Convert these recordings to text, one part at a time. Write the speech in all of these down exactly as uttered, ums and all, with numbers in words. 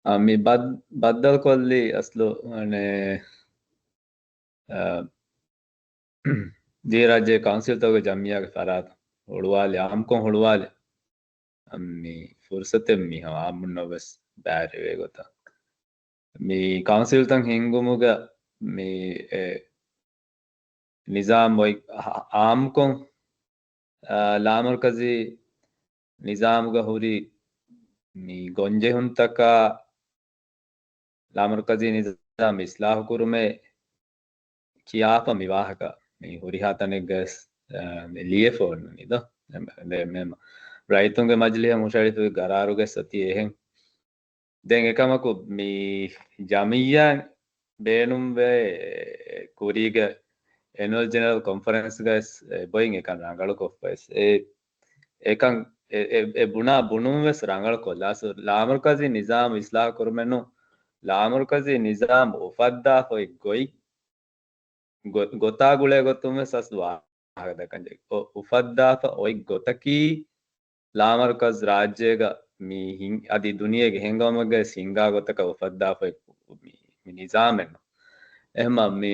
އާ، މި ބައް-، ބައްދަލުކޮށްލީ އަސްލު، އަނެ، އާ، ދިވެހިރާއްޖޭ ކައުންސިލްތަކުގެ ޖަމްއިއްޔާގެ ފަރާތުން ހުޅުވާލި، އާއްމުކޮށް ހުޅުވާލި. އަ، މި ފުރުސަތެއް މި އާއްމުންނަށް ވެސް ބައިވެރިވޭ ގޮތަށް. މި ކައުންސިލްތައް ހިންގުމުގަ މި އެ ނިޒާމް އޮތް އާ-، އާއްމުކޮށް، އާ، ލާމަރުކަޒީ ނިޒާމުގަ ހުރި މި ގޮންޖެހުންތަކާ ލާމަރުކަޒީ ނިޒާމް އިސްލާހު ކުރުމޭ ކިޔާފަ މި ވާހަކަ މި ހުރިހާ ތަނެއްގަ ވެސް، އާ، މި ލިޔެފަ އޮންނަނީ ދޯ؟ އެ-، އެ-، މެ-، ރައްޔިތުންގެ މަޖިލީހަށް ހުށަހެޅިފައި ގަރާރުގަ ވެސް އޮތީ އެހެން. ދެން އެކަމަކު މި ޖަމްއިއްޔާ ބޭނުންވޭ ކުރީގެ އެނުއަލް ޖެނެރަލް ކޮންފަރެންސްގަ ވެސް އެބޮތް އެކަން ރަނގަޅުކޮށްފަ ވެސް. އެ އެކަން އެ، އެ، އެ ބުނާ ބުނުން ވެސް ރަނގަޅުކޮށްލާ. ސޯ، ލާމަރުކަޒީ ނިޒާމް އިސްލާހު ކުރުމެއް ނޫން. ލާމަރުކަޒީ ނިޒާމް އުފައްދާފަ އޮތް ގޮތް، ގޮ-، ގޮތާ ގުޅޭ ގޮތުން ވެސް އަސްލު ވާހަކަ ދައްކަން ޖެހޭ. އު-، އުފައްދާފަ އޮތް ގޮތަކީ ލާމަރުކަޒް ރާއްޖޭގަ މި ހިން-، އަދި ދުނިޔޭގެ ހިންގަވަމެއްގަ ސިންގާ ގޮތަކަށް އުފައްދާފަ އޮތް މި، މި ނިޒާމެއް ނޫން. އެހެންމަ މި،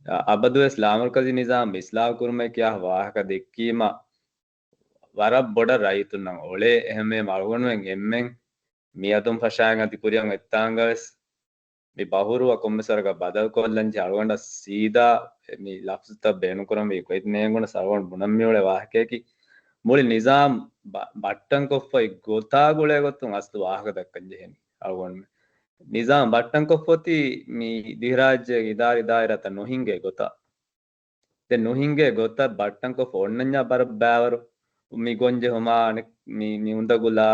އަ، އަބަދުވެސް ލާމަރުކަޒީ ނިޒާމް އިސްލާހު ކުރުމޭ ކިޔާ ވާހަކަ ދެއްކީމަ، ވަރަށް ބޮޑަށް ރައްޔިތުންނަށް އޮޅޭ. އެހެންވީމަ އަޅުގަނޑުމެން އެންމެން މިއަދުން ފަށާއިން އަދި ކުރިއަށް އޮތްތާނގަ ވެސް މި ބަހުރުވަ ކޮންމެސް ވަރަކަށް ބަދަލުކޮށްލަން ޖެހޭ. އަޅުގަނޑަށް ސީދާ މި ލަފްޒުތައް ބޭނުންކުރަންވީ ގޮތް ނޭނގުނަސް އަޅުގަނޑު ބުނަން މިއުޅޭ ވާހަކަޔަކީ، މުޅި ނިޒާމް ބަ-، ބައްޓަންކޮށްފައި ގޮތާ ގުޅޭ ގޮތުން އަސްލު ވާހަކަ ދައްކަން ޖެހެނީ އަޅުގަނޑުމެން. ނިޒާމް ބައްޓަންކޮށްފަ އޮތީ މި ދިވެހިރާއްޖޭގެ އިދާރީ ދާއިރާތައް ނުހިންގޭ ގޮތަށް. ދެން ނުހިންގޭ ގޮތަށް ބައްޓަންކޮށްފަ އޮންނަންޏާ ބަރަށް ބައިވަރު މި ގޮންޖެހުމާ، އަނެއް މި، މި އުނދަގުލާ،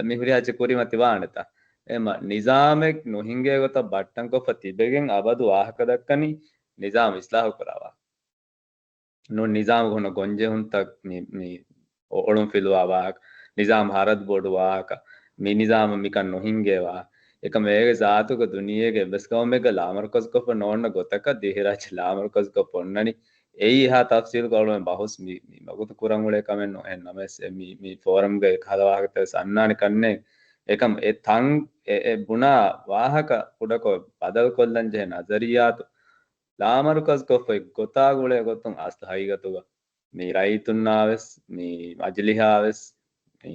މި ހުރިހާ އެއްޗެއް ކުރިމަތިވާނެތާ. އެހެންމަ ނިޒާމެއް ނުހިންގޭ ގޮތަށް ބައްޓަންކޮށްފަ ތިބެގެން އަބަދު ވާހަކަ ދައްކަނީ ނިޒާމް އިސްލާހު ކުރާ ވާހަކަ. ނޫން ނިޒާމުގަ ހުންނަ ގޮންޖެހުންތައް މި، މި އޮ-، އޮޅުން ފިލުވާ ވާހަކަ، ނިޒާމް ހަރަދު ބޮޑު ވާހަކަ، މި ނިޒާމަށް މިކަން ނުހިންގޭ ވާހަކަ. އެކަމަ އޭގެ ޒާތުގަ ދުނިޔޭގެ އެއްވެސް ގައުމެއްގަ ލާމަރުކަޒުކޮށްފަ ނޯންނަ ގޮތަކަށް ދިވެހިރާއްޖެ ލާމަރުކަޒުކޮށްފަ އޮންނަނީ. އެއީ އެހާ ތަފްސީލްކޮށް އަޅުގަނޑުމެން ބަހުސް މި، މި ވަގުތު ކުރަން އުޅޭ ކަމެއް ނޫން. އެހެން ނަމަވެސް އެ މި، މި ފޯރަމްގައި އެކަހަލަ ވާހަކަތައް ވެސް އަންނާނެ ކަންނޭނގެ. އެކަމަ އެ ތަން އެ، އެ ބުނާ ވާހަކަ ކުޑަކޮށް ބަދަލުކޮށްލަން ޖެހޭ ނަޒަރިއްޔާތު ލާމަރުކަޒުކޮށްފައި ގޮތާ ގުޅޭ ގޮތުން އަސްލު ހަގީގަތުގަ މި ރައްޔިތުންނާ ވެސް، މި މަޖިލީހާ ވެސް، މި،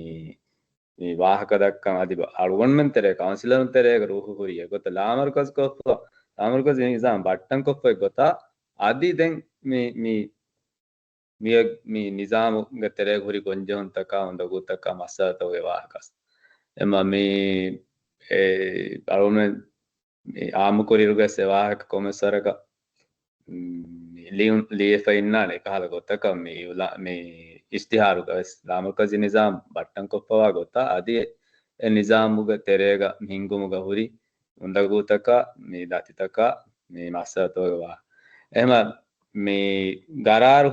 މި ވާހަކަ ދައްކަން އަދި އަޅުގަނޑުމެން ތެރޭ، ކައުންސިލަރުން ތެރޭގަ ރޫހު ހުރި އެގޮތަށް ލާމަރުކަޒުކޮށްފަ، ލާމަރުކަޒީ ނިޒާމް ބައްޓަންކޮށްފައި ގޮތަށް އަދި ދެން މި، މި، މި، މި ނިޒާމުގެ ތެރޭގަ ހުރި ގޮންޖެހުންތަކާ، އުނދަގޫތަކާ، މައްސަލަތަކުގެ ވާހަކަ. އެމަ މި، އެ، އަޅުގަނޑުމެން މި އާއްމުކުރިއިރުގަސް އެ ވާހަކަ ކޮންމެސް ވަރަކަށް، މް، ލިޔުން، ލިޔެފަ އިންނާނެ އެކަހަލަ ގޮތަކަށް މި އިއުލާ-، މި އިޝްތިހާރުގަ ވެސް ލާމަރުކަޒީ ނިޒާމް ބައްޓަންކޮށްފަވާ ގޮތާ އަދި އެ، އެ ނިޒާމުގެ ތެރޭގަ ހިންގުމުގަ ހުރި އުނދަގޫތަކާ، މި ދަތިތަކާ، މި މައްސަލަތަކުގެ ވާ. އެހެމަ މި ގަރާރު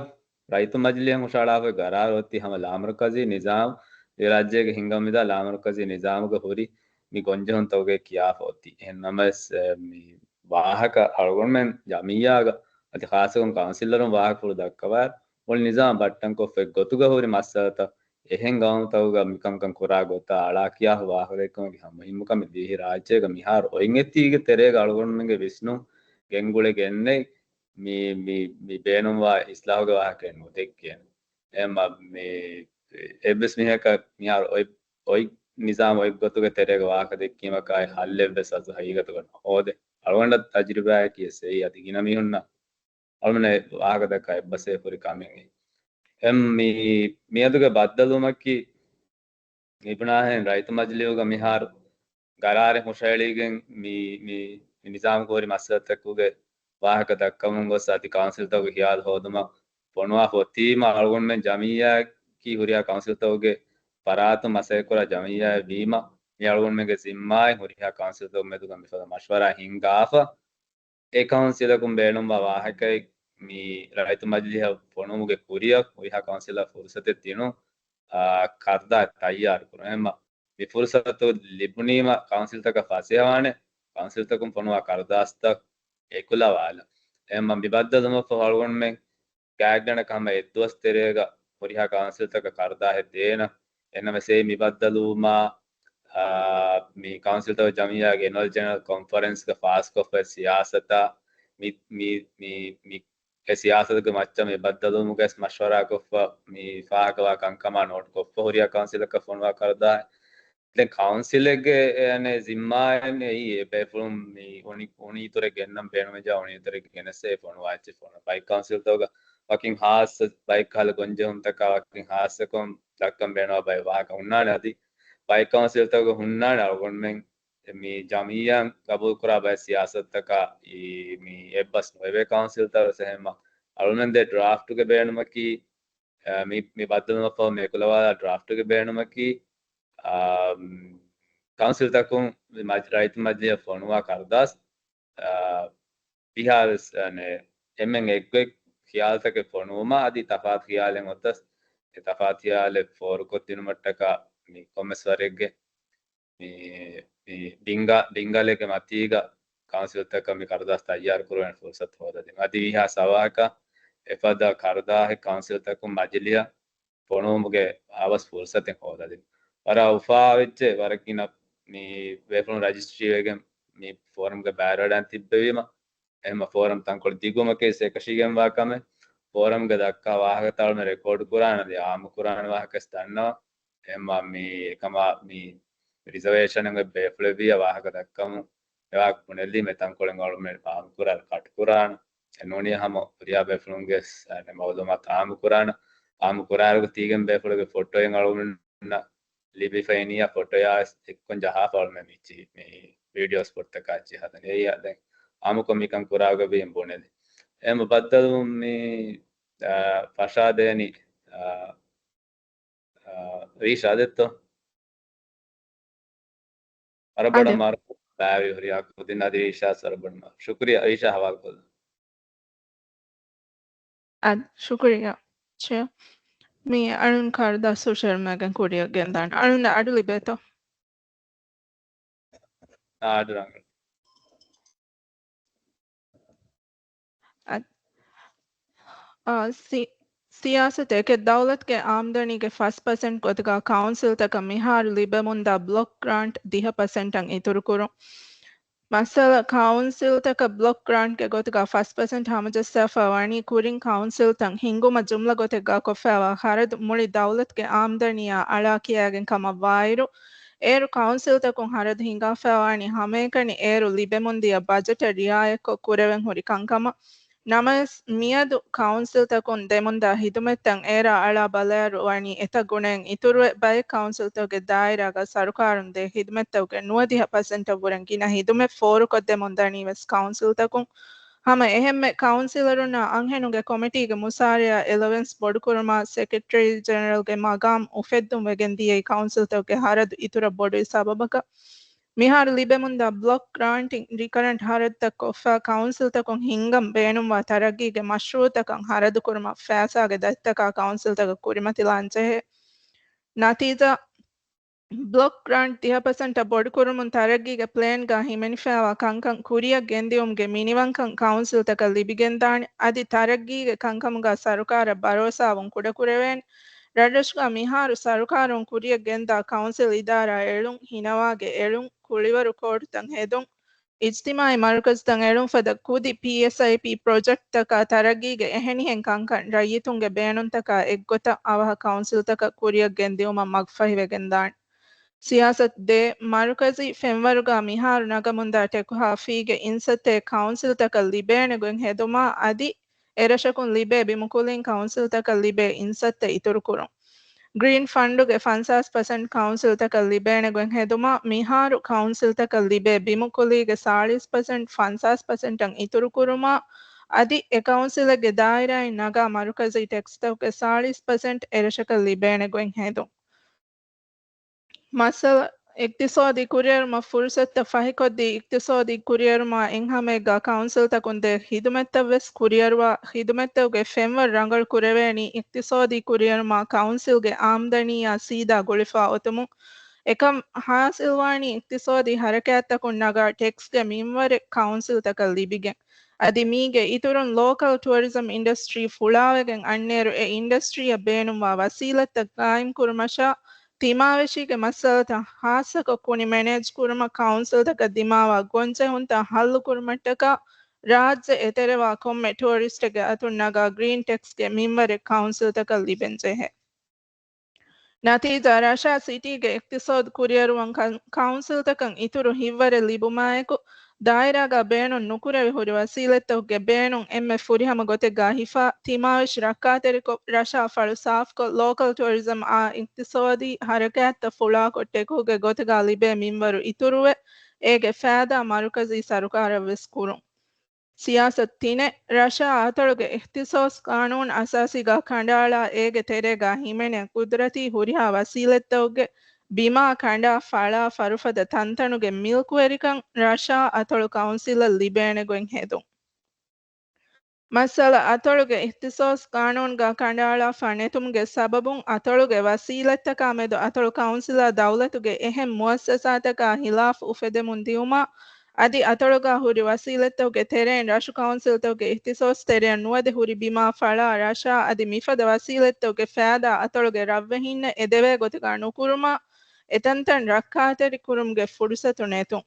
ރައްޔިތު މަޖިލީހަށް ހުށަހަޅާފައި ގަރާރު އޮތީ ހަމަ ލާމަރުކަޒީ ނިޒާމް، އެ ރާއްޖޭގެ ހިންގަމުން މިދާ ލާމަރުކަޒީ ނިޒާމުގަ ހުރި މި ގޮންޖެހުންތަކުގެ ކިޔާފަ އޮތީ. އެހެން ނަމަވެސް، އެ، މި ވާހަކަ އަޅުގަނޑުމެން ޖަމިއްޔާގަ އަދި ޚާއްޞަކޮށް ކައުންސިލަރުން ވާހަކަފުޅު ދައްކަވާއިރު، މުޅި ނިޒާމް ބައްޓަންކޮށްފައި ގޮތުގަ ހުރި މައްސަލަތައް އެހެން ގައުމުތަކުގަ މިކަންކަން ކުރާ ގޮތާ އަޅާ ކިޔާފަ ވާހަކަ ދެއްކުމަކީ ހަމަ މުހިންމު ކަމެއް. ދިވެހި ރާއްޖޭގަ މިހާރު އޮތް އެތީގެ ތެރޭގަ އަޅުގަނޑުމެންގެ ވިސްނުން ގެންގުޅެގެންނެއް މި، މި، މި ބޭނުންވާ އިސްލާހުގެ ވާހަކައެއް ނުދެއްކޭނެ. އެމަ މި އެއްވެސް މީހަކަށް މިހާރު އޮތް، އޮތް ނިޒާމް އޮތް ގޮތުގެ ތެރޭގަ ވާހަކަ ދެއްކީމަކާއި ހައްލެއްވެސް އަސްލު ހަގީގަތުގަ ނުހޯދޭ. އަޅުގަނޑަށް ތަޖުރިބާއަކީ އެއް ސެއި އަދި ގިނަ މީހުންނަށް އަޅުގަނޑު ވާހަކަ ދައްކާ އެއްބަސްވެފަ ހުރި ކަމެއް. އެ މި، މިއަދުގެ ބައްދަލުވުމަކީ މިބުނާހެން ރައްޔިތު މަޖިލީހުގަ މިހާރު ގަރާރެއް ހުށަހެޅީގެން މި، މި، މި ނިޒާމް ކޯރި މައްސަލަތަކުގެ ވާހަކަ ދައްކަމުން ގޮސް އަދި ކައުންސިލްތަކުގެ ހިޔާލު ހޯދުމަށް ފޮނުވާފަ އޮތީމަ އަޅުގަނޑުމެން ޖަމިއްޔާއަކީ ހުރިހާ ކައުންސިލްތަކުގެ ފަރާތުން މަސައްކަތްކުރާ ޖަމިއްޔާއެއް ވީމަ މި އަޅުގަނޑުމެންގެ ޒިންމާއިން ހުރިހާ ކައުންސިލްތަކުގެ މެދުގަ މިފަދަ މަޝްވަރާ ހިންގާފަ އެ ކައުންސިލަކުން ބޭނުންވާ ވާހަކައެއް މި ރައްޔިތު މަޖިލީހަށް ފޮނުވުމުގެ ކުރިއަށް ހުރިހާ ކައުންސިލަށް ފުރުސަތެއް ދިނުން، އާ، ކަރުދާ ތައްޔާރު ކުރުން. އެހެންމަ މި ފުރުސަތު ލިބުނީމަ ކައުންސިލްތަކަށް ފަސޭހަވާނެ ކައުންސިލްތަކުން ފޮނުވާ ކަރުދާސްތައް އެކުލަވާލަން. އެހެންމަ މި ބައްދަލުވުމަށްފަހު އަޅުގަނޑުމެން ގާތްގަނޑަކަށް ހަމަ އެއްދުވަސް ތެރޭގަ ހުރިހާ ކައުންސިލްތަކަށް ކަރުދާހެއް ދޭނަން. އެހެންނަމަވެސް އެއީ މި ބައްދަލުވުމާ، އާ، މި ކައުންސިލްތަކުގެ ޖަމިއްޔާގެ އެނުއަލް ޖެނެރަލް ކޮންފަރެންސްގަ ފާސްކޮށްފައި ސިޔާސަތާ މި، މި، މި، މި އެ ސިޔާސަތުގެ މައްޗަށް މި ބައްދަލުވުމުގައި މަޝްވަރާކޮށްފަ މި ފާހަގަވާ ކަންކަމާ ނޯޓްކޮށްފަ ހުރިހާ ކައުންސިލަކަށް ފޮނުވާ ކަރުދާ. ދެން ކައުންސިލެއްގެ އެ، އަނެ، ޒިންމާއެއް އެއީ އެ ބޭފުޅުން މި އުނި، އުނި އިތުރެއް ގެންނަން ބޭނުމެއްޖާ އުނި އިތުރެއް ގެނެސް އެ ފޮނުވާ އެއްޗެއް ފޮނު. ބައެއް ކައުންސިލްތަކުގަ ވަކިން ހާއްސަ ބައެއް ކަހަލަ ގޮންޖެހުންތަކާ ވަކިން ހާއްސަކޮށް ދައްކަން ބޭނުންވާ ބައެއް ވާހަކަ ހުންނާނެ. އަދި ބައެއް ކައުންސިލްތަކުގަ ހުންނާނެ އަޅުގަނޑުމެން މި ޖަމިއްޔާ ގަބޫލުކުރާ ބައެއް ސިޔާސަތުތަކާ އީ މި އެއްބަސް ނުވެވޭ ކައުންސިލްތައް ވެސް އެހެންމަ އަޅުމެން ދޭ ޑްރާފްޓުގެ ބޭނުމަކީ، އަ، މި، މި ބައްދަލުވުމަށްފަހު މި އެކުލަވާލާ ޑްރާފްޓުގެ ބޭނުމަކީ، އާ، ކައުންސިލްތަކުން މި މަޖް-، ރައްޔިތު މަޖިލީހަށް ފޮނުވާ ކަރުދާސް، އާ، ވިހާވެސް، އަނެ، އެންމެން އެއްގޮތް ޚިޔާލުތަކެއް ފޮނުވުމާ އަދި ތަފާތު ޚިޔާލެއް އޮތަސް އެ ތަފާތު ޚިޔާލެއް ފޯރުކޮށްދިނުމަށްޓަކާ މި ކޮންމެސް ވަރެއްގެ މި، މި ބިންގާ-، ބިންގާލެއްގެ މަތީގަ ކައުންސިލްތަކަށް މި ކަރުދާސް ތައްޔާރު ކުރުވޭނެ ފުރުސަތު ހޯދަދިން. އަދި ވީހާ ސަވާކަށް އެފަދަ ކަރުދާހެއް ކައުންސިލްތަކުން މަޖިލީހަށް ފޮނުވުމުގެ އަވަސް ފުރުސަތެއް ހޯދަދިން. ވަރަށް އުފާވެއްޖެ ވަރަށް ގިނަ މި ބޭފުޅުން ރަޖިސްޓްރީ ވެގެން މި ފޯރަމްގެ ބައިވެރިވެޑަން ތިއްބެވީމަ، އެހެންމަ ފޯރަމް ތަންކޮޅެއް ދިގުމަކީ އެކަށީގެންވާ ކަމެއް. ފޯރަމްގެ ދައްކާ ވާހަކަތައް އަޅުމެން ރެކޯޑް ކުރާނަން އަދި އާއްމު ކުރާނެ ވާހަކަސް ދަންނަވަން. އެހެންމަ މި އެކަމާ މި ރިޒަވޭޝަނެއް ބޭފުޅެއްވިއްޔާ ވާހަކަ ދައްކަމުން އެވާހަކަ ބުނެލީމަ ތަންކޮޅެއް އަޅުމެން އާއްމު ކުރާ ކަޓް ކުރާނަން. އެ ނޫނީ ހަމަ ހުރިހާ ބޭފުޅުންގެ ސ-، އަނެ މައުލޫމާތު އާއްމު ކުރާނަން. އާއްމު ކުރާއިރު ތީގެން ބޭފުޅުގެ ފޮޓޯއެއް އަޅުމެންނަށް ލިބިފައިނިޔާ ފޮޓޯޔާ އެއްކޮން ޖަހާފަ އަޅުމެން މި ޗި-، މި ވީޑިއޯ ސްޕޮޓްތަކާ އެއްޗިހި ހަދަނީ. އެއީ ދެން އާއްމުކޮށް މިކަން ކުރާގޮތްވީ ބުނެލި. އެހެން ބައްދަލުވުން މި، އާ، ފަށާދޭނީ، އާ، އާ، ރީޝާ ދެއްތޯ؟ އަރަބަޑަ އަދެ. މާރު ބާވި ހުރިހާ ކުދިން އަދި ރީޝާ ސަރަބަޑު މާ. ޝުކުރިޔާ ރީޝާ ހަވާލުކޮށްލަން. އަދި ޝުކުރިޔާ ޗެއާ. މި އަޅުން ކަރުދާސް ހުށަހެޅުމެއްގެ ކުރިއަށް ގެންދާނެ. އަޅުން އަޑު ލިބޭތޯ؟ އާ، އަޑު ރަނގަޅު. އަދި، އާ، ސި-، ސިޔާސަތެއް އެކެއް ދައުލަތުގެ އާމްދަނީގެ ފަސް ޕަސެންޓް ގޮތުގަ ކައުންސިލްތަކަށް މިހާރު ލިބެމުންދާ ބްލޮކް ގްރާންޓް ދިހަ ޕަސެންޓަށް އިތުރުކުރުން. މައްސަލަ، ކައުންސިލްތަކަށް ބްލޮކް ގްރާންޓްގެ ގޮތުގަ ފަސް ޕަސެންޓް ހަމަޖައްސާފަ ވަނީ ކުރިން ކައުންސިލްތައް ހިންގުމަށް ޖުމްލަ ގޮތެއްގަ ކޮށްފައިވާ ޚަރަދު މުޅި ދައުލަތުގެ އާމްދަނީއާ އަޅާ ކިޔާގެން ކަމަށް ވާއިރު، އޭރު ކައުންސިލްތަކުން ޚަރަދު ހިނގާފައިވާނީ ހަމައެކަނި އޭރު ލިބެމުންދިޔަ ބަޖެޓަށް ރިއާޔަތްކޮށް ކުރެވެން ހުރި ކަންކަމަށް. ނަމަވެސް، މިއަދު ކައުންސިލްތަކުން ދެމުންދާ ހިދުމަތްތައް އޭރާ އަޅާ ބަލާއިރު ވަނީ އެތައް ގުނައިން އިތުރުވެ، ބައެއް ކައުންސިލްތަކުގެ ދާއިރާގަ ސަރުކާރުން ދޭ ހިދުމަތްތަކުގެ ނުވަދިހަ ޕަސެންޓަށް ވުރެން ގިނަ ހިދުމަތް ފޯރުކޮށްދެމުން ދަނީ ވެސް ކައުންސިލްތަކުން. ހަމަ އެހެންމެ ކައުންސިލަރުންނާ އަންހެނުންގެ ކޮމިޓީގެ މުސާރަޔާ އެލަވެންސް ބޮޑުކުރުމާ، ސެކްރެޓަރީ ޖެނެރަލްގެ މަގާމް އުފެއްދުން ވެގެން ދިޔައީ ކައުންސިލްތަކުގެ ހަރަދު އިތުރަށް ބޮޑުވި ސަބަބަކަށް. މިހާރު ލިބެމުންދާ ބްލޮކް ގްރާންޓިން ރިކަރަންޓް ހަރަދުތައް ކޮށްފަ ކައުންސިލްތަކުން ހިންގަން ބޭނުންވާ ތަރައްގީގެ މަޝްރޫއުތަކަށް ހަރަދު ކުރުމަށް ފައިސާގެ ދަތިތަކާ ކައުންސިލްތަކަށް ކުރިމަތިލާން ޖެހޭ. ނަތީޖާ، ބްލޮކް ގްރާންޓް ދިހަ ޕަސެންޓަށް ބޮޑުކުރުމުން ތަރައްގީގެ ޕްލޭންގަ ހިމެނިފައިވާ ކަންކަން ކުރިއަށް ގެންދިއުމުގެ މިނިވަންކަން ކައުންސިލްތަކަށް ލިބިގެންދާނެ. އަދި ތަރައްގީގެ ކަންކަމުގަ ސަރުކާރަށް ބަރޯސާވުން ކުޑަކުރެވޭނެ. ރަށްރަށުގަ މިހާރު ސަރުކާރުން ކުރިއަށް ގެންދާ ކައުންސިލް އިދާރާ އެޅުން، ހިނަވާގެ އެޅުން، ކުޅިވަރު ކޯޓުތައް ހެދުން، އިޖްތިމާޢީ މަރުކަޒުތައް އެޅުން ފަދަ ކުދި ޕީއެސްއައިޕީ ޕްރޮޖެކްޓްތަކާ ތަރައްގީގެ އެހެނިހެން ކަންކަން ރައްޔިތުންގެ ބޭނުންތަކާ އެއްގޮތަށް އަވަހަށް ކައުންސިލްތަކަށް ކުރިއަށް ގެންދިއުމަށް މަގުފަހިވެގެންދާނެ. ސިޔާސަތު ދޭ، މަރުކަޒީ ފެންވަރުގަ މިހާރު ނަގަމުންދާ ޓެކުހާ ފީގެ އިންސައްތައެއް ކައުންސިލްތަކަށް ލިބޭނެ ގޮތް ހެދުމާ އަދި އެރަށަކުން ލިބޭ ބިމުކުލީން ކައުންސިލްތަކަށް ލިބޭ އިންސައްތަ އިތުރުކުރުން. ގްރީން ފަންޑުގެ ފަންސާސް ޕަސެންޓް ކައުންސިލްތަކަށް ލިބޭނެ ގޮތް ހެދުމާ، މިހާރު ކައުންސިލްތަކަށް ލިބޭ ބިމުކުލީގެ ސާޅީސް ޕަސެންޓް ފަންސާސް ޕަސެންޓަށް އިތުރުކުރުމާ، އަދި އެ ކައުންސިލެއްގެ ދާއިރާއިން ނަގާ މަރުކަޒީ ޓެކްސްތަކުގެ ސާޅީސް ޕަސެންޓް އެރަށަކަށް ލިބޭނެ ގޮތް ހެދުން. މައްސަލަ، އިޤްތިޞާދީ ކުރިއެރުމަށް ފުރުސަތުތައް ފަހިކޮށްދީ، އިޤްތިޞާދީ ކުރިއެރުމާ އެއްހަމައެއްގަ ކައުންސިލްތަކުން ދޭ ޚިދުމަތްތައް ވެސް ކުރިއަރުވާ، ޚިދުމަތްތަކުގެ ފެންވަރު ރަނގަޅު ކުރެވޭނީ އިޤްތިޞާދީ ކުރިއެރުމާ ކައުންސިލްގެ އާމްދަނީއާ ސީދާ ގުޅިފާ އޮތުމުން. އެކަން ޙާޞިލްވާނީ އިޤްތިޞާދީ ޙަރަކާތްތަކުން ނަގާ ޓެކްސްގެ މިންވަރެއް ކައުންސިލްތަކަށް ލިބިގެން. އަދި މީގެ އިތުރުން ލޯކަލް ޓުއަރިޒަމް އިންޑަސްޓްރީ ފުޅާވެގެން އަންނައިރު އެ އިންޑަސްޓްރީއަށް ބޭނުންވާ ވަސީލަތްތައް ގާއިމްކުރުމަށާ ތިމާވެށީގެ މައްސަލަތައް ހާއްސަކޮށް ކުނި މެނޭޖް ކުރުމަށް ކައުންސިލްތަކަށް ދިމާވާ ގޮންޖެހުންތައް ހައްލު ކުރުމަށްޓަކާ، ރާއްޖެ އެތެރެވާ ކޮންމެ ޓޫރިސްޓެއްގެ އަތުން ނަގާ ގްރީން ޓެކްސްގެ މިންވަރެއް ކައުންސިލްތަކަށް ލިބެން ޖެހޭ. ނަތީޖާ، ރަށާ ސިޓީގެ އިޤްތިޞާދު ކުރިއަރުވަން ކަ-، ކައުންސިލްތަކަށް އިތުރު ހިތްވަރެއް ލިބުމާއެކު، ދާއިރާގަ ބޭނުން ނުކުރެވި ހުރި ވަސީލަތްތަކުގެ ބޭނުން އެންމެ ފުރިހަމަ ގޮތެއްގަ ހިފާ، ތިމާވެށި ރައްކާތެރިކޮށް، ރަށާ ފަޅު ސާފުކޮށް، ލޯކަލް ޓޫރިޒަމް އާ އިޤްތިޞާދީ ހަރަކާތްތައް ފުޅާކޮށް ޓެކުވުގެ ގޮތުގަ ލިބޭ މިންވަރު އިތުރުވެ، އޭގެ ފައިދާ މަރުކަޒީ ސަރުކާރަށް ވެސް ކުރުން. ސިޔާސަތު ތިނެއް، ރަށާ އަތޮޅުގެ އިޚްތިޞާޞް ޤާނޫނު އަސާސީގަ ކަނޑައަޅާ، އޭގެ ތެރޭގަ ހިމެނޭ ޤުދްރަތީ ހުރިހާ ވަސީލަތްތަކުގެ ބިމާ ކަނޑާ ފަޅާ ފަރުފަދަ ތަންތަނުގެ މިލްކުވެރިކަން ރަށާ އަތޮޅު ކައުންސިލަށް ލިބޭނެ ގޮތް ހެދުން. މައްސަލަ، އަތޮޅުގެ އިޚްތިޞާޞް ޤާނޫނުގަ ކަނޑައަޅާފަ ނެތުމުގެ ސަބަބުން އަތޮޅުގެ ވަސީލަތްތަކާ މެދު އަތޮޅު ކައުންސިލާ ދައުލަތުގެ އެހެން މުއައްސަސާތަކާ ހިލާފް އުފެދެމުން ދިއުމާ، އަދި އަތޮޅުގަ ހުރި ވަސީލަތްތަކުގެ ތެރެއިން ރަށު ކައުންސިލްތަކުގެ އިޚްތިޞާޞް ތެރެއަށް ނުވަދެ ހުރި ބިމާ ފަޅާ ރަށާ އަދި މިފަދަ ވަސީލަތްތަކުގެ ފައިދާ އަތޮޅުގެ ރަށްވެހިންނަށް އެދެވޭ ގޮތުގަ ނުކުރުމާ، އެތަންތަން ރައްކާތެރި ކުރުމުގެ ފުރުޞަތު ނެތުން.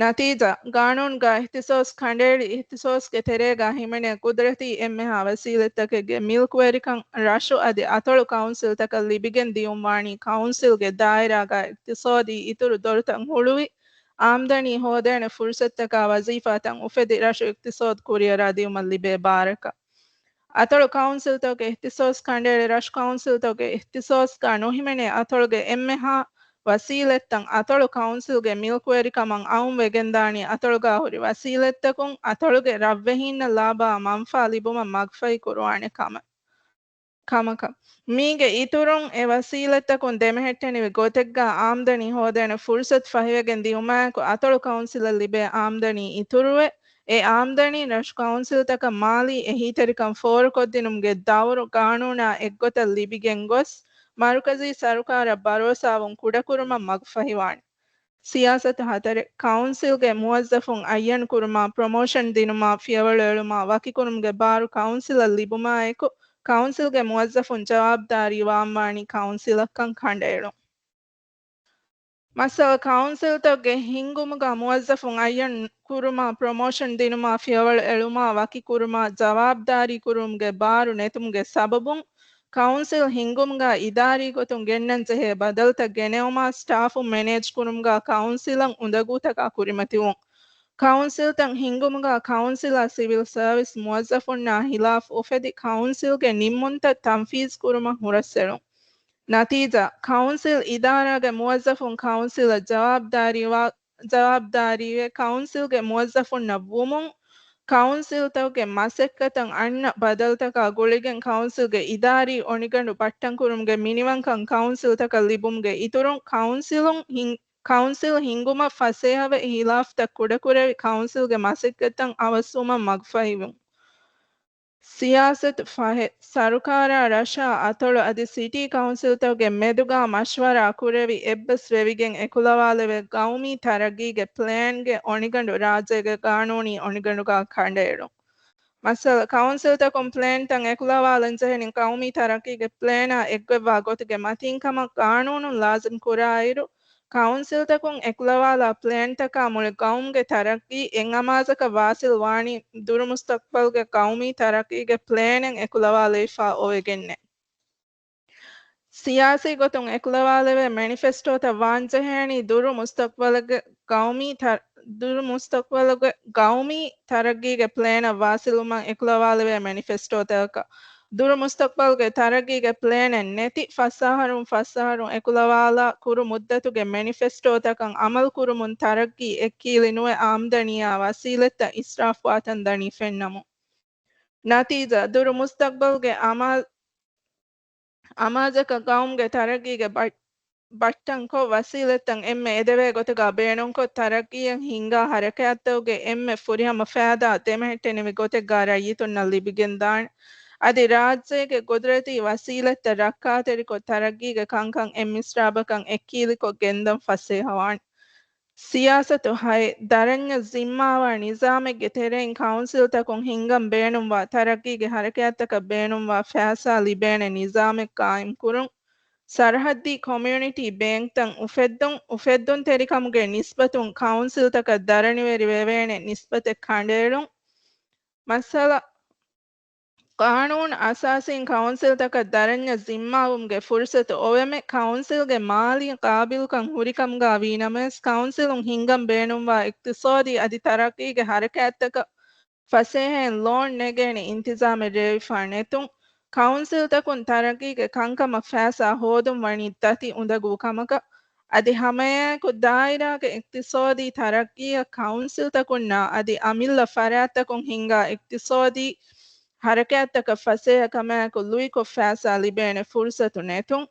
ނަތީޖާ، ޤާނޫނުގަ އިޚްތިޞާޞް ކަނޑައެޅި އިޚްތިޞާޞްގެ ތެރޭގަ ހިމެނޭ ޤުދްރަތީ އެންމެހާ ވަސީލަތްތަކެއްގެ މިލްކުވެރިކަން ރަށު އަދި އަތޮޅު ކައުންސިލްތަކަށް ލިބިގެން ދިޔުންވާނީ ކައުންސިލްގެ ދާއިރާގަ އިޤްތިޞާދީ އިތުރު ދޮރުތައް ހުޅުވި، އާމްދަނީ ހޯދޭނެ ފުރުޞަތުތަކާ ވަޒީފާތައް އުފެދި ރަށު އިޤްތިޞާދު ކުރިއަރާ ދިޔުމަށް ލިބޭ ބާރަކަށް. އަތޮޅު ކައުންސިލްތަކުގެ އިޚްތިޞާޞް ކަނޑައެޅި ރަށު ކައުންސިލްތަކުގެ އިޚްތިޞާޞްގަ ނުހިމެނޭ އަތޮޅުގެ އެންމެހާ ވަސީލަތްތައް އަތޮޅު ކައުންސިލްގެ މިލްކުވެރިކަމަށް އައުން ވެގެންދާނީ އަތޮޅުގަ ހުރި ވަސީލަތްތަކުން އަތޮޅުގެ ރަށްވެހީންނަށް ލާބާ މަންފާ ލިބުމަށް މަގުފަހި ކުރުވާނެ ކަމަށް. ކަމަކަށް. މީގެ އިތުރުން އެ ވަސީލަތްތަކުން ދެމެހެއްޓެނިވި ގޮތެއްގަ އާމްދަނީ ހޯދޭނެ ފުރުޞަތު ފަހިވެގެން ދިޔުމާއެކު އަތޮޅު ކައުންސިލަށް ލިބޭ އާމްދަނީ އިތުރުވެ، އެ އާމްދަނީ ރަށު ކައުންސިލްތަކަށް މާލީ އެހީތެރިކަން ފޯރުކޮށްދިނުމުގެ ދައުރު ޤާނޫނާ އެއްގޮތަށް ލިބިގެން ގޮސް، މަރުކަޒީ ސަރުކާރަށް ބަރޯސާވުން ކުޑަކުރުމަށް މަގުފަހިވާނެ. ސިޔާސަތު ހަތަރެއް، ކައުންސިލްގެ މުވައްޒަފުން އައްޔަން ކުރުމާ، ޕްރޮމޯޝަން ދިނުމާ، ފިޔަވަޅު އެޅުމާ، ވަކިކުރުމުގެ ބާރު ކައުންސިލަށް ލިބުމާއެކު، ކައުންސިލްގެ މުވައްޒަފުން ޖަވާބުދާރީ ވާންވާނީ ކައުންސިލަށްކަން ކަނޑައެޅުން. މައްސަލަ، ކައުންސިލްތަކުގެ ހިންގުމުގަ މުވައްޒަފުން އައްޔަން ކުރުމާ، ޕްރޮމޯޝަން ދިނުމާ، ފިޔަވަޅު އެޅުމާ، ވަކިކުރުމާ، ޖަވާބުދާރީ ކުރުމުގެ ބާރު ނެތުމުގެ ސަބަބުން، ކައުންސިލް ހިންގުމުގަ އިދާރީ ގޮތުން ގެންނަން ޖެހޭ ބަދަލުތައް ގެނެވުމާ، ސްޓާފުން މެނޭޖް ކުރުމުގަ ކައުންސިލަށް އުނދަގޫތަކާ ކުރިމަތިވުން. ކައުންސިލްތައް ހިންގުމުގަ ކައުންސިލާ ސިވިލް ސަރވިސް މުވައްޒަފުންނާ ހިލާފް އުފެދި، ކައުންސިލްގެ ނިންމުންތައް ތަންފީޒް ކުރުމަށް ހުރަސްއެޅުން. ނަތީޖާ، ކައުންސިލް އިދާރާގެ މުވައްޒަފުން ކައުންސިލަށް ޖަވާބުދާރީވާ-، ޖަވާބުދާރީވެ، ކައުންސިލްގެ މުވައްޒަފުންނަށް ވުމުން، ކައުންސިލްތަކުގެ މަސައްކަތަށް އަންނަ ބަދަލުތަކާ ގުޅިގެން ކައުންސިލްގެ އިދާރީ އޮނިގަނޑު ބައްޓަންކުރުމުގެ މިނިވަންކަން ކައުންސިލްތަކަށް ލިބުމުގެ އިތުރުން، ކައުންސިލުން ހިން-، ކައުންސިލް ހިންގުމަށް ފަސޭހަވެ ހިލާފްތައް ކުޑަކުރެވި، ކައުންސިލްގެ މަސައްކަތަށް އަވަސްވުމަށް މަގުފަހިވުން. ސިޔާސަތު ފަހެއް، ސަރުކާރާ ރަށާ އަތޮޅު އަދި ސިޓީ ކައުންސިލްތަކުގެ މެދުގާ މަޝްވަރާ ކުރެވި އެއްބަސް ވެވިގެން އެކުލަވާލެވޭ ގައުމީ ތަރައްގީގެ ޕްލޭންގެ އޮނިގަނޑު ރާއްޖޭގެ ގާނޫނީ އޮނިގަނޑުގާ ކަނޑައެޅުން. މައްސަލަ، ކައުންސިލްތަކުން ޕްލޭންތައް އެކުލަވާލަން ޖެހެނީ ގައުމީ ތަރައްގީގެ ޕްލޭނާ އެއްގޮތްވާ ގޮތުގެ މަތީން ކަމަށް ގާނޫނުން ލާޒިމް ކުރާއިރު، ކައުންސިލްތަކުން އެކުލަވާލާ ޕްލޭންތަކާ މުޅި ގައުމުގެ ތަރައްގީ އެއް އަމާޒަކަށް ވާސިލް ވާނީ ދުރު މުސްތަޤްބަލްގެ ގައުމީ ތަރައްގީގެ ޕްލޭނެއް އެކުލަވާލެވިފާ އޮވެގެންނޭ. ސިޔާސީ ގޮތުން އެކުލަވާލެވޭ މެނިފެސްޓޯތައް ވާންޖެހޭނީ ދުރު މުސްތަޤްބަލުގެ ގައުމީ ތަ-، ދުރު މުސްތަޤްބަލުގެ ގައުމީ ތަރައްގީގެ ޕްލޭނަށް ވާސިލުވުމަށް އެކުލަވާލެވޭ މެނިފެސްޓޯތަކަށް. ދުރު މުސްތަޤްބަލުގެ ތަރައްގީގެ ޕްލޭނެއް ނެތި ފަސް އަހަރުން ފަސް އަހަރުން އެކުލަވާލާ ކުރު މުއްދަތުގެ މެނިފެސްޓޯތަކަށް އަމަލު ކުރުމުން ތަރައްގީ އެއްކީލި ނުވެ އާމްދަނީއާ ވަސީލަތްތައް އިސްރާފްވާތަން ދަނީ ފެންނަމުން. ނަތީޖާ، ދުރު މުސްތަޤްބަލްގެ އަމާ-، އަމާޒަކަށް ގައުމުގެ ތަރައްގީގެ ބަ-، ބައްޓަންކޮށް، ވަސީލަތްތައް އެންމެ އެދެވޭ ގޮތުގަ ބޭނުންކޮށް، ތަރައްގީއަށް ހިންގާ ހަރަކާތްތަކުގެ އެންމެ ފުރިހަމަ ފައިދާ ދެމެހެއްޓެނިވި ގޮތެއްގަ ރައްޔިތުންނަށް ލިބިގެންދާނެ. އަދި ރާއްޖޭގެ ގުދުރަތީ ވަސީލަތްތައް ރައްކާތެރިކޮށް، ތަރައްގީގެ ކަންކަން އެއް މިސްރާބަކަށް އެއްކީލިކޮށް ގެންދަން ފަސޭހަވާނެ. ސިޔާސަތު ހައެއް، ދަރަންޏަށް ޒިންމާވާ ނިޒާމެއްގެ ތެރެއިން ކައުންސިލްތަކުން ހިންގަން ބޭނުންވާ ތަރައްގީގެ ހަރަކާތްތަކަށް ބޭނުންވާ ފައިސާ ލިބޭނެ ނިޒާމެއް ޤާއިމްކުރުން. ސަރަހައްދީ ކޮމިއުނިޓީ ބޭންކްތައް އުފެއްދުން، އުފެއްދުންތެރިކަމުގެ ނިސްބަތުން ކައުންސިލްތަކަށް ދަރަނިވެރި ވެވޭނެ ނިސްބަތެއް ކަނޑައެޅުން. މައްސަލަ، ޤާނޫނު އަސާސީން ކައުންސިލްތަކަށް ދަރަންޏަށް ޒިންމާވުމުގެ ފުރުސަތު އޮވެމެ، ކައުންސިލްގެ މާލީ ޤާބިލުކަން ހުރިކަމުގަ ވީނަމަވެސް، ކައުންސިލުން ހިންގަން ބޭނުންވާ އިޤްތިޞާދީ އަދި ތަރައްޤީގެ ޙަރަކާތްތަކަށް ފަސޭހައިން ލޯން ނެގޭނެ އިންތިޒާމެއް ރޭވިފާ ނެތުން، ކައުންސިލްތަކުން ތަރައްޤީގެ ކަންކަމަށް ފައިސާ ހޯދުން ވަނީ ދަތި އުނދަގޫ ކަމަކަށް. އަދި ހަމައެއާއެކު ދާއިރާގެ އިޤްތިޞާދީ ތަރައްޤީއަށް ކައުންސިލްތަކުންނާ އަދި އަމިއްލަ ފަރާތްތަކުން ހިންގާ އިޤްތިޞާދީ ޙަރަކާތްތަކަށް ފަސޭހަ ކަމާއެކު ލުއިކޮށް ފައިސާ ލިބޭނެ ފުރުސަތު ނެތުން.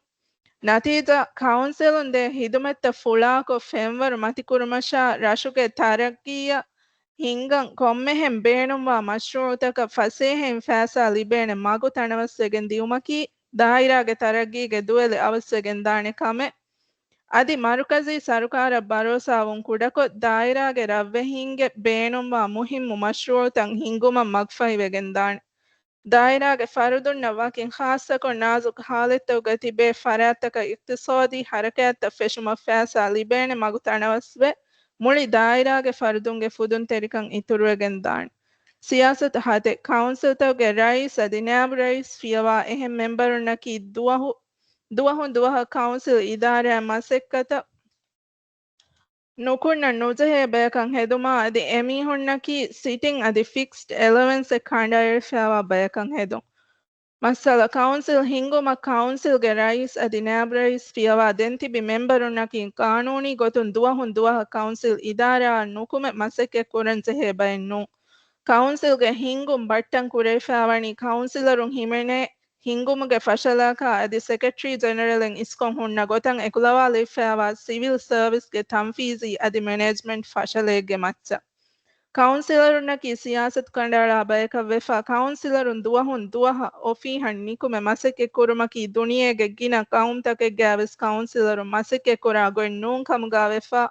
ނަތީޖާ، ކައުންސިލުން ދޭ ޚިދުމަތްތައް ފުޅާކޮށް ފެންވަރު މަތިކުރުމަށާ ރަށުގެ ތަރައްޤީއަށް ހިންގަން ކޮންމެހެން ބޭނުންވާ މަޝްރޫޢުތަކަށް ފަސޭހައިން ފައިސާ ލިބޭނެ މަގު ތަނަވަސްވެގެން ދިއުމަކީ، ދާއިރާގެ ތަރައްޤީގެ ދުވެލި އަވަސްވެގެންދާނެ ކަމެއް. އަދި މަރުކަޒީ ސަރުކާރަށް ބަރޯސާވުން ކުޑަކޮށް، ދާއިރާގެ ރަށްވެހީންގެ ބޭނުންވާ މުހިއްމު މަޝްރޫޢުތައް ހިންގުމަށް މަގުފަހިވެގެންދާނެ. ދާއިރާގެ ފަރުދުންނަށް ވަކިން ޚާއްޞަކޮށް ނާޒުކު ޙާލަތްތަކުގަ ތިބޭ ފަރާތްތަކަށް އިޤްތިޞާދީ ޙަރަކާތްތައް ފެށުމަށް ފައިސާ ލިބޭނެ މަގު ތަނަވަސްވެ، މުޅި ދާއިރާގެ ފަރުދުންގެ ފުދުންތެރިކަން އިތުރުވެގެންދާނެ. ސިޔާސަތު ހަތެއް، ކައުންސިލްތަކުގެ ރައީސް އަދި ނާއިބު ރައީސް ފިޔަވާ އެހެން މެމްބަރުންނަކީ ދުވަހު، ދުވަހުން ދުވަހަށް ކައުންސިލް އިދާރާއަށް މަސައްކަތަށް ނުކުންނަން ނުޖެހޭ ބަޔަކަށް ހެދުމާ އަދި އެމީހުންނަކީ ސިޓިން އަދި ފިކްސްޑް އެލަވެންސެއް ކަނޑައެޅިފައިވާ ބަޔަކަށް ހެދުން. މައްސަލަ، ކައުންސިލް ހިންގުމަށް ކައުންސިލްގެ ރައީސް އަދި ނާއިބު ރައީސް ފިޔަވާ ދެން ތިބި މެމްބަރުންނަކީ ޤާނޫނީ ގޮތުން ދުވަހުން ދުވަހަށް ކައުންސިލް އިދާރާއަށް ނުކުމެ މަސައްކަތް ކުރަން ޖެހޭ ބައެއް ނޫން. ކައުންސިލްގެ ހިންގުން ބައްޓަން ކުރެވިފައިވަނީ ކައުންސިލަރުން ހިމެނޭ ހިންގުމުގެ ފަށަލައަކާ އަދި ސެކްރެޓަރީ ޖެނެރަލެއް އިސްކޮށް ހުންނަ ގޮތަށް އެކުލަވާލެވިފައިވާ ސިވިލް ސަރވިސްގެ ތަންފީޒީ އަދި މެނޭޖްމަންޓް ފަށަލައެއްގެ މައްޗަށް. ކައުންސިލަރުންނަކީ ސިޔާސަތު ކަނޑައަޅާ ބަޔަކަށްވެފަ، ކައުންސިލަރުން ދުވަހުން ދުވަހަށް އޮފީހަށް ނިކުމެ މަސައްކަތް ކުރުމަކީ ދުނިޔޭގެ ގިނަ ޤައުމުތަކެއްގައިވެސް ކައުންސިލަރުން މަސައްކަތް ކުރާ ގޮތް ނޫން ކަމުގައިވެފަ،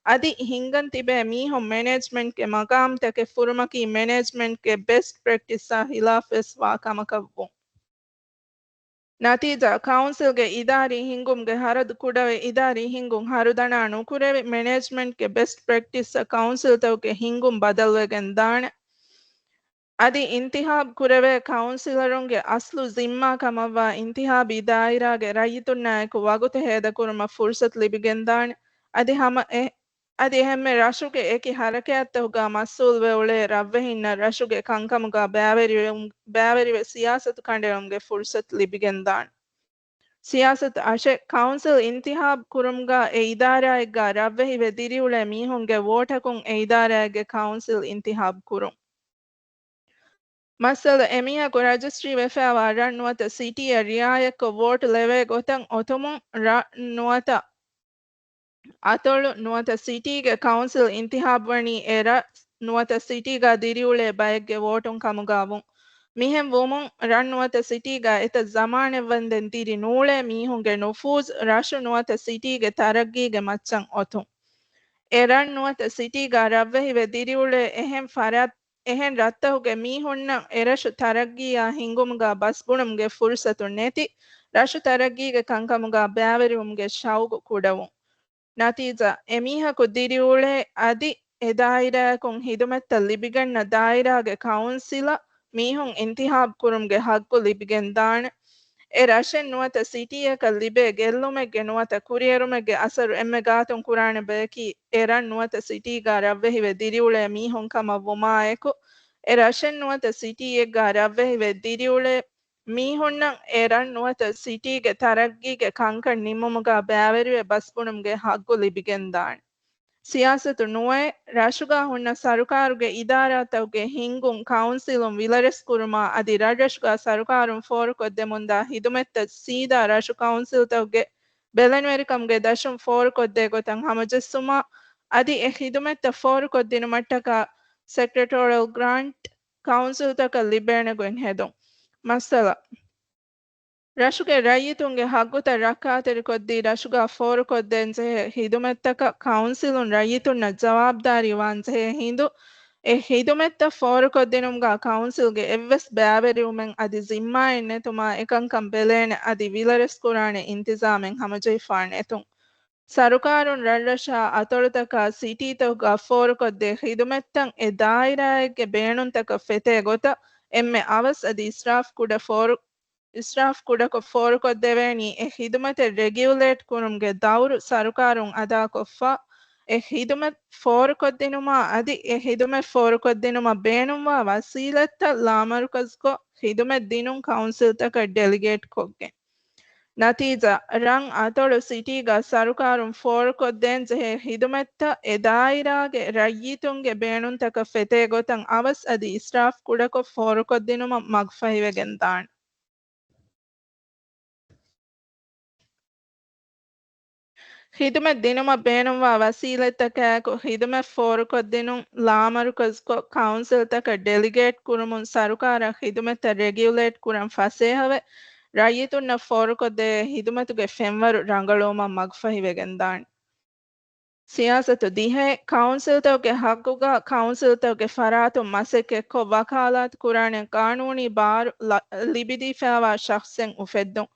އަދި ހިންގަން ތިބޭ މީހުން މެނޭޖްމަންޓްގެ މަގާމްތަކެއް ފުރުމަކީ މެނޭޖްމަންޓްގެ ބެސްޓް ޕްރެކްޓިސްއާ ހިލާފްވެސް ވާ ކަމަކަށްވުން. ނަތީޖާ، ކައުންސިލްގެ އިދާރީ ހިންގުމުގެ ހަރަދު ކުޑަވެ، އިދާރީ ހިންގުން ހަރުދަނާ ނުކުރެވި، މެނޭޖްމަންޓްގެ ބެސްޓް ޕްރެކްޓިސްއަށް ކައުންސިލްތަކުގެ ހިންގުން ބަދަލުވެގެން ދާނެ. އަދި އިންތިހާބު ކުރެވޭ ކައުންސިލަރުންގެ އަސްލު ޒިންމާ ކަމަށްވާ އިންތިހާބީ ދާއިރާގެ ރައްޔިތުންނާއެކު ވަގުތެއް ހޭދަކުރުމަށް ފުރުސަތު ލިބިގެންދާނެ. އަދި ހަމަ އެ، އަދި އެހެންމެ ރަށުގެ އެކި ހަރަކާތްތަކުގަ މަސްއޫލުވެ އުޅޭ ރަށްވެހިންނަށް ރަށުގެ ކަންކަމުގަ ބައިވެރިވެ، ބައިވެރިވެ ސިޔާސަތު ކަނޑައެޅުމުގެ ފުރުސަތު ލިބިގެންދާނެ. ސިޔާސަތު އަށެއް، ކައުންސިލް އިންތިހާބު ކުރުމުގަ އެ އިދާރާއެއްގަ ރަށްވެހިވެ ދިރިއުޅޭ މީހުންގެ ވޯޓަކުން އެ އިދާރާއެއްގެ ކައުންސިލް އިންތިހާބު ކުރުން. މައްސަލަ، އެމީހަކު ރަޖިސްޓްރީ ވެފައިވާ ރަށް ނުވަތަ ސިޓީއެއް ރިއާޔަތްކޮށް ވޯޓު ލެވޭ ގޮތަށް އޮތުމުން ރަށް ނުވަތަ އަތޮޅު ނުވަތަ ސިޓީގެ ކައުންސިލް އިންތިހާބުވަނީ އެ ރަށް ނުވަތަ ސިޓީގަ ދިރިއުޅޭ ބައެއްގެ ވޯޓުން ކަމުގަ ވުން. މިހެން ވުމުން، ރަށް ނުވަތަ ސިޓީގަ އެތައް ޒަމާނެއްވަންދެން ދިރި ނޫޅޭ މީހުންގެ ނުފޫޒު ރަށު ނުވަތަ ސިޓީގެ ތަރައްގީގެ މައްޗަށް އޮތުން. އެ ރަށް ނުވަތަ ސިޓީގަ ރަށްވެހިވެ ދިރިއުޅޭ އެހެން ފަރާތް، އެހެން ރަށްތަކުގެ މީހުންނަށް އެރަށު ތަރައްގީއާ ހިންގުމުގަ ބަސްބުނުމުގެ ފުރުސަތު ނެތި، ރަށު ތަރައްގީގެ ކަންކަމުގަ ބައިވެރިވުމުގެ ޝައުގު ކުޑަވުން. ނަތީޖާ، އެމީހަކު ދިރިއުޅޭ އަދި އެ ދާއިރާއަކުން ހިދުމަތްތައް ލިބިގަންނަ ދާއިރާގެ ކައުންސިލަށް މީހުން އިންތިހާބު ކުރުމުގެ ހައްގު ލިބިގެންދާނެ. އެ ރަށެއް ނުވަތަ ސިޓީއަކަށް ލިބޭ ގެއްލުމެއްގެ ނުވަތަ ކުރިއެރުމެއްގެ އަސަރު އެންމެ ގާތުން ކުރާނެ ބަޔަކީ، އެ ރަށް ނުވަތަ ސިޓީގަ ރަށްވެހިވެ ދިރިއުޅޭ މީހުން ކަމަށް ވުމާއެކު، އެ ރަށެއް ނުވަތަ ސިޓީއެއްގަ ރަށްވެހިވެ ދިރިއުޅޭ މީހުންނަށް އެ ރަށް ނުވަތަ ސިޓީގެ ތަރައްގީގެ ކަންކަން ނިންމުމުގަ ބައިވެރިވެ ބަސްބުނުމުގެ ހައްގު ލިބިގެންދާނެ. ސިޔާސަތު ނުވައެއް، ރަށުގަ ހުންނަ ސަރުކާރުގެ އިދާރާތަކުގެ ހިންގުން ކައުންސިލުން ވިލަރެސް ކުރުމާ އަދި ރަށްރަށުގަ ސަރުކާރުން ފޯރުކޮށްދެމުންދާ ހިދުމަތްތައް ސީދާ ރަށު ކައުންސިލްތަކުގެ ބެލެނިވެރިކަމުގެ ދަށުން ފޯރުކޮށްދޭ ގޮތަށް ހަމަޖެއްސުމާ އަދި އެ ހިދުމަތްތައް ފޯރުކޮށްދިނުމަށްޓަކާ ސެކްރެޓޯރިއަލް ގްރާންޓް ކައުންސިލްތަކަށް ލިބޭނެ ގޮތް ހެދުން. މައްސަލަ، ރަށުގެ ރައްޔިތުންގެ ހައްގުތައް ރައްކާތެރިކޮށްދީ، ރަށުގަ ފޯރުކޮށްދޭންޖެހޭ ހިދުމަތްތަކަށް ކައުންސިލުން ރައްޔިތުންނަށް ޖަވާބުދާރީ ވާންޖެހޭ ހިނދު، އެ ޚިދުމަތްތައް ފޯރުކޮށްދިނުމުގަ ކައުންސިލްގެ އެއްވެސް ބައިވެރިވުމެއް އަދި ޒިންމާއެއް ނެތުމާ އެކަންކަން ބެލޭނެ އަދި ވިލަރެސްކުރާނެ އިންތިޒާމެއް ހަމަޖެހިފާ ނެތުން. ސަރުކާރުން ރަށްރަށާ އަތޮޅުތަކާ ސިޓީތަކުގަ ފޯރުކޮށްދޭ ޚިދުމަތްތައް އެ ދާއިރާއެއްގެ ބޭނުންތަކަށް ފެތޭ ގޮތަށް އެންމެ އަވަސް އަދި އިސްރާފް ކުޑަ ފޯރު، އިސްރާފް ކުޑަކޮށް ފޯރުކޮށްދެވޭނީ އެ ޚިދުމަތެއް ރެގިއުލޭޓް ކުރުމުގެ ދައުރު ސަރުކާރުން އަދާކޮށްފަ، އެ ޚިދުމަތް ފޯރުކޮށްދިނުމާ އަދި އެ ޚިދުމަތް ފޯރުކޮށްދިނުމަށް ބޭނުންވާ ވަސީލަތްތައް ލާމަރުކަޒުކޮށް ޚިދުމަތް ދިނުން ކައުންސިލްތަކަށް ޑެލިގޭޓް ކޮށްގެން. ނަތީޖާ، ރަށް އަތޮޅު ސިޓީގަ ސަރުކާރުން ފޯރުކޮށްދޭންޖެހޭ ޚިދުމަތްތައް އެ ދާއިރާގެ ރައްޔިތުންގެ ބޭނުންތަކަށް ފެތޭ ގޮތަށް އަވަސް އަދި އިސްރާފް ކުޑަކޮށް ފޯރުކޮށްދިނުމަށް މަގުފަހިވެގެންދާނެ. ޚިދުމަތް ދިނުމަށް ބޭނުންވާ ވަސީލަތްތަކާއެކު ޚިދުމަތް ފޯރުކޮށްދިނުން ލާމަރުކަޒުކޮށް، ކައުންސިލްތަކަށް ޑެލިގޭޓް ކުރުމުން ސަރުކާރަށް ޚިދުމަތްތައް ރެގިއުލޭޓް ކުރަން ފަސޭހަވެ، ރައްޔިތުންނަށް ފޯރުކޮށްދޭ ޚިދުމަތުގެ ފެންވަރު ރަނގަޅުވުމަށް މަގުފަހިވެގެންދާނެ. ސިޔާސަތު ދިހައެއް، ކައުންސިލްތަކުގެ ހައްގުގަ ކައުންސިލްތަކުގެ ފަރާތުން މަސައްކަތްކޮށް ވަކާލާތު ކުރާނެ ގާނޫނީ ބާރު ލަ-، ލިބިދީފައިވާ ޝަޚްޞެއް އުފެއްދުން.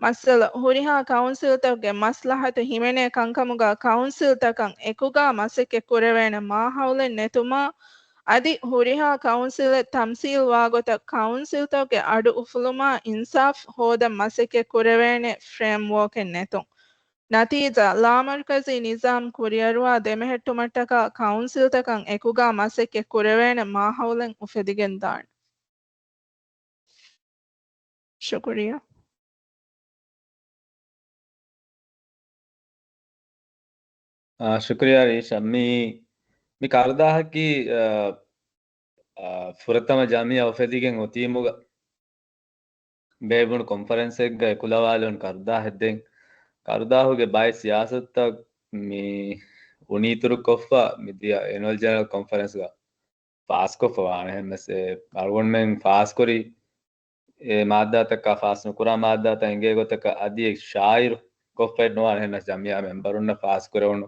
މައްސަލަ، ހުރިހާ ކައުންސިލްތަކުގެ މަސްލަހަތު ހިމެނޭ ކަންކަމުގަ ކައުންސިލްތަކަށް އެކުގަ މަސައްކަތް ކުރެވޭނެ މާހައުލެއް ނެތުމާ އަދި ހުރިހާ ކައުންސިލެއް ތަމްސީލްވާގޮތަށް ކައުންސިލްތަކުގެ އަޑު އުފުލުމާ އިންސާފް ހޯދަން މަސައްކަތް ކުރެވޭނެ ފްރޭމްވޯކެއް ނެތުން. ނަތީޖާ، ލާމަރުކަޒީ ނިޒާމް ކުރިއަރުވާ ދެމެހެއްޓުމަށްޓަކާ ކައުންސިލްތަކަށް އެކުގަ މަސައްކަތް ކުރެވޭނެ މާހައުލެއް އުފެދިގެންދާނެ. ޝުކުރިއްޔާ. އާ، ޝުކުރިއްޔާ ރީޝާ. މި، މި ކަރުދާހަކީ، އާ، އާ، ފުރަތަމަ ޖަމިއްޔާ އުފެދިގެން އޮތީމުގަ ބޭއްވުނު ކޮންފަރެންސެއްގަ އެކުލަވާލެވުނު ކަރުދާހެއް ދެން. ކަރުދާހުގެ ބައެއް ސިޔާސަތުތައް މި އުނިއިތުރުކޮށްފަ މިދިޔަ އެނުއަލް ޖެނެރަލް ކޮންފަރެންސްގަ ފާސްކޮށްފަ ވާނެ. އެހެންވެސް އެ އަޅުގަނޑުމެން ފާސްކުރި އެ މާއްދާތަކާ ފާސް ނުކުރާ މާއްދާތައް އެނގޭ ގޮތަކަށް އަދި އެ ޝާއިރު ކޮށްފައެއް ނުވާނެ. އެހެންނަސް ޖަމިއްޔާ މެމްބަރުންނަށް ފާސްކުރެވުނު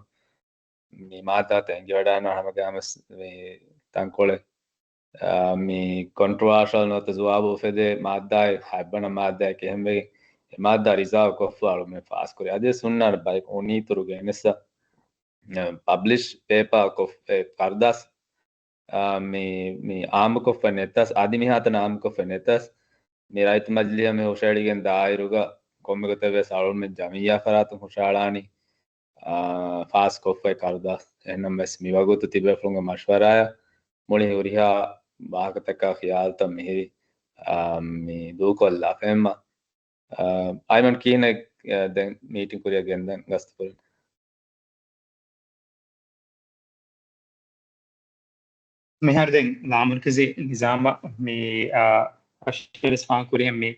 މި މާއްދާތައް އެނގިވަޑައިން ހަމަގައިމުވެސް މި ތަންކޮޅެއް، އާ، މި ކޮންޓްރޮވާޝަލް ނުވަތަ ޒުވާބު އުފެދޭ މާއްދާއެއް ހަތްވަނަ މާއްދާއެކޭ. އެހެންވެގެން އެ މާއްދާ ރިޒާވް ކޮށްފަ އަޅުގަނޑުމެން ފާސްކުރި. އަދިވެސް ހުންނާނެ ބައެއް އުނިއިތުރު ގެނެސް، އާ، ޕަބްލިޝް ޕޭޕާ ކޮށް، އެ ކަރުދާސް އާ، މި، މި އާއްމުކޮށްފަ ނެތަސް، އަދި މިހާތަނަށް އާއްމުކޮށްފަ ނެތަސް، މި ރައްޔިތު މަޖިލީހަށް މި ހުށަހެޅިގެން ދާއިރުގަ ކޮންމެ ގޮތެއް ވެސް އަޅުގަނޑުމެން ޖަމިއްޔާ ފަރާތުން ހުށަހަޅާނީ، އާ، ފާސްކޮށްފައި ކަރުދާސް. އެހެންނަމަވެސް މި ވަގުތު ތިބޭފުޅުންގެ މަޝްވަރާއަށް މުޅި ހުރިހާ ވާހަކަތަކާ ޚިޔާލުތައް މިހިރި، އާ، މި ދޫކޮށްލާފަ އެހެންމަ، އާ، އައިމަން ކިހިނެއް، އާ، ދެން މީޓިން ކުރިއަށް ގެންދަން ގަސްތުކުރަން. މިހާރު ދެން ލާމަރުކަޒީ ނިޒާމަށް މި، އާ، އަށިވެސް ފާހަގަކުރިހެން މި،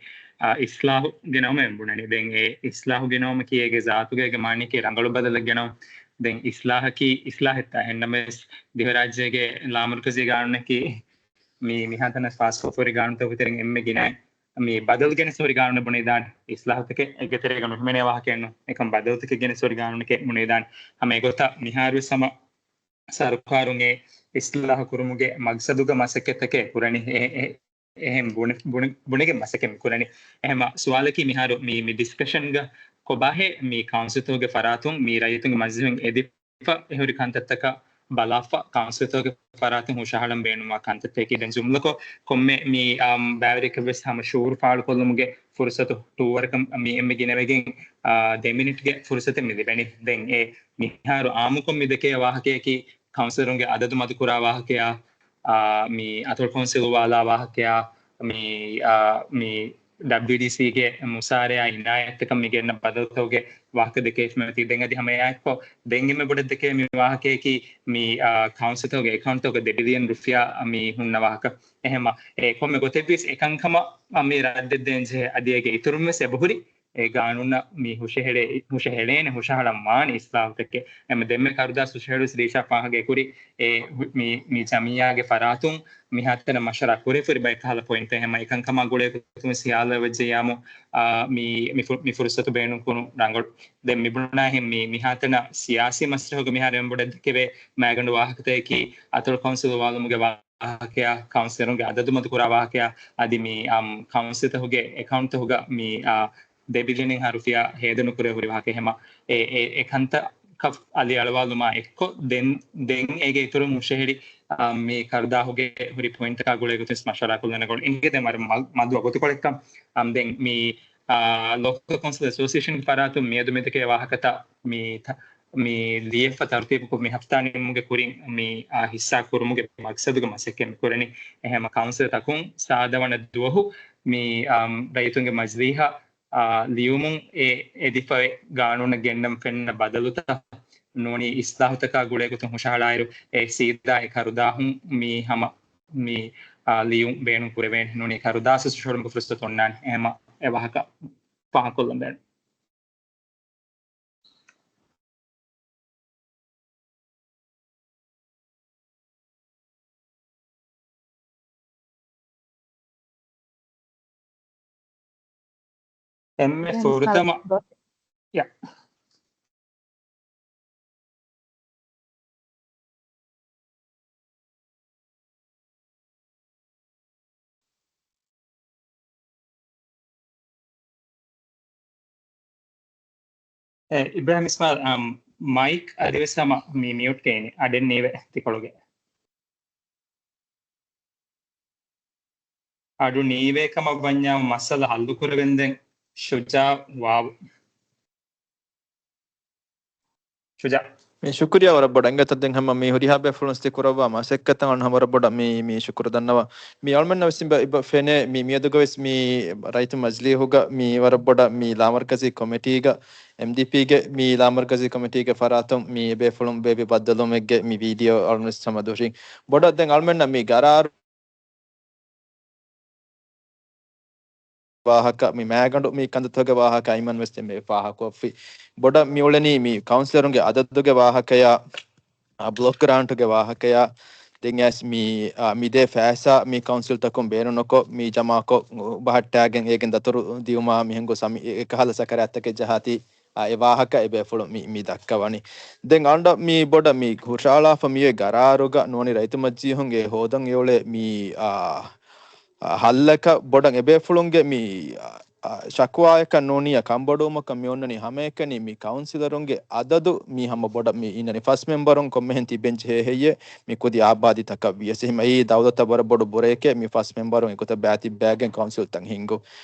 އާ، އިސްލާހު ގެނައުމެއް ބުނަނީ. ދެން އެ އިސްލާހު ގެނައުމަކީ އޭގެ ޒާތުގަ އޭގެ މާނައަކީ ރަނގަޅު ބަދަލެއް ގެނައުން. ދެން އިސްލާހަކީ އިސްލާހެއްތާ؟ އެހެންނަމަވެސް ދިވެހިރާއްޖޭގެ ލާމަރުކަޒީ ގާނޫނަކީ މި މިހާތަނަށް ފާސްކޮށްފަ ހުރި ގާނޫނުތަކުގެ ތެރެއިން އެންމެ ގިނަ މި ބަދަލު ގެނެސް ހުރި ގާނޫނެއް ބުނެދާނެ. އިސްލާހުތަކެއް އޭގެ ތެރޭގަ ނުހިމެނޭ ވާހަކައެއް ނޫން. އެކަން ބަދަލުތަކެއް ގެނެސް ހުރި ގާނޫނެކޭ ބުނެދާނެ. ހަމަ އެގޮތަށް މިހާރުވެސް ހަމަ ސަރުކާރުން އެ އިސްލާހު ކުރުމުގެ މަގްސަދުގަ މަސައްކަތްތަކެއް ކުރަނީ. އެ، އެ، އެހެން ބުނެ، ބުނެ، ބުނެގެން މަސައްކަތް ކުރަނީ. އެހެންމަ ސުވާލަކީ މިހާރު މި، މި ޑިސްކަޝަންގަ ކޮބާހޭ މި ކައުންސިލްތަކުގެ ފަރާތުން މި ރައްޔިތުންގެ މަޖިލީހުން އެދި ފަ އެހުރި ކަންތައްތަކަށް ބަލާފަ، ކައުންސިލްތަކުގެ ފަރާތުން ހުށަހަޅަން ބޭނުންވާ ކަންތައްތަކެއް. ދެން ޖުމްލަކޮށް ކޮންމެ މި، އާ، ބައިވެރިއަކަށްވެސް ހަމަ ޝުއޫރު ފާޅުކޮށްލުމުގެ ފުރުސަތު ޓޫވަރަކަށް މި އެންމެ ގިނަވެގެން، އާ، ދެ މިނިޓްގެ ފުރުސަތެއް މި ލިބެނީ. ދެން އެ މިހާރު އާއްމުކޮށް މި ދެކޭ ވާހަކަޔަކީ ކައުންސިލަރުންގެ އަދަދު މަދުކުރާ ވާހަކަޔާ، އާ، މި އަތޮޅު ކައުންސިލް އުވާލާ ވާހަކަޔާ، މި، އާ، މި ޑަބްލިޔުޑީސީގެ މުސާރަޔާ އިނާޔަތްތަކަށް މި ގެންނަ ބަދަލުތަކުގެ ވާހަކަ ދެކޭ ފެންނަތީ. ދެން އަދި ހަމައެއާއެކު ދެން އެންމެ ބޮޑަށް ދެކޭ މި ވާހަކަޔަކީ މި، އާ، ކައުންސިލްތަކުގެ އެކައުންޓްތަކުގަ ދެ ބިލިއަން ރުފިޔާ މި ހުންނަ ވާހަކަ. އެހެންމަ އެ ކޮންމެ ގޮތެއްވިޔަސް އެކަންކަމަށް މި ރައްދެއްދޭން ޖެހޭ. އަދި އޭގެ އިތުރުންވެސް އެބަހުރި އެ ގާނޫނަށް މި ހުށަހެޅޭ، ހުށަހެޅޭނެ، ހުށަހަޅަން ވާނެ އިސްލާހުތަކެއް. އެމަ ދެންމެ ކަރުދާސް ހުށަހެޅުސް ރީޝާ ފާހަގަ ކުރި އެ މި، މި ޖަމިއްޔާގެ ފަރާތުން މިހާތަނަށް މަޝްވަރާ ކުރެފުރި ބައެއް ކަހަލަ ޕޮއިންޓްތައް. އެހެމަ އެކަންކަމާ ގުޅޭގޮތުން ސިޔާލަ ވެއްޖެޔާމު، އާ، މި، މި ފު-، މި ފުރުސަތު ބޭނުން ކުރުން ރަނގަޅު. ދެން މިބުނާހެން މި، މިހާތަނަށް ސިޔާސީ މަސްރަހުގެ މިހާރު އެނބުޑެއް ދެކެވޭ މައިގަނޑު ވާހަކަތަކަކީ އަތޮޅު ކައުންސިލް އުވާލުމުގެ ވާހަކަ، ކައުންސިލަރުންގެ އަދަދު މަދު ކުރާ ވާހަކަ، އަދި މި، އަމް، ކައުންސިލްތަކުގެ އެކައުންޓްތަކުގަ މި، އާ، ދެ ބިލިއަނެއްހާ ރުފިޔާ ހޭދަނުކުރެވުނު ހުރި ވާހަކަ. އެހެމަ އެ، އެ، އެ ކަންތައް އަލިއަޅުވާލުމާ އެއްކޮށް ދެން، ދެން އޭގެ އިތުރުން ހުށަހެޅި، އާ، މި ކަރުދާހުގެ ހުރި ޕޮއިންޓްތަކާ ގުޅޭގޮތުން ވެސް މަޝްވަރާ ކޮށްލަން ރަނގަޅު. އިނގޭ ދެން ވަރަށް މަ-، މަދު ވަގުތުކޮޅެއްކަން. އަމް، ދެން މި، އާ، ލޯކަލް ކައުންސިލް އެސޯސިއޭޝަންގެ ފަރާތުން މިއަދު މިދެކޭ ވާހަކަތައް މި ތަ-، މި ލިޔެފަ ތަރުތީބުކޮށް މި ހަފްތާ ނިމުމުގެ ކުރިން މި، އާ، ހިއްސާ ކުރުމުގެ މަގްސަދުގެ މަސައްކަތް މި ކުރަނީ. އެހެމަ ކައުންސިލް ތަކުން ސާދަ ވަނަ ދުވަހު މި، އާ، ރައްޔިތުންގެ މަޖިލީހަށް، އާ، ލިޔުމުން އެ އެދިފައި ގާނޫނަށް ގެންނަން ފެންނަ ބަދަލުތައް ނޫނީ އިސްލާހުތަކާ ގުޅޭގޮތުން ހުށަހަޅާއިރު، އެ ސީދާ އެ ކަރުދާހުން މި ހަމަ މި، އާ، ލިޔުން ބޭނުން ކުރެވޭނެ. ނޫނީ ކަރުދާސް ހުށަހެޅުމުގެ ފުރުސަތު އޮންނާނެ. އެހެމަ އެ ވާހަކަ ފާހަގަކޮށްލަން ބޭނުން. އެންމެ ފުރަތަމަ، ޔާ. އެ، އިބްރާހިމް އިސްމާއިލް، އަމް، މައިކް އަދިވެސް ހަމަ މި މިއުޓްގައި އިނީ. އަޑެއް ނީވޭ ތިކޮޅުގެ. އަޑު ނީވޭ ކަމަށް ވަންޏާ މައްސަލަ ހައްލުކުރެވެންދެން ޝުޖާ ވާވު. ޝުޖާ. މި ޝުކުރިޔާ ވަރަށް ބޮޑަށް. އިނގޭތަ ދެން ހަމަ މި ހުރިހާ ބޭފުޅުން ސި ކުރައްވާ މަސައްކަތަށް އަޅުން ހަމަ ވަރަށް ބޮޑަށް މި، މި ޝުކުރު ދަންނަވަން. މި އަޅުމެންނަށް ވެސް އިބަ، އިބަ ފެނޭ މި މިއަދުގަ ވެސް މި ރައްޔިތު މަޖިލީހުގަ މި ވަރަށް ބޮޑަށް މި ލާމަރުކަޒީ ކޮމިޓީގަ، އެމްޑީޕީގެ މި ލާމަރުކަޒީ ކޮމިޓީގެ ފަރާތުން މި ބޭފުޅުން ބޭބި ބައްދަލުމެއްގެ މި ވީޑިއޯ އަޅުން ވެސް ހަމަ ދޮށިން ބޮޑަށް ދެން އަޅުމެންނަށް މި ގަރާރު ވާހަކަ، މި މައިގަނޑު މި ކަންތައްތަކުގެ ވާހަކަ އައިމަން ވެސް ދެން މި ފާހަގަކޮށްފި. ބޮޑަށް މި އުޅެނީ މި ކައުންސިލަރުންގެ އަދަދުގެ ވާހަކަޔާ، އާ، ބްލޮކް ގްރާންޓުގެ ވާހަކަޔާ، ދެން އައިސް މި، އާ، މި ދޭ ފައިސާ މި ކައުންސިލްތަކުން ބޭނުންނުކޮށް، މި ޖަމާކޮށް ބަހައްޓާގެން އޭގެން ދަތުރު ދިއުމާ މިހެން ގޮސް އެކަހަލަ ސަކަރާތްތަކެއް ޖަހާތީ، އާ، އެ ވާހަކަ އެ ބޭފުޅުން މި، މި ދައްކަވަނީ. ދެން އަންޑަ މި ބޮޑަށް މި ހުށައަޅާފަ މިއޮތް ގަރާރުގަ ނޫނީ ރައްޔިތު މަޖިލީހުން އެ ހޯދަން އެއުޅޭ މި، އާ، އާ، ހައްލަކަށް ބޮޑަށް އެބޭފުޅުންގެ މި، އާ، ޝަކުވާޔަކަށް ނޫނިއްޔާ ކަންބޮޑުވުމަކަށް މި އޮންނަނީ ހަމައެކަނި މި ކައުންސިލަރުންގެ އަދަދު މި ހަމަ ބޮޑަށް މި އިންނަނީ ފަސް މެމްބަރުން ކޮންމެހެން ތިބެން ޖެހޭ ހެއްޔޭ މި ކުދި އާބާދީތަކަށް ވިޔަސް. އެހެން އެއީ ދައުލަތަށް ވަރަށް ބޮޑު ބުރައެކޭ މި ފަސް މެމްބަރުން އެގޮތަށް ބައިތިއްބައިގެން ކައުންސިލްތައް ހިންގު.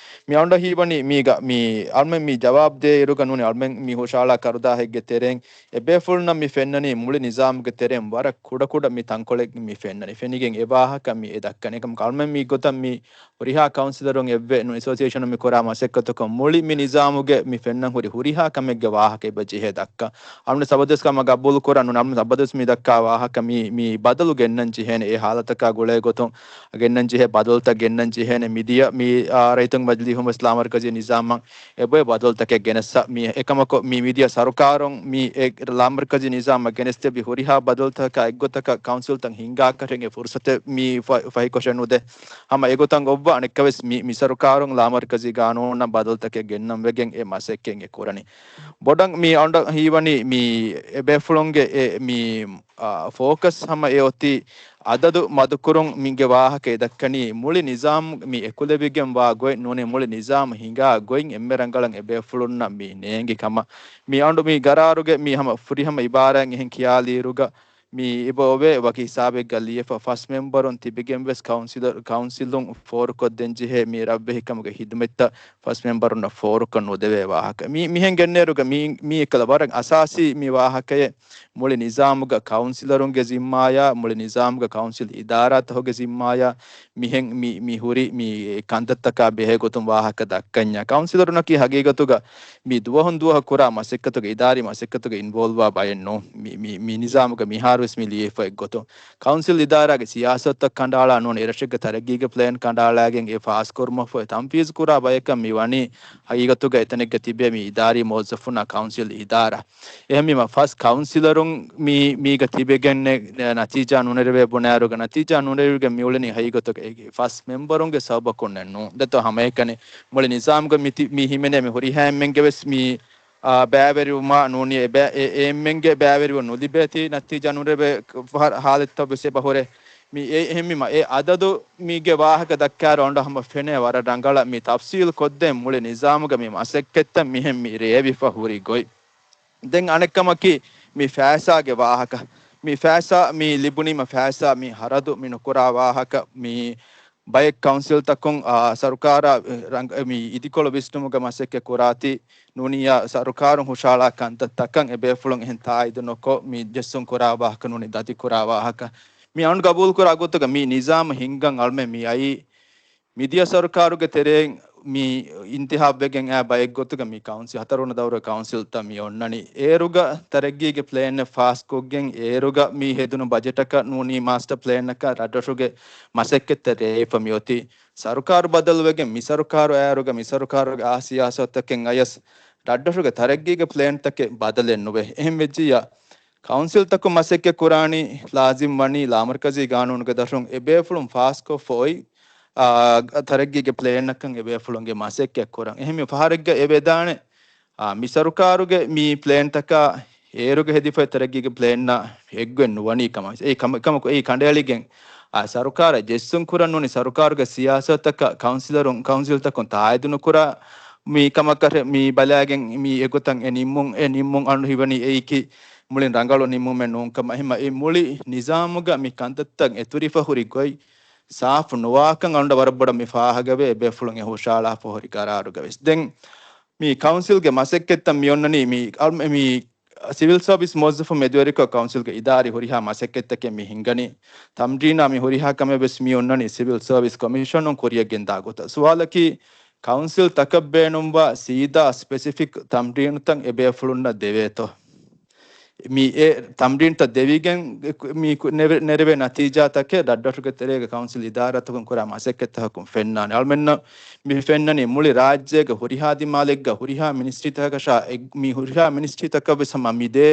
މި އަންޑަ ހީވަނީ މީގަ މި އަޅުމެން މި ޖަވާބު ދޭ އިރުގަ ނޫނީ އަޅުމެން މި ހުށައަޅާ ކަރުދާހެއްގެ ތެރެއިން އެބޭފުޅުންނަށް މި ފެންނަނީ މުޅި ނިޒާމުގެ ތެރެއިން ވަރަށް ކުޑަކުޑަ މި ތަންކޮޅެއް މި ފެންނަނީ. ފެނިގެން އެ ވާހަކަ މި އެ ދައްކަނީ. އެކަމަކު އަޅުމެން މި ގޮތަށް މި ހުރިހާ ކައުންސިލަރުން އެއްވެ ނޫން އެސޯސިއޭޝަނުން މި ކުރާ މަސައްކަތަކުން މުޅި މި ނިޒާމުގެ މި ފެންނަން ހުރި ހުރިހާ ކަމެއްގެ ވާހަކަ އެބަ ޖެހޭ ދައްކަން. އަޅުމެން ސަބަދުވެސް ކަމަށް ގަބޫލު ކުރަން ނޫން. އަޅުމެން ސަބަދުވެސް މި ދައްކާ ވާހަކަ މި، މި ބަދަލު ގެންނަން ޖެހޭނެ. އެ ހާލަތަކާ ގުޅޭ ގޮތުން ގެންނަން ޖެހޭ ބަދަލުތައް ގެންނަން ޖެހޭނެ. މިދިޔަ މި، އާ، ރައްޔިތުން މަޖިލީހުން ވެސް ލާމަރުކަޒީ ނިޒާމަށް އެބައޮތް ބަދަލުތަކެއް ގެނެއްސަ މި އެކަމަކު މި މިދިޔަ ސަރުކާރުން މި އެ ލާމަރުކަޒީ ނިޒާމަށް ގެނެސްދެއްވި ހުރިހާ ބަދަލުތަކާ އެއްގޮތަކަށް ކައުންސިލްތައް ހިންގާކަށެއް އެ ފުރުސަތެއް މި ފަ-، ފަހިކޮށެއް ނުދޭ. ހަމަ އެގޮތަށް އޮއްވާ އަނެއްކާވެސް މި، މި ސަރުކާރުން ލާމަރުކަޒީ ގާނޫނަށް ބަދަލުތަކެއް ގެންނަން ވެގެން އެ މަސައްކަތް އެ ކުރަނީ. ބޮޑަށް މި އަންޑަ ހީވަނީ މި އެބޭފުޅުންގެ އެ މި، އާ، ފޯކަސް ހަމަ އެ އޮތީ އަދަދު މަދުކުރުން މިގެ ވާހަކަ އެ ދައްކަނީ މުޅި ނިޒާމް މި އެކުލެވިގެން ވާ ގޮތް ނޫނީ މުޅި ނިޒާމް ހިނގާ ގޮތް އެންމެ ރަނގަޅަށް އެބޭފުޅުންނަށް މި ނޭނގި ކަމަށް. މި އަނޑު މި ގަރާރުގެ މި ހަމަ ފުރިހަމަ އިބާރާތް އެހެން ކިޔާލިއިރުގަ މި އެބަ އޮވޭ ވަކި ހިސާބެއްގަ ލިޔެފަ ފަސް މެމްބަރުން ތިބިގެން ވެސް ކައުންސިލަރ، ކައުންސިލުން ފޯރުކޮށްދޭން ޖެހޭ މި ރަށްވެހިކަމުގެ ހިދުމަތްތައް ފަސް މެމްބަރުންނަށް ފޯރުކޮށް ނުދެވޭ ވާހަކަ. މި، މިހެން ގެންނޭރުގަ މި، މި އެކަލަ ވަރަށް އަސާސީ މި ވާހަކައެއް މުޅި ނިޒާމުގަ ކައުންސިލަރުންގެ ޒިންމާޔާ، މުޅި ނިޒާމުގަ ކައުންސިލް އިދާރާތަކުގެ ޒިންމާޔާ، މިހެން މި، މި ހުރި މި ކަންތައްތަކާ ބެހޭ ގޮތުން ވާހަކަ ދައްކަންޏާ. ކައުންސިލަރުންނަކީ ހަގީގަތުގަ މި ދުވަހުން ދުވަހަށް ކުރާ މަސައްކަތުގެ އިދާރީ މަސައްކަތުގެ އިންވޯލްވާ ބައެއް ނޫން. މި، މި، މި ނިޒާމުގަ މިހާރުވެސް މި ލިޔެފަ އެއްގޮތުން. ކައުންސިލް އިދާރާގެ ސިޔާސަތުތައް ކަނޑައަޅާ ނޫން އެރަށެއްގެ ތަރައްގީގެ ޕްލޭން ކަނޑައަޅާގެން އެ ފާސްކުރުމަށްފަހު ތަންފީޒު ކުރާ ބަޔަކަށް މި ވަނީ ހަގީގަތުގަ އެތަނެއްގަ ތިބޭ މި އިދާރީ މުވައްޒަފުންނާ ކައުންސިލް އިދާރާ. އެހެންވީމަ ފަސް ކައުންސިލަރުން މި، މީގަ ތިބެގެން ނެ-، ނަތީޖާ ނުނެރެވޭ ބުނާއިރުގަ، ނަތީޖާ ނުނެރެވިގެން މިއުޅެނީ ހަގީގަތުގަ އެ ފަސް މެމްބަރުންގެ ސަބަބަކުންނެއް ނޫން. ދެތޯ ހަމައެކަނި މުޅި ނިޒާމުގަ މި ތި-، މި ހިމެނޭ މި ހުރިހާ އެންމެންގެ ވެސް މި، އާ، ބައިވެރިވުމާ ނޫނީ އެ ބައި-، އެ، އެ އެންމެންގެ ބައިވެރިވުން ނުލިބޭތީ ނަތީޖާ ނުނެރެވޭ ހާ-، ހާލަތްތައް ވެސް އެބަ ހުރޭ. މި އެ އެހެންވީމަ އެ އަދަދު މީގެ ވާހަކަ ދައްކާއިރު އަނޑު ހަމަ ފެނޭ ވަރަށް ރަނގަޅަށް. މި ތަފްސީލް ކޮށްދޭން މުޅި ނިޒާމުގަ މި މަސައްކަތްތައް މިހެން މި ރޭވިފަ ހުރި ގޮތް. ދެން އަނެއްކަމަކީ މި ފައިސާގެ ވާހަކަ. މި ފައިސާ މި ލިބުނީމަ ފައިސާ މި ހަރަދު މި ނުކުރާ ވާހަކަ. މި ބައެއް ކައުންސިލްތަކުން، އާ، ސަރުކާރާ ރަނގ-، މި އިދިކޮޅު ވިސްނުމުގަ މަސައްކަތް ކުރާތީ ނޫނިއްޔާ ސަރުކާރުން ހުށަހަޅާ ކަންތައްތަކަށް އެބޭފުޅުން އެހެން ތާއީދު ނުކޮށް، މި ޖެއްސުން ކުރާ ވާހަކަ ނޫނީ ދަތި ކުރާ ވާހަކަ. މި އަން ގަބޫލު ކުރާ ގޮތުގަ މި ނިޒާމު ހިންގަން އަޅުމެން މި އައީ މިދިޔަ ސަރުކާރުގެ ތެރެއިން މި އިންތިހާބްވެގެން އައި ބައެއްގޮތުގަ މި ކައުންސިލް، ހަތަރުވަނަ ދައުރުގެ ކައުންސިލްތައް މި އޮންނަނީ. އޭރުގަ ތަރައްގީގެ ޕްލޭނެއް ފާސްކޮށްގެން، އޭރުގަ މި ހެދުނު ބަޖެޓަކަށް ނޫނީ މާސްޓަ ޕްލޭނަކަށް ރަށްރަށުގެ މަސައްކަތްތައް ރޭވިފަ މިއޮތީ. ސަރުކާރު ބަދަލުވެގެން މި ސަރުކާރު އައިއިރުގަ މި ސަރުކާރުގެ އާ ސިޔާސަތުތަކެއް އަޔަސް ރަށްރަށުގެ ތަރައްގީގެ ޕްލޭންތަކެއް ބަދަލެއް ނުވޭ. އެހެން ވެއްޖިއްޔާ، ކައުންސިލްތަކުން މަސައްކަތް ކުރާނީ ލާޒިމް ވަނީ ލާމަރުކަޒީ ގާނޫނުގެ ދަށުން އެބޭފުޅުން ފާސްކޮށްފަ އޮތް، އާ، ތަރައްގީގެ ޕްލޭންއަކަށް އެބޭފުޅުންގެ މަސައްކަތް ކުރަން. އެހެން މި ފަހަރެއްގަ އެ ވެދާނެ، އާ، މި ސަރުކާރުގެ މި ޕްލޭންތަކާ އޭރުގެ ހެދިފައި ތަރައްގީގެ ޕްލޭންއާ އެއްގޮތް ނުވަނީ ކަމަށް. އެ ކަމަ-، ކަމަކު އެއީ ކަނޑައެޅިގެން، އާ، ސަރުކާރަށް ޖެއްސުން ކުރަން ނޫނީ ސަރުކާރުގެ ސިޔާސަތަކަށް ކައުންސިލަރުން، ކައުންސިލްތަކުން ތާއީދު ނުކުރާ މި ކަމަކަށް މި ބަލާގެން މި އެގޮތަށް އެ ނިންމުން، އެ ނިންމުން އަން ހިވަނީ އެއީކީ މުޅިން ރަނގަޅު ނިންމުމެއް ނޫންކަމަށް. އެހެންމަ އެ މުޅި ނިޒާމުގަ މި ކަންތައްތައް އެތުރިފަ ހުރި ގޮތް ސާފު ނުވާކަން އަޅުގަނޑަށް ވަރަށް ބޮޑަށް މި ފާހަގަވޭ އެބޭފުޅުން އެ ހުށަހަޅާފަ ހުރި ގަރާރުގަ ވެސް. ދެން މި ކައުންސިލްގެ މަސައްކަތްތައް މި އޮންނަނީ މި އަޅު-، މި ސިވިލް ސާވިސް މުވައްޒަފުން މެދުވެރިކޮށް ކައުންސިލްގެ އިދާރީ ހުރިހާ މަސައްކަތްތަކެއް މި ހިންގަނީ. ތަމްރީނާ މި ހުރިހާ ކަމެއް ވެސް މި އޮންނަނީ ސިވިލް ސާވިސް ކޮމިޝަނުން ކުރިޔަށް ގެންދާ ގޮތަށް. ސުވާލަކީ، ކައުންސިލް ތަކަށް ބޭނުންވާ ސީދާ ސްޕެސިފިކް ތަމްރީނުތައް އެބޭފުޅުންނަށް ދެވޭތޯ؟ މި އެ ތަމްރީންތައް ދެވިގެން މި ކު-، ނެވެ-، ނެރެވޭ ނަތީޖާތަކެއް ރަށްރަށުގެ ތެރޭގަ ކައުންސިލް އިދާރާތަކުން ކުރާ މަސައްކަތްތަކަކުން ފެންނާނެ. އަޅުމެންނަށް މި ފެންނަނީ މުޅި ރާއްޖޭގެ ހުރިހާ ދިމާލެއްގަ ހުރިހާ މިނިސްޓްރީތަކަށާ އެ-، މި ހުރިހާ މިނިސްޓްރީތަކަށް ވެސް ހަމަ މި ދޭ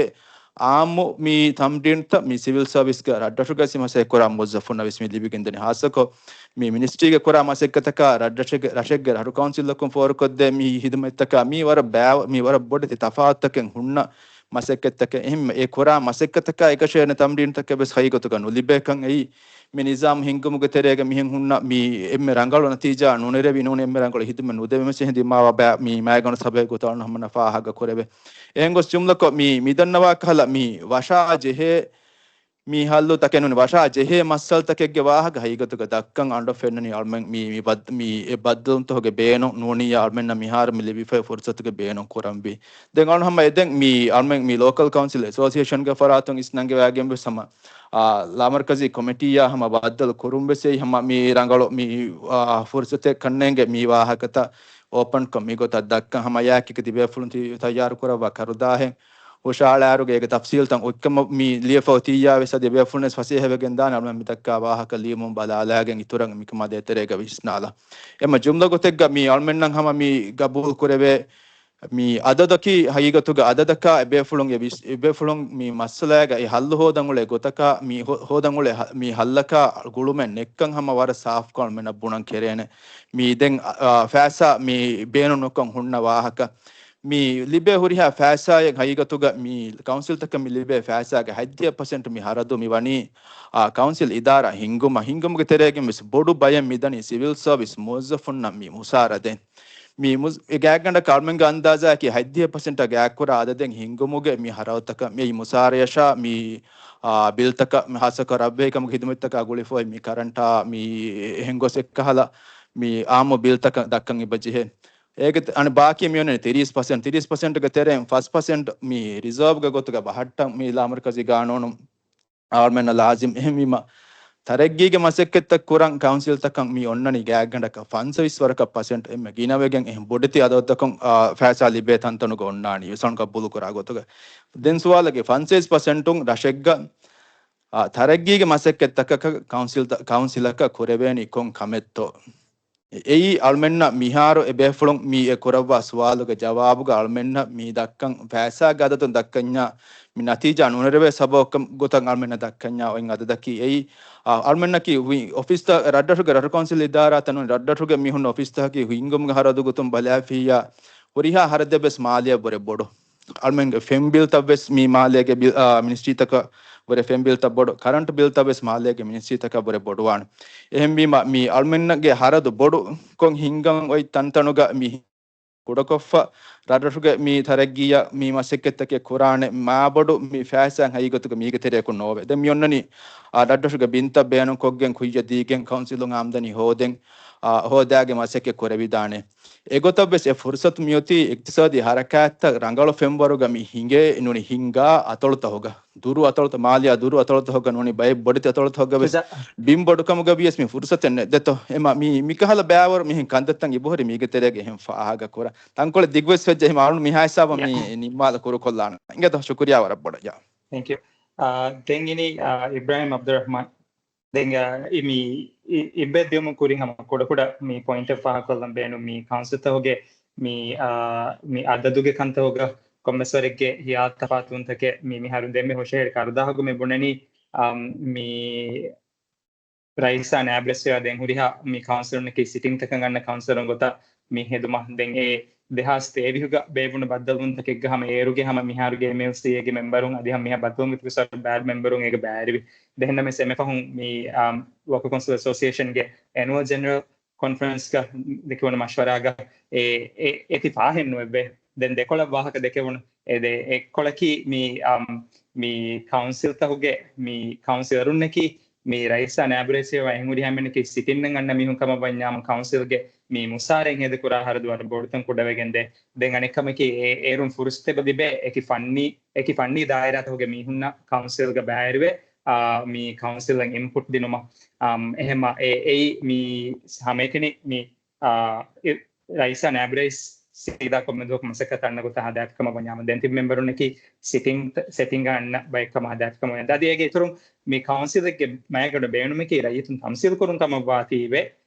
އާއްމު މި ތަމްރީންތައް މި ސިވިލް ސަރވިސްގަ ރަށްރަށުގައި މަސައްކަތް ކުރާ މުވައްޒަފުންނަށް ވެސް މި ލިބިގެންދަނީ. ހާއްސަކޮށް މި މިނިސްޓްރީގެ ކުރާ މަސައްކަތަކާ ރަށްރަށެއްގެ، ރަށެއްގެ ރަށު ކައުންސިލްއަކުން ފޯރުކޮށްދޭ މި ހިދުމަތްތަކާ މީ ވަރަށް ބައި-، މީ ވަރަށް ބޮޑެތި ތަފާތުތަކެއް ހުންނަ މަސައްކަތްތަކެއް. އެހެން އެ ކުރާ މަސައްކަތަކާ އެކަށޭނެ ތަމްރީންތަކެއް ވެސް ހަގީގަތުގަ ނުލިބޭކަން އެއީ މި ނިޒާމް ހިންގުމުގެ ތެރޭގަ މިހެން ހުންނަ މި އެންމެ ރަނގަޅު ނަތީޖާ ނުނެރެވި ނޫނީ އެންމެ ރަނގަޅު ހިދުމަތް ނުދެވެމެސް އެހެން ދިމާވާ ބައި-، މި މައިގަނޑު ސަބައެއް ގޮތަށް އަޅުން ހަމަ ފާހަގަ ކުރެވޭ. އެހެން ގޮސް ޖުމްލަކޮށް މި މިދަންނަވާ ކަހަލަ މި ވަށާ ޖެހޭ މި ހައްލުތަކެއް ނޫނީ ވަށާ ޖެހޭ މައްސަލަތަކެއްގެ ވާހަކަ ހަގީގަތުގަ ދައްކަން އަންޑަށް ފެންނަނީ އަޅުމެން މި، މި ބައްދަ-، މި އެ ބައްދަލުންތަކުގެ ބޭނުން ނޫނިއްޔާ އަޅުމެންނަށް މިހާރު މި ލިބިފައި ފުރުސަތުގެ ބޭނުން ކުރަންވީ. ދެން އަޅުން ހަމަ އެދެން މި އަޅުމެން މި ލޯކަލް ކައުންސިލް އެސޯސިއޭޝަންގެ ފަރާތުން އިސްނަންގިވާގެން ވެސް ހަމަ، އާ، ލާމަރުކަޒީ ކޮމިޓީއާ ހަމަ ބައްދަލު ކުރުން ވެސް އެއީ ހަމަ މި ރަނގަޅު މި، އާ، ފުރުސަތެއް ކަންނޭނގެ މި ވާހަކަތައް އޯޕަންކޮށް މިގޮތަށް ދައްކަން ހަމަ ޔާކިކަ ތިބޭފުޅުން ތި-، ތައްޔާރު ކުރައްވާ ކަރުދާހެއް ހުށަހަޅާއިރުގެ އޭގެ ތަފްސީލްތައް އޮތްކަމަށް މި ލިޔެފަ އޮތިއްޔާ ވެސް އަދި އެބޭފުޅުން ވެސް ފަސޭހަވެގެން ދާނެ އަޅުމެން މި ދައްކާ ވާހަކަ ލިޔުމުން ބަލާލާގެން އިތުރަށް މިކަމާ ދޭތެރޭގަ ވިސްނާލާ. އެމަ ޖުމްލަ ގޮތެއްގަ މި އަޅުމެންނަށް ހަމަ މި ގަބޫލު ކުރެވޭ މި އަދަދަކީ ހަގީގަތުގަ އަދަދަކާ އެބޭފުޅުން އެ ވިސް-، އެބޭފުޅުން މި މައްސަލާގަ އެ ހައްލު ހޯދަން އުޅޭ ގޮތަކާ މި ހޯ-، ހޯދަން އުޅޭ ހަ-، މި ހައްލަކާ ގުޅުމެއް ނެއްކަން ހަމަ ވަރަށް ސާފުކޮށް އަޅުމެންނަށް ބުނަން ކެރޭނެ. މި ދެން، އާ، ފައިސާ މި ބޭނުން ނުކޮށް ހުންނަ ވާހަކަ. މި ލިބޭ ހުރިހާ ފައިސާއެއް ހަގީގަތުގަ މި ކައުންސިލްތަކަށް މި ލިބޭ ފައިސާގެ ހަތްދިހަ ޕަސެންޓް މި ހަރަދު މި ވަނީ، އާ، ކައުންސިލް އިދާރާ ހިންގުމަށް. ހިންގުމުގެ ތެރޭގެން ވެސް ބޮޑު ބަޔެއް މިދަނީ ސިވިލް ސާވިސް މުވައްޒަފުންނަށް މި މުސާރަ ދޭން. މި މުސް-، އެ ގާތްގަނޑަކަށް އަޅުމެންގެ އަންދާޒާއަކީ ހަތްދިހަ ޕަސެންޓަށް ގާތްކުރާ އަދަދެއް ހިންގުމުގެ މި ހަރަދުތަކަށް މި މުސާރަޔަށާ މި، އާ، ބިލްތަކަށް މި ހާއްސަކޮށް ރަށްވެހިކަމުގެ ހިދުމަތްތަކާ ގުޅިފައި މި ކަރަންޓާ މި އެހެން ގޮސް އެއްކަހަލަ މި އާއްމު ބިލްތަކަށް ދައްކަން އެބަޖެހޭ. އޭގެ ތެ-، އަނެއް ބާކީ މި އޮންނަނީ ތިރީސް ޕަސެންޓް. ތިރީސް ޕަސެންޓްގެ ތެރެއިން ފަސް ޕަސެންޓް މި ރިޒާވްގެ ގޮތުގަ ބަހައްޓަން މި ލާމަރުކަޒީ ގާނޫނު އަޅުމެންނަށް ލާޒިމް. އެހެންވީމަ، ތަރައްގީގެ މަސައްކަތްތައް ކުރަން ކައުންސިލްތަކަށް މި އޮންނަނީ ގާތްގަނޑަކަށް ފަންސަވީސް ވަރަކަށް ޕަސެންޓް އެންމެ ގިނަވެގެން އެހެން ބޮޑެތި އަދަދުތަކުން، އާ، ފައިސާ ލިބޭ ތަންތަނުގަ އޮންނާނީ ވިސްނުން ގަބޫލު ކުރާ ގޮތުގަ. ދެން ސުވާލަކީ ފަންސަވީސް ޕަސެންޓުން ރަށެއްގަ، އާ، ތަރައްގީގެ މަސައްކަތްތަކަކަށް ކައުންސިލް-، ކައުންސިލަކަށް ކުރެވޭނީ ކޮން ކަމެއްތޯ؟ އެއީ އަޅުމެންނަށް މިހާރު އެބޭފުޅުން މި އެ ކުރައްވާ ސުވާލުގެ ޖަވާބުގަ އަޅުމެންނަށް މި ދައްކަން ފައިސާގެ އަދަދުން ދައްކަންޏާ މި ނަތީޖާ ނުނެރެވޭ ސަބަބަކަށް ގޮތަށް އަޅުމެންނަށް ދައްކަންޏާ އޮތް އަދަދަކީ އެއީ، އަ، އަޅުމެންނަކީ ހުއި-، އޮފީސްތައް ރަށްރަށުގެ ރަށު ކައުންސިލް އިދާރާތައް ނޫނީ ރަށްރަށުގެ މީހުން އޮފީސްތަކަކީ ހިންގުމުގެ ހަރަދު ގޮތުން ބަލާފިއްޔާ ހުރިހާ ހަރަދެއް ވެސް މާލެއަށް ވުރެ ބޮޑު. އަޅުމެންގެ ފެން ބިލްތައް ވެސް މި މާލޭގެ ބިލް، އާ، މިނިސްޓްރީތަކަށް ވުރެ ފެން ބިލްތައް ބޮޑު، ކަރަންޓް ބިލްތައް ވެސް މާލޭގެ މިނިސްޓްރީތަކަށް ވުރެ ބޮޑުވާނެ. އެހެންވީމަ، މި އަޅުމެންނަށްގެ ހަރަދު ބޮޑު ކޮށް ހިންގަން އޮތް ތަންތަނުގަ މި ކުޑަކޮށްފަ، ރަށްރަށުގެ މި ތަރައްގީއަށް މި މަސައްކަތްތަކެއް ކުރާނެ މާބޮޑު މި ފައިސާ ހަގީގަތުގަ މީގެ ތެރެއަކުން ނޯވޭ. ދެން މި އޮންނަނީ، އާ، ރަށްރަށުގެ ބިންތައް ބޭނުންކޮށްގެން ކުއްޔަށް ދީގެން ކައުންސިލުން އާމްދަނީ ހޯދެން، އާ، ހޯދާގެ މަސައްކަތް ކުރެވިދާނެ. އެގޮތަށް ވެސް އެ ފުރުސަތު މިއޮތީ އިޤްތިޞާދީ ހަރަކާތްތައް ރަނގަޅު ފެންވަރުގަ މި ހިނގޭ ނޫނީ ހިންގާ އަތޮޅުތަކުގަ. ދުރު އަތޮޅުތައް، މާލެއާ ދުރު އަތޮޅުތަކުގަ ނޫނީ ބައެއް ބޮޑެތި އަތޮޅުތަކުގަ ވެސް ޖަ- ބިން ބޮޑުކަމުގަ ވިޔަސް މި ފުރުސަތެއް ނެތް ދެތޯ. އެމަ މި، މިކަހަލަ ބައިވަރު މިހެން ކަންތައްތައް އިބުހުރި މީގެ ތެރޭގަ އެހެން ފާހަގަ ކުރާ. ތަންކޮޅެއް ދިގުވެސް ވެއްޖެ އެހެމަ އަޅުން މިހާ ހިސާބަށް މި ޔާ. ނިންމާލަ ކުރުކޮށްލާނަ. އިނގޭތޯ ޝުކުރިޔާ ވަރަށް ބޮޑަށް ޔާ. ތެންކް ޔޫ. އާ، ދެން އިނީ، އާ، އިބްރާހިމް އަބްދުއްރަހްމާން. ދެން، އާ، އި މި އި، އިއްބައެއް ދިޔުމުން ކުރިން ހަމަ ކުޑަކުޑަ މި ޕޮއިންޓެއް ފާހަގަކޮށްލަން ބޭނުން މި ކައުންސިލްތަކުގެ މި، އާ، މި އަދަދުގެ ކަންތަކުގަ ކޮންމެސްވަރެއްގެ ހިޔާ ތަފާތުވުންތަކެއް މި މިހާރު ދެންމެ ހުށަހެޅި ކަރުދާހަކު މި ބުނަނީ، އާ، މި ރައީސާ ނާއިބް ރައީސް ވެވާ ދެން ހުރިހާ މި ކައުންސިލުންނަކީ ސިޓިންގްތަކަށް އަންނަ ކައުންސިލަރުން ގޮތަށް މި ހެދުމަށް ދެން އެ ދެހާސް ތޭވީހުގަ ބޭއްވުނު ބައްދަލުވުންތަކެއްގަ ހަމަ އޭރުގެ ހަމަ މިހާރުގެ އެމްއެލްސީއޭގެ މެމްބަރުން އަދި ހަމަ މިހާ ބައްދަލުވުން ގެތުގަ ސަރު ބާރު މެމްބަރުން އޭގަ ބައިވެރިވި. ދެހެންނަމެސް އެންމެ ފަހުން މި، އާ، ލޯކަލް ކައުންސިލް އެސޯސިއޭޝަންގެ އެނުއަލް ޖެނެރަލް ކޮންފަރެންސްގަ ދެކެވުނު މަޝްވަރާގަ އެ، އެ، އެ ތި ފާހެއް ނުވެއްވޭ. ދެން ދެކޮޅަށް ވާހަކަ ދެކެވުނު އެ ދެ އެއްކޮޅަކީ މި، އަމް، މި ކައުންސިލްތަކުގެ މި ކައުންސިލަރުންނަކީ މި ރައީސާ ނާއިބު ރައީސް ވެވާ އެހެން ހުރިހާ އެންމެންނަކީ ސިޓިންއަށް އަންނަ މީހުން ކަމަށް ވަންޏާމު ކައުންސިލްގެ މި މުސާރައިން ހޭދަކުރާ ހަރަދު ވަރަށް ބޮޑުތަން ކުޑަވެގެންދޭ. ދެން އަނެއް ކަމަކީ އެ، އޭރުން ފުރުސަތެއް ލިބޭ އެކި ފަންނީ، އެކި ފަންނީ ދާއިރާތަކުގެ މީހުންނަށް ކައުންސިލްގަ ބައިވެރިވެ، އާ، މި ކައުންސިލަށް އިންޕުޓް ދިނުމަށް. އަމް، އެހެމަ އެ، އެއީ މި ހަމައެކަނި މި، އާ، އި، ރައީސާ ނާއިބު ރައީސް ސީދާ ކޮންމެ ދުވަހަކު މަސައްކަތް އަންނަ ގޮތަށް ހަދާފި ކަމަށް ވަންޏާމު ދެން ތިބި މެމްބަރުންނަކީ ސިޓިން، ސެޓިންގ އަންނަ ބައެއް ކަމަށް ހަދާފި ކަމަށް ވަންޏާ. އަދި އޭގެ އިތުރުން މި ކައުންސިލެއްގެ މައިގަނޑު ބޭނުމަކީ ރައްޔިތުން ތަމްސީލް ކުރުން ކަމަށް ވާތީވެ،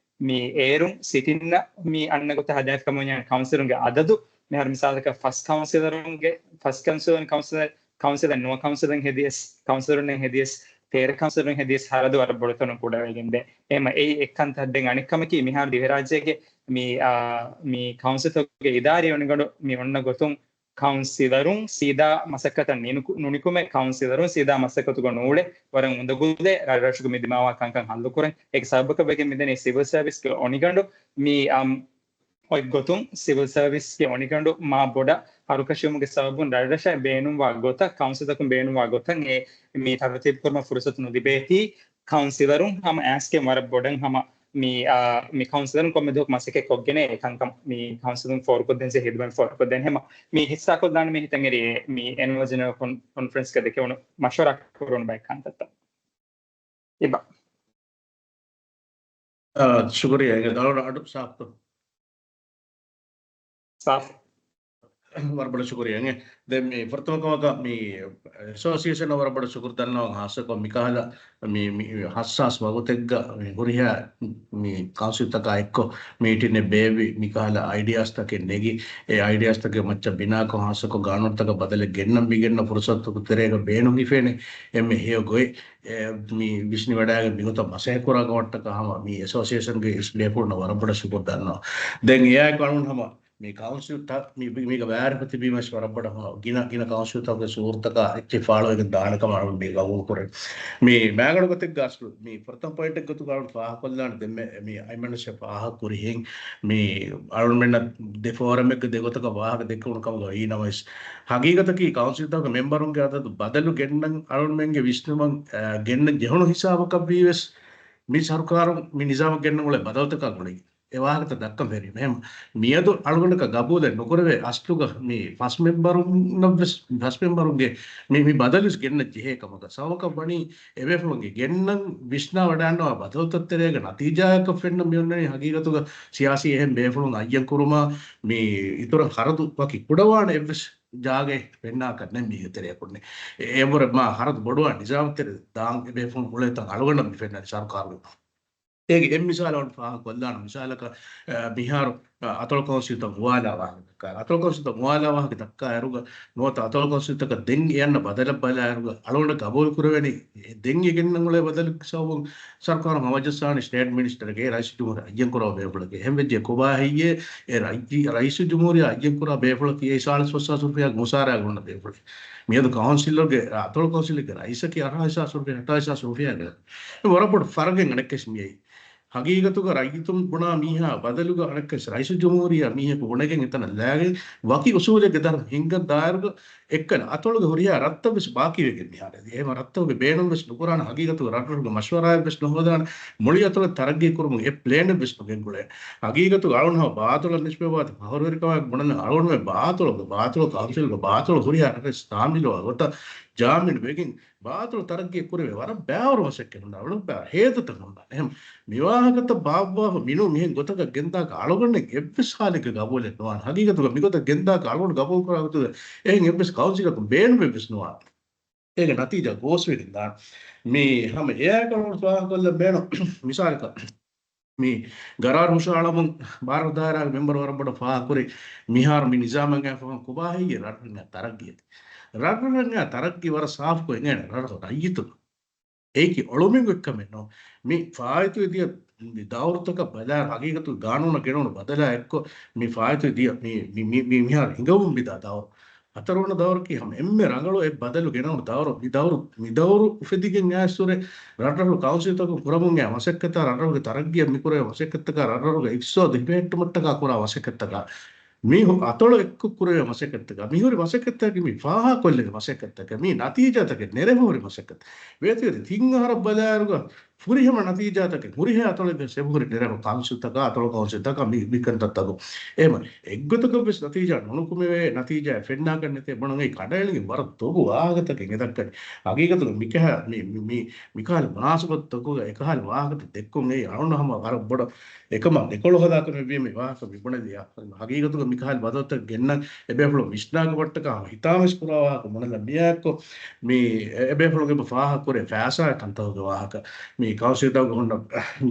މި އޭރުން ސިޓިންއަށް މި އަންނަ ގޮތަށް ހަދާފި ކަމަށް ވަންޏާ ކައުންސިލުންގެ އަދަދު މިހާރު މިސާލަކަށް ފަސް ކައުންސިލަރުންގެ، ފަސް ކައުންސިލަރުން، ކައުންސިލަރ، ކައުންސިލަރ ނުވަ ކައުންސިލަރުން ހެދިޔަސް، ކައުންސިލަރުން ހެދިޔަސް، ތޭރަ ކައުންސިލަރުން ހެދިޔަސް ހަރަދު ވަރަށް ބޮޑުތަނުން ކުޑަވެގެންދޭ. އެހެމަ އެއީ އެއްކަންތައް. ދެން އަނެއް ކަމަކީ މިހާރު ދިވެހިރާއްޖޭގެ މި، އާ، މި ކައުންސިލްތަކުގެ އިދާރީ އޮނިގަނޑު މި އޮންނަ ގޮތުން ކައުންސިލަރުން ސީދާ މަސައްކަތަށް ނިނުކު-، ނުނިކުމެ ކައުންސިލަރުން ސީދާ މަސައްކަތުގަ ނޫޅެ ވަރަށް އުނދަގުލޭ ރަށްރަށުގެ މި ދިމާވާ ކަންކަން ހައްލުކުރަން. އޭގެ ސަބަބަކަށް ވެގެން މިދަނީ ސިވިލް ސަރވިސްގެ އޮނިގަނޑު މި، އަމް، އޮތް ގޮތުން ސިވިލް ސަރވިސްގެ އޮނިގަނޑު މާ ބޮޑަށް ހަރުކަށިވުމުގެ ސަބަބުން ރަށްރަށަށް ބޭނުންވާ ގޮތަށް ކައުންސިލްތަކުން ބޭނުންވާ ގޮތަށް އެ މި ތަރުތީބު ކުރުމަށް ފުރުސަތު ނުލިބޭތީ. ކައުންސިލަރުން ހަމަ އައިސްގެން ވަރަށް ބޮޑަށް ހަމަ މި، އާ، މި ކައުންސިލަރުން ކޮންމެ ދުވަހަކު މަސައްކަތް ކޮށްގެން އެ ކަންކަން މި ކައުންސިލުން ފޯރުކޮށްދޭން ޖެހޭ ހިދުމަތް ފޯރުކޮށްދޭން. ހަމަ މި ހިއްސާކޮށްލާނަމޭ ހިތަށް އެރި މި އެންއަލް ޖެނެރަލް ކޮން-، ކޮންފަރެންސްގަ ދެކެވުނު މަޝްވަރާ ކުރުނު ބައެއް ކަންތައްތައް. އިބާ. އާ، ޝުކުރިއްޔާ. އިނގޭ ދަޅުން އަޑު ސާފު. ސާފު. ވަރަށް ބޮޑަށް ޝުކުރިއްޔާ. އިނގޭ ދެން މި ފުރަތަމަ ކަމަކަށް މި އެސޯސިއޭޝަނަށް ވަރަށް ބޮޑަށް ޝުކުރު ދަންނަވަން، ހާއްސަކޮށް މިކަހަލަ މި، މި ހައްސާސް ވަގުތެއްގަ މި ހުރިހާ މި ކައުންސިލްތަކާ އެއްކޮށް މީޓިންއެއް ބޭއްވި، މިކަހަލަ އައިޑިއާސްތަކެއް ނެގި، އެ އައިޑިއާސްތަކެއް މައްޗަށް ބިނާކޮށް، ހާއްސަކޮށް ގާނޫނުތަކަށް ބަދަލެއް ގެންނަން މި ގެންނަ ފުރުސަތު ތެރޭގަ ބޭނުން ހިފޭނެ އެންމެ ހެޔޮ ގޮތް. އެ، މި ވިސްނިވަޑައިގެން މިގޮތަށް މަސައްކަތް ކުރާ ކަމަށްޓަކާ ހަމަ މި އެސޯސިއޭޝަންގެ އިސް ބޭފުޅުންނަށް ވަރަށް ބޮޑަށް ޝުކުރު ދަންނަވަން. ދެން އެއާއެކު އަޅުން ހަމަ މި ކައުންސިލްތައް މި، މީގަ ވާރިފަ ތިބީމަސް ވަރަށް ބޮޑަށް ހަމަ ގިނަ، ގިނަ ކައުންސިލްތަކުގެ ސުވަރުތަކާ އެއްޗެއް ފާޅުވެގެން ދާނެ ކަމަށް އަޅުން މި ގަބޫލު ކުރޭ. މި މާގަނޑު ގޮތެއްގަ އަސްލު މި ފުރަތަމަ ޕޮއިންޓެއް ގޮތުގަ އަޅުން ފާހަގަކޮށްލާނެ ދެންމެ މި އައިމަން ފާހަގަ ކުރިހެން މި އަޅުންމެންނަށް ދެ ފޯރަމެއްގަ ދެގޮތަކަށް ވާހަކަ ދެއްކެވުނު ކަމުގަ ވީނަމަވެސް، ހަގީގަތަކީ ކައުންސިލްތަކުގެ މެމްބަރުންގެ އަދަދު ބަދަލު ގެންނަން އަޅުންމެންގެ ވިސްނުމަށް، އާ، ގެންނަން ޖެހުނު ހިސާބަކަށް ވީވެސް، މި ސަރުކާރުން މި ނިޒާމަށް ގެންނަން އުޅޭ ބަދަލުތަކާ ގުޅިގެން. އެ ވާހަކަތައް ދައްކަން ފެރި. އެހެން މިއަދު އަޅުގަނޑަކަށް ގަބޫލެއް ނުކުރެވޭ އަސްލުގަ މި ފަސް މެމްބަރުންނަށްވެސް، ފަސް މެމްބަރުންގެ މި، މި ބަދަލުވެސް ގެންނަން ޖެހޭ ކަމަކަށް. ސަބަބަކަށް ވަނީ އެބޭފުޅުންގެ ގެންނަން ވިސްނާ ވަޑައިގަންނަވާ ބަދަލުތައް ތެރޭގަ ނަތީޖާއަކަށް ފެންނަ މި އޮންނަނީ ހަގީގަތުގަ ސިޔާސީ އެހެން ބޭފުޅުން އައްޔަން ކުރުމާ މި އިތުރަށް ހަރަދު ވަކި ކުޑަވާނެ އެއްވެސް ޖާގައެއް ފެންނާކަށް ނެތް މީގެ ތެރެއަކުންނެއް. އެ، އެވަރަށް މާ ހަރަދު ބޮޑުވާ ނިޒާމް ތެރެ ދާން އެބޭފުޅުން އުޅޭތަން އަޅުގަނޑަށް މި ފެންނަނީ ސަރުކާރުގެ. އޭގެ އެއް މިސާލަށް ފާހަގަކޮށްލާނަން. މިސާލަކަށް، އަ، މިހާރު، އަ، އަތޮޅު ކައުންސިލްތައް ހުވާލާ ވާހަކަ ދައްކާ. އަތޮޅު ކައުންސިލްތައް ހުވާލާ ވާހަކަ ދައްކާ އިރުގަ ނުވަތަ އަތޮޅު ކައުންސިލްތަކަށް ދެން އެއަންނަ ބަދަލަށް ބަލާއިރުގަ އަޅުގަނޑަށް ގަބޫލު ކުރެވެނީ ދެން އެ ގެންނަން އުޅޭ ބަދަލުގެ ސަބަބުން ސަރުކާރުން ހަމަޖައްސާނީ ސްޓޭޓް މިނިސްޓަރެއްގެ ރައީސުލްޖުމްހޫރިއްޔާ އައްޔަން ކުރާ ބޭފުޅެއްގެ. އެހެން ވެއްޖެ ކޮބާ ހެއްޔޭ އެ ރައީ-، ރައީސުލްޖުމްހޫރިއްޔާ އައްޔަން ކުރާ ބޭފުޅަކީ އެ ސާޅީސް ފަސް ހާސް ރުފިޔާގެ މުސާރައިގަ އޮންނަ ބޭފުޅެއް. މިއަދު ކައުންސިލަރުގެ، އަތޮޅު ކައުންސިލެއްގެ ރައީސަކީ އަށާރަ ހާސް ރުފިޔާ، އަށާރަ ހާސް ރުފިޔާގެ. އެ ވަރަށް ބޮޑު ފަރުގެއް އަނެއްކަސް މިއައީ. ހަގީގަތުގަ ރައްޔިތުން ބުނާ މީހާ ބަދަލުގަ އަނެއްކަސް ރައީސުލްޖުމްހޫރިއްޔާ މީހަކު ބުނެގެން އެތަނަށް ލާގެން ވަކި އުސޫލެއްގެ ދަށުން ހިންގަން ދާއިރުގަ އެއްކަލަ އަތޮޅުގެ ހުރިހާ ރަށްތައް ވެސް ބާކީވެގެން މިހާރު އެދި. އެހެން ރަށްތަކުގެ ބޭނުން ވެސް ނުކުރާނެ. ހަގީގަތުގަ ރަށްރަށުގެ މަޝްވަރާއެއް ވެސް ނުހޯދާނެ. މުޅި އަތޮޅެއް ތަރައްގީ ކުރުމުގެ އެއް ޕްލޭނެއް ވެސް ނުގެންގުޅޭ. ހަގީގަތުގަ އަޅުން ހަމަ ބާތުޅަށް ނިސްބަތްވާ ފަހުރުވެރިކަމާއެކު ބުނަން އަޅުގަނޑުމެން ބާތުޅުގެ، ބާތުޅު ކައުންސިލްގެ ބާތުޅު ހުރިހާ ރަށްރަށް ސާމިލުވާ ގޮތަށް ޖާމިން ވެގެން ބާތުޅު ތަރައްގީ ކުރެވޭ ވަރަށް ބާވަރު މަސައްކަތް ހުންނާ، ވަރަށް ބާ ހޭދަތައް ހުންނާ. އެހެން މިވާހަކަތައް ބާއްވާފަ މިނޫން މިހެން ގޮތަކަށް ގެންދާކަށް އަޅުގަނޑެއް އެއްވެސް ހާލެއްގެ ގަބޫލެއް ނުވާނެ. ހަގީގަތުގަ މިގޮތަށް ގެންދާކަށް އަޅުގަނޑު ގަބޫލު ކުރާ ގޮތުގަ އެހެން އެއްވެސް ކައުންސިލަކުން ބޭނުމެއްވެސް ނުވާނެ. އޭގެ ނަތީޖާ ގޯސްވެގެން ދާނެ. މި ހަމަ އެއާއެކު އަޅުގަނޑު ފާހަގަކޮށްލަން ބޭނުން މިސާލަކަށް މި ގަރާރު ހުށަހަޅަމުން ބާރަ ދާއިރާގެ މެމްބަރު ވަރަށް ބޮޑަށް ފާހަގަކުރި މިހާރު މި ނިޒާމަށް އައިފަހުން ކޮބާ ހެއްޔޭ ރަށްރަށް ތަރައްގީ އެދި. ރަށްރަށް ތަރައްގީ ވަރަށް ސާފުކޮށް އެނގޭނެ ރަށްރަށު ރައްޔިތުން. އެއީކީ އޮޅުމެއް އޮތްކަމެއް ނޫން. މި ފާއިތުވެދިޔަ ދައުރުތަކަށް ބަލާ ހަގީގަތު ގާނޫނަށް ގެނައުނު ބަދަލާ އެއްކޮށް މި ފާއިތުވެދިޔަ މި، މި، މި، މި، މިހާރު ހިނގަވަމުން މިދާ ދައުރު. ހަތަރުވަނަ ދައުރަކީ ހަމަ އެންމެ ރަނގަޅު އެއް ބަދަލު ގެނައުނު ދައުރު. މި ދައުރު، މި ދައުރު އުފެދިގެން އައިސްވުރެ ރަށްރަށު ކައުންސިލްތަކުން ކުރަމުން އައި މަސައްކަތާ، ރަށްރަށުގެ ތަރައްގީއަށް މިކުރެވޭ މަސައްކަތްތަކާ، ރަށްރަށުގެ އިޤްތިޞާދު ހިފެހެއްޓުމަށްޓަކާ ކުރާ މަސައްކަތްތަކާ، މީހުން އަތޮޅު އެއްކޮށް ކުރެވޭ މަސައްކަތްތަކާ، މިހުރި މަސައްކަތްތަކަކީ މި ފާހަގަކޮށްލެވޭ މަސައްކަތްތަކެއް، މި ނަތީޖާތަކެއް ނެރެފަ ހުރި މަސައްކަތް. ވޭތުވެދި ތިން އަހަރަށް ބަލާއިރުގަ ފުރިހަމަ ނަތީޖާތަކެއް ހުރިހާ އަތޮޅެއްގެ ސެބަހުރި ނެރެފަ ކައުންސިލްތަކާ، އަތޮޅު ކައުންސިލްތަކާ މި، މި ކަންތައްތަކުން. އެހެން އެއްގޮތަކަށް ވެސް ނަތީޖާ ނުނުކުމެވޭ، ނަތީޖާއެއް ފެންނާކަށް ނެތޭ ބުނަން އެއީ ކަނޑައެޅިގެން ވަރަށް ދޮގު ވާހަކަތަކެއް އެދައްކަނީ. ހަގީގަތުގަ މިކަހަ-، މި، މި، މި، މިކަހަލަ މުނާސަބަތުތަކުގަ އެކަހަލަ ވާހަކަތައް ދެއްކުން އެއީ އަޅުން ހަމަ ވަރަށް ބޮޑަށް އެކަމާ ދެކޮޅު ހަދާކަމެއް ވީމަ ވާހަކަ މި ބުނެލިޔާ. ހަގީގަތުގަ މިކަހަލަ ބަދަލުތައް ގެންނަން އެބޭފުޅުން ވިސްނާކަށް ވައްޓަކާ ހިތާމަވެސް ކުރާ ވާހަކަ މުނަލަ މިއާއެއްކޮށް މި އެ-، އެބޭފުޅުން އެބަ ފާހަގަކުރޭ ފައިސާ ކަންތަކުގެ ވާހަކަ. މި ކައުންސިލްތަކުގެ ހުންނަ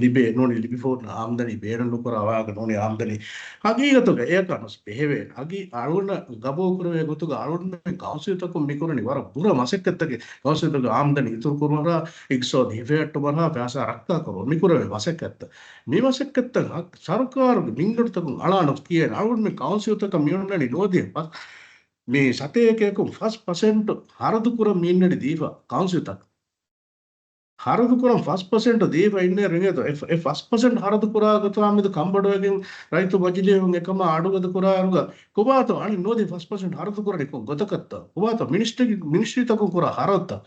ލިބޭ ނޫނީ ލިބިފަ ހުންނަ އާމްދަނީ ބޭނުން ނުކުރާ ވާހަކަ ނޫނީ އާމްދަނީ. ހަގީގަތުގަ އެޔަކަށް ނުސް ބެހެވޭ. ހަގީ އަޅުން ގަބޫލު ކުރެވޭ ގޮތުގަ އަޅުން މި ކައުންސިލްތަކުން މިކުރަނީ ވަރަށް ބުރަ މަސައްކަތްތަކެއް. ކައުންސިލްތަކުގެ އާމްދަނީ އިތުރު ކުރުމަށާ، އިޤްތިޞާދު ހިފެހެއްޓުމަށާ، ފައިސާ ރައްކާކުރުމަށް މިކުރެވޭ މަސައްކަތްތައް. މި މަސައްކަތްތައް ހަ-، ސަރުކާރުގެ މިންގަނޑުތަކުން އަޅާނަން ކިޔޭނެ. އަޅުގަނޑުމެން ކައުންސިލްތަކަށް މި އޮންނަނީ ނުވަދިހަ ފަސް، މި ސަތޭކައަކުން ފަސް ޕަސެންޓު ހަރަދު ކުރަން މި އިންނަނީ ދީފަ ކައުންސިލްތަކަށް. ހަރަދު ކުރަން ފަސް ޕަސެންޓު ދީފަ އިންނައިރު އިނގޭތޯ، އެ ފަ-، އެ ފަސް ޕަސެންޓް ހަރަދު ކުރާ ގޮތު އާ މެދު ކަންބޮޑުވެގެން ރައްޔިތު މަޖިލީހުން އެކަމާ އަޑުގަދަ ކުރާއިރުގަ ކޮބާތޯ އަނެއް ނުވަދިހަ ފަސް ޕަސެންޓް ހަރަދު ކުރަނީ ކޮން ގޮތަކަށްތޯ؟ ކޮބާތޯ މިނިސްޓްރީ-، މިނިސްޓްރީތަކުން ކުރާ ހަރަދުތައް؟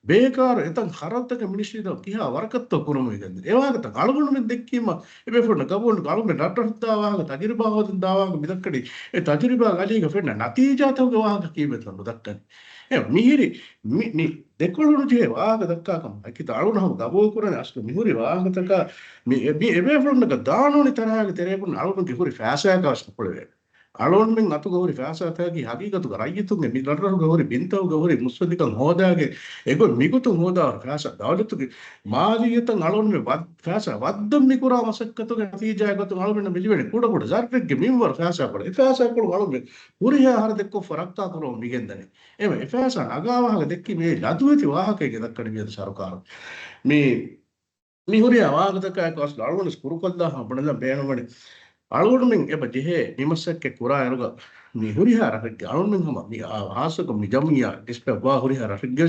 ބޭކާރު އެތައް ހަރަދުތަކެއް މިނިސްޓްރީތަކުން ކިހާ ވަރަކަށްތޯ ކުރަމުން އިނގެންދެނީ؟ އެ ވާހަކަތައް އަޅުގަނޑުމެން ދެއްކީމަ އެބޭފުޅުންނަށް ގަބޫލު އަޅުގަނޑުމެން ރަށްރަށު ދާ ވާހަކަ ތަޖުރިބާ ހޯދަން ދާ ވާހަކަ މި ދައްކަނީ. އެ ތަޖުރިބާ އަލީގަ ފެންނަ ނަތީޖާތަކުގެ ވާހަކަ ކީއްވެތޯ ނުދައްކަނީ. އެ މިހިރި މި، މި ދެކޮޅު ނުޖެހޭ ވާހަކަ ދައްކާކަމަށް އެކިތައް އަޅުގަނޑު ހަމަ ގަބޫލު ކުރަނީ އަސްލު މިހުރި ވާހަކަތަކާ މި، މި އެބޭފުޅުންނަކަށް ދާނޫނީ ތަރާގެ ތެރޭގަ އަޅުގަނޑުގެ ހުރި ފައިސާއަކާ ވެސް ނުކުޅެވޭ. އަޅުގަނޑުމެން އަތުގަ ހުރި ފައިސާތަކަކީ ހަގީގަތުގަ ރައްޔިތުންގެ މި ރަށްރަށުގަ ހުރި ބިންތަކުގަ ހުރި މުއްސަނދިކަން ހޯދާގެ އެގޮތް މިގޮތުން ހޯދާ ހުރި ފައިސާ. ދައުލަތުގެ މާލިއްޔަތަށް އަޅުގަނޑުމެން ވަ-، ފައިސާ ވައްދަން މިކުރާ މަސައްކަތުގެ ނަތީޖާއެއް ގޮތުން އަޅުގަނޑަށް މި ލިބެނީ ކުޑަކުޑަ ޒައްރެއްގެ މިންވަރު ފައިސާކޮޅެއް. އެ ފައިސާކޮޅު އަޅުގަނޑު ހުރިހާ ހަރަދެއްކޮށްފަ ރައްކާކުރަމުން މިގެންދަނީ. އެ ފައިސާ ނަގާ ވާހަކަ ދެއްކީ މި ލަދުވެތި ވާހަކައެއް ދައްކަނީ މިއަދު ސަރުކާރު. މި، މި ހުރިހާ ވާހަކަތަކާއެކު އަސްލު އަޅުގަނޑު ކުރުކޮށްލާ ހަމަ ބުނެލަން ބޭނުންވަނީ. އަޅުގަނޑުމެން އެބަ ޖެހޭ މި މަސައްކަތް ކުރާއިރުގަ މި ހުރިހާ ރަށެއްގެ އަޅުގަނޑުމެން ހަމަ މި އާ ހާއްސަކޮށް މި ޖަމްއިއްޔާ ނިސްބަތްވާ ހުރިހާ ރަށެއްގެ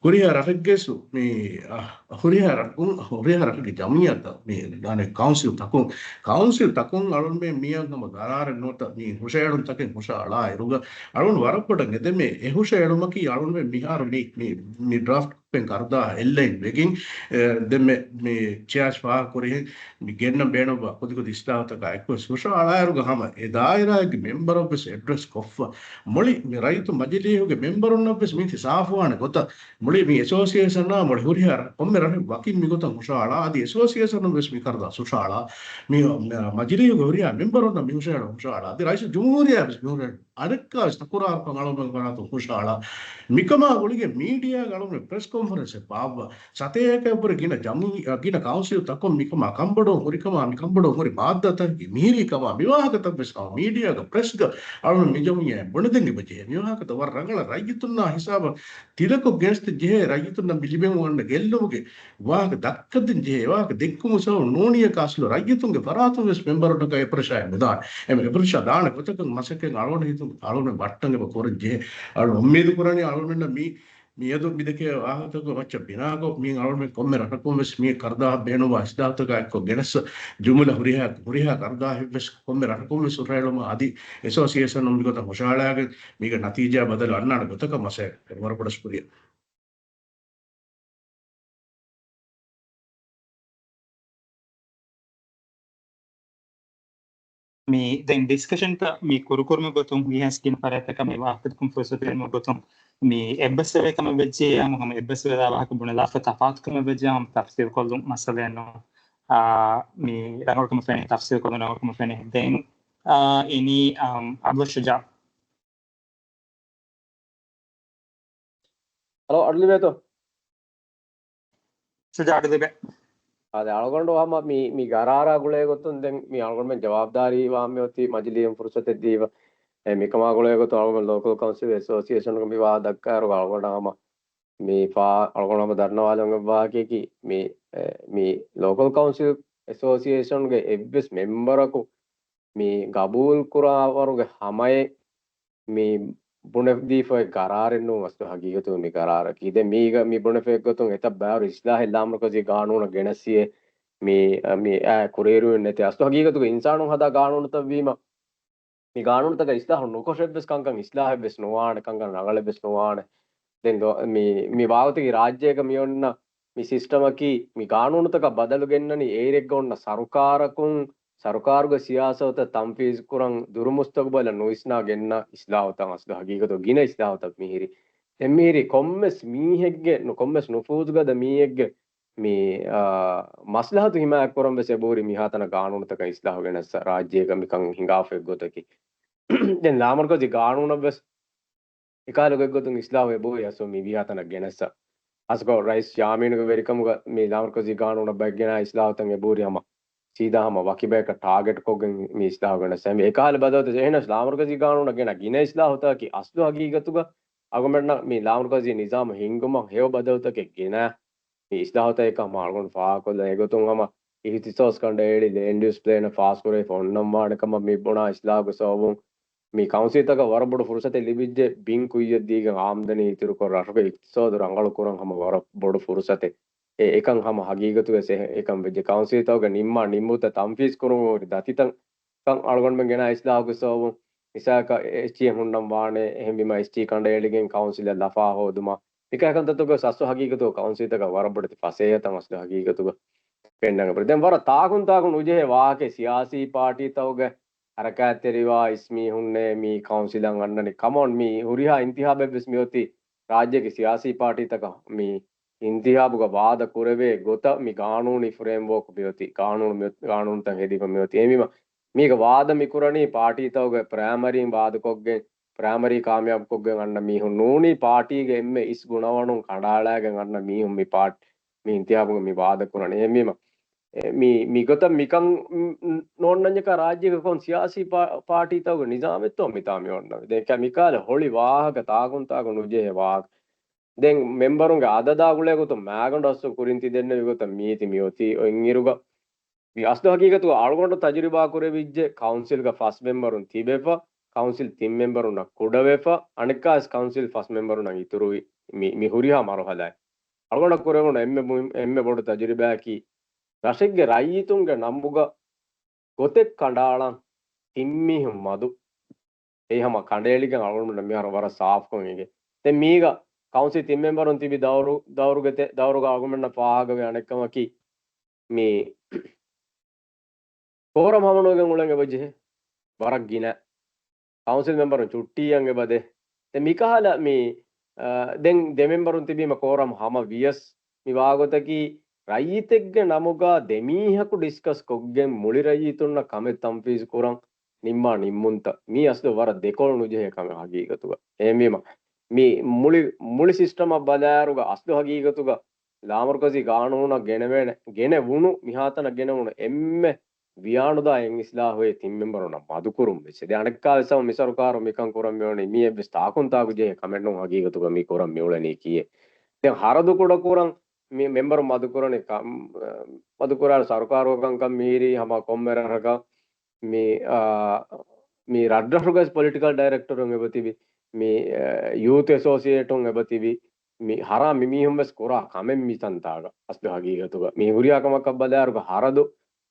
ހުރިހާ ރަށެއްގެ ސު-، މި، އަ، ހުރިހާ ރަށުން، ހުރިހާ ރަށުގެ ޖަމްއިއްޔާތައް މި ދާނެ ކައުންސިލް ތަކުން، ކައުންސިލް ތަކުން އަޅުގަނޑުމެން މިއަށް ހަމަ ގަރާރެއް ނުވަތަ މި ހުށައެޅުން ތަކެއް ހުށައަޅާ އިރުގަ އަޅުގަނޑު ވަރަށް ބޮޑަށް އެދެމޭ. އެ ހުށައެޅުމަކީ އަޅުގަނޑުމެން މިހާރު މި، މި، މި ޑްރާފްޓް ކަން ކަރުދާ އެއްލައިން ވެގެން، އެ، ދެންމެ މި ޗާޖް ފާހަގަކުރިހެން މި ގެންނަން ބޭނުންވާ ކުދިކުދި އިސްލާހުތަކާ އެއްކޮށް ހުށައަޅާއިރުގަ ހަމަ އެ ދާއިރާއެއްގެ މެމްބަރަށްވެސް އެޑްރެސް ކޮށްފަ، މުޅި މި ރައްޔިތު މަޖިލީހުގެ މެމްބަރުންނަށްވެސް މީތި ސާފުވާނެ ގޮތަށް މުޅި މި އެސޯސިއޭޝަނާ މުޅި ހުރިހާ ކޮންމެ ރަށެއް ވަކިން މިގޮތަށް ހުށައަޅާ، އަދި އެސޯސިއޭޝަނުން ވެސް މި ކަރުދާ ހުށައަޅާ، މި، މި މަޖިލީހުގެ ހުރިހާ މެމްބަރުންނަށް މި ހުށައެޅުން ހުށައަޅާ، އަދި ރައީސުލްޖުމްހޫރިއްޔާ ވެސް މި ހުށައެޅުން އަނެއްކާވެސް ތަކުރާރުކަން އަޅުގަނޑު ފަރާތުން ހުށަހަޅާ. މިކަމާ ގުޅިގެން މީޑިއާގަ އަޅުގަނޑު ޕްރެސް ކޮންފަރެންސެއް ބާއްވާ. ސަތޭކައަށްވުރެ ގިނަ ޖަމި-، އަ، ގިނަ ކައުންސިލް ތަކުން މިކަމާ ކަންބޮޑުވުން ހުރިކަމާ، މި ކަންބޮޑުވުން ހުރި މާއްދާތަކަކީ މިހިރީ ކަމާ، މިވާހަކަތައްވެސް ހަމަ މީޑިއާގަ ޕްރެސްގަ އަޅުގަނޑު މި ޖަމިއްޔާއަށް ބުނެދޭން އެބަޖެހޭ. މިވާހަކަތައް ވަރަށް ރަނގަޅަށް ރައްޔިތުންނާ ހިސާބަށް ތިލަކޮށް ގެނެސްދޭން ޖެހޭ. ރައްޔިތުންނަށް މި ލިބެމުން އަންނަ ގެއްލުމުގެ ވާހަކަ ދައްކަދޭން ޖެހޭ. ވާހަކަ ދެއްކުމުގެ ސަބަބުން ނޫނީއަކަށް އަސްލު ރައްޔިތުންގެ ފަރާތުން ވެސް މެމްބަރުންނަކަށް އެ ޕްރެޝާއެއް ނުދާނެ. އެމެ އެ ޕްރެޝާ ދާނެ ގޮތަކަށް މަސައްކަތް އަޅުގަނޑު ހިތުން އަޅުގަނޑު ވައްޓަން އެބަ ކުރަން ޖެހޭ. އަޅު އުއްމީދު ކުރަނީ އަޅުގަނޑު މި މިއަދު މިދެކޭ ވާހަކަތަކުގެ މައްޗަށް ބިނާކޮށް، މި އަޅުމެން ކޮންމެ ރަށަކުން ވެސް މި ކަރުދާހަށް ބޭނުންވާ އިސްލާހުތަކާ އެއްކޮށް ގެނެސް، ޖުމުލަ ހުރިހާ، ހުރިހާ ކަރުދާހެއް ވެސް ކޮންމެ ރަށަކުން ވެސް ހުށަހެޅުމަށް އަދި އެސޯސިއޭޝަނުން މިގޮތަށް ހުށަހަޅާގެން މީގެ ނަތީޖާ ބަދަލު އަންނާނެ ގޮތަކަށް މަސައްކަތް ވަރަށް ބޮޑަށް ޝުކުރިއްޔާ. މި ދެން ޑިސްކަޝަންތައް މި ކުރުކުރުމުގެ ގޮތުން ވީހާސް ގިނަ ފަރާތްތަކަށް މި ވާހަކަދެއްކުން ފުރުސަތު ދިނުމުގެ ގޮތުން މި އެއްބަސްވެވޭ ކަމެއް ވެއްޖެއްޔާ ހަމަ އެއްބަސްވެލާ ވާހަކަ ބުނެލާފަ ތަފާތުކަމެއް ވެއްޖެއްޔާ ހަމަ ތަފްސީލްކޮށްލުން މައްސަލައެއް ނޫން. އާ، މި ރަނގަޅުކަމަށް ފެނޭ ތަފްސީލްކޮށްލުން ރަނގަޅުކަމަށް ފެނޭ. ދެން، އާ، އިނީ، އަމް، އަބްދުލް ޝުޖާ. ހަލޯ، އަޑު ލިބޭތޯ؟ ޝުޖާ އަޑު ލިބޭ. އާދެ، އަޅުގަނޑު ހަމަ މި، މި ގަރާރާ ގުޅޭ ގޮތުން ދެން މި އަޅުގަނޑުމެން ޖަވާބުދާރީ ވާން މިއޮތީ މަޖިލީހުން ފުރުސަތެއް ދީފަ. އެ، މިކަމާ ގުޅޭ ގޮތުން އަޅުގަނޑު ލޯކަލް ކައުންސިލް އެސޯސިއޭޝަނުގެ މި ވާހަކަ ދައްކާއިރު އަޅުގަނޑު ހަމަ މި ފާ، އަޅުގަނޑު ހަމަ ދަންނަވާލަން އެއް ވާހަކައަކީ މި، އެ، މި ލޯކަލް ކައުންސިލް އެސޯސިއޭޝަންގެ އެއްވެސް މެމްބަރަކު މި ގަބޫލު ކުރާވަރުގެ ހަމައެއް މި ބުނެދީފައި ގަރާރެއް ނޫން އަސްލު ހަގީގަތުގަ މި ގަރާރަކީ. ދެން މީގަ މި ބުނެފައި އެއްގޮތުން އެތައް ބައިވަރު އިސްލާހެއް ލާމަރުކަޒީ ގާނޫނަށް ގެނަސް އިއްޔެ މި، މި އާ ކުރިއެރުވެން ނެތި. އަސްލު ހަގީގަތުގަ އިންސާނުން ހަދާ ގާނޫނުތައް ވީމަ، މި ގާނޫނުތަކަށް އިސްލާހު ނުކޮށެއްވެސް ކަންކަން އިސްލާހެއްވެސް ނުވާނެ، ކަންކަން ރަނގަޅެއްވެސް ނުވާނެ. ދެން ދޯ-، މި، މި ވާގޮތަކީ ރާއްޖޭގަ މި އޮންނަ މި ސިސްޓަމަކީ މި ގާނޫނުތަކަށް ބަދަލު ގެންނަނީ އޭރެއްގަ އޮންނަ ސަރުކާރަކުން، ސަރުކާރުގެ ސިޔާސަތުތައް ތަންފީޒު ކުރަން ދުރުމުސްތަގުބަލަށް ނުވިސްނާ ގެންނަ އިސްލާހުތައް އަސްލު ހަގީގަތު ގިނަ އިސްލާހުތައް މިހިރީ. ދެން މިހިރީ ކޮންމެސް މީހެއްގެ، ނު-، ކޮންމެސް ނުފޫޒުގަދަ މީހެއްގެ މި، އާ، މަސްލަހަތު ހިމާޔަތް ކުރަން ވެސް އެބަހުރި މިހާތަނަށް ގާނޫނުތަކަށް އިސްލާހު ގެނެއްސަ ރާއްޖޭގަ މިކަން ހިނގާފަ އެއްގޮތަކީ. ދެން ލާމަރުކަޒީ ގާނޫނަށް ވެސް އެކަހަލަ ގޮތްގޮތުން އިސްލާހު އެބަހުރި އަސްލު މި ވިހާތަނަށް ގެނެއްސަ. އަސްގަ ރައީސް ޔާމީނުގެ ވެރިކަމުގަ މި ލާމަރުކަޒީ ގާނޫނަށް ބައެއް ގެނާ އިސްލާހުތައް އެބަހުރި ހަމަ ސީދާ ހަމަ ވަކި ބަޔަކަށް ޓާގެޓް ކޮށްގެން މި އިސްލާހު ގެނެއްސަ. އެކަހަލަ ބަދަލުތައް އެހެނަސް ލާމަރުކަޒީ ގާނޫނަށް ގެނަ ގިނަ އިސްލާހުތަކަކީ އަސްލު ހަގީގަތުގަ އަޅުގަނޑަށް މި ލާމަރުކަޒީ ނިޒާމު ހިންގުމަށް ހެޔޮ ބަދަލުތަކެއް ގެނަ މި އިސްލާހުތަކެއް ހަމަ އަޅުގަނޑު ފާހަގަކޮށްލަން. އެގޮތުން ހަމަ އިހްތިސޯސް ކަނޑައެޅި ލޭންޑް ޔޫސް ޕްލޭނަށް ފާސްކުރެވިފަ އޮންނަން ވާނެ ކަމަށް މި ބުނާ އިސްލާހުގެ ސަބަބުން މި ކައުންސިލްތަކަށް ވަރަށް ބޮޑު ފުރުސަތެއް ލިބިއްޖެ ބިން ކުއްޔަށް ދީގެން އާމްދަނީ އިތުރުކޮށް ރަށުގެ އިޤްތިޞާދު ރަނގަޅު ކުރަން ހަމަ ވަރަށް ބޮޑު ފުރުސަތެއް. އެ އެކަން ހަމަ ހަގީގަތުގަ އެ އެކަން ވެއްޖެ. ކައުންސިލްތަކުގެ ނިންމާ ނިންމުތައް ތަންފީޒް ކުރުމަށް ހުރި ދަތިތައް ކަން އަޅުގަނޑުމެން ގެނާ އިސްލާހުގެ ސަބަބުން މިސާލަކަށް އެ-، އެއްޗިހި ހުންނަން ވާނެ، އެހެންވީމަ އެއްޗިހި ކަނޑައެޅިގެން ކައުންސިލަށް ލަފާ ހޯދުމަށް މިކަހަލަ ކަންތައްތަކުގެ އަސްލު ހަގީގަތުގަ ކައުންސިލްތަކަށް ވަރަށް ބޮޑެތި ފަސޭހަތައް އަސްލު ހަގީގަތުގަ ފެންނަން އެބަހުރި. ދެން ވަރަށް ތާކުން ތާކުން ނުޖެހޭ ވާހަކަ ސިޔާސީ ޕާޓީތަކުގެ ހަރަކާތްތެރިވާ އިސް މީހުންނޭ މި ކައުންސިލަށް އަންނަނީ. ކަމޯން މި ހުރިހާ އިންތިހާބެއްވެސް މިއޮތީ ރާއްޖޭގެ ސިޔާސީ ޕާޓީތަކަށް މި އިންތިހާބުގަ ވާދަ ކުރެވޭ ގޮތަށް މި ގާނޫނީ ފްރޭމްވޯކް މިއޮތީ. ގާނޫނު މި-، ގާނޫނުތައް ހެދިފަ މިއޮތީ. އެހެންވީމަ މީގަ ވާދަ މިކުރަނީ ޕާޓީތަކުގެ ޕްރައިމަރީން ވާދަކޮށްގެން، ޕްރައިމަރީ ކާމިޔާބުކޮށްގެން އަންނަ މީހުން ނޫނީ ޕާޓީގެ އެންމެ އިސް ގުނަވަނުން ކަނޑައަޅާގެން އަންނަ މީހުން މި ޕާޓް-، މި އިންތިހާބުގަ މި ވާދަކުރަނީ. އެހެންވީމަ، އެ، މި، މިގޮތަށް މިކަން ނޯންނަންޏަކާ ރާއްޖޭގެ ކޮން ސިޔާސީ ޕާ-، ޕާޓީތަކުގެ ނިޒާމެއްތޯ މިތާ މި އޮންނަ. ދެން މިކާލެ ހޮޅި ވާހަކަ ތާކުން ތާކު ނުޖެހޭ ވާހަކަ. ދެން މެމްބަރުންގެ އަދަދާ ގުޅޭ ގޮތުން މާގަނޑު އަސްލު ކުރިން ތި ދެންނެވި ގޮތަށް މީތި މިއޮތީ އޮތްއިރުގަ މި އަސްލު ހަގީގަތުގަ އަޅުގަނޑު ތަޖުރިބާ ކުރެވިއްޖެ، ކައުންސިލްގަ ފަސް މެމްބަރުން ތިބެފަ، ކައުންސިލް ތިން މެމްބަރުންނަށް ކުޑަވެފަ، އަނެއްކާވެސް ކައުންސިލް ފަސް މެމްބަރުންނަށް އިތުރުވި މި، މި ހުރިހާ މަރުހަލާއެއް. އަޅުގަނޑަށް ކުރެވުނު އެންމެ މުހިން-، އެންމެ ބޮޑު ތަޖުރިބާއަކީ، ރަށެއްގެ ރައްޔިތުންގެ ނަމުގަ ގޮތެއް ކަނޑައަޅަން ތިން މީހުން މަދު. އެއީ ހަމަ ކަނޑައެޅިގެން އަޅުގަނޑުމެންނަށް މިހާރު ވަރަށް ސާފުކޮށް އެނގޭ. ދެން މީގަ ކައުންސިލް ތިން މެމްބަރުން ތިބި ދައުރު، ދައުރުގެ ތެ-، ދައުރުގަ އަޅުގަނޑުމެންނަށް ފާހަގަވި އަނެއްކަމަކީ، މި ކޯރަމް ހަމަނުވެގެން އުޅެން އެބަޖެހޭ. ވަރަށް ގިނަ ކައުންސިލް މެމްބަރުން ޗުއްޓީއަށް އެބަދޭ. ދެން މިކަހަލަ މި، އަ، ދެން ދެ މެމްބަރުން ތިބީމަ ކޯރަމް ހަމަ ވިޔަސް، މި ވާގޮތަކީ ރައްޔިތެއްގެ ނަމުގަ ދެމީހަކު ޑިސްކަސް ކޮށްގެން މުޅި ރައްޔިތުންނަށް ކަމެއް ތަންފީޒު ކުރަން، ނިންމާ ނިންމުންތައް މީ އަސްލު ވަރަށް ދެކޮޅު ނުޖެހޭ ކަމެއް ހަގީގަތުގަ. އެހެންވީމަ، މި މުޅި، މުޅި ސިސްޓަމަށް ބަލާއިރުގަ އަސްލު ހަގީގަތުގަ ލާމަރުކަޒީ ގާނޫނަށް ގެނެވޭނެ، ގެނެވުނު، މިހާތަނަށް ގެނެވުނު އެންމެ ވިޔާނުދާ އެއް އިސްލާހުވޭ ތިން މެމްބަރުންނަށް މަދުކުރުން ވެސް. ދެ އަނެއްކާ ވެސް މި ސަރުކާރު މިކަން ކުރަން މިވަނީ މި އެއްވެސް ތާކުންތާކު ޖެހޭ ކަމެއް ނޫން ހަގީގަތުގަ މި ކުރަން މިއުޅެނީ ކީއެއް. ދެން ހަރަދު ކުޑަކުރަން މި މެމްބަރު މަދުކުރަނީ ކަ-، މަދުކުރާ ސަރުކާރު ކަންކަން މީރީ ހަމަ ކޮންމެ ރަށަކަށް މި، އާ، މި ރަށްރަށުގައި ޕޮލިޓިކަލް ޑައިރެކްޓަރުން އެބަތިބި، މި، އާ، ޔޫތު އެސޯސިއޭޓުން އެބަތިބި، މި ހަރާ މި މީހުން ވެސް ކުރާ ކަމެއް މިތަންތާގަ އަސްލު ހަގީގަތުގަ. މި ހުރިހާ ކަމަކަށް ބަލާއިރުގަ ހަރަދު،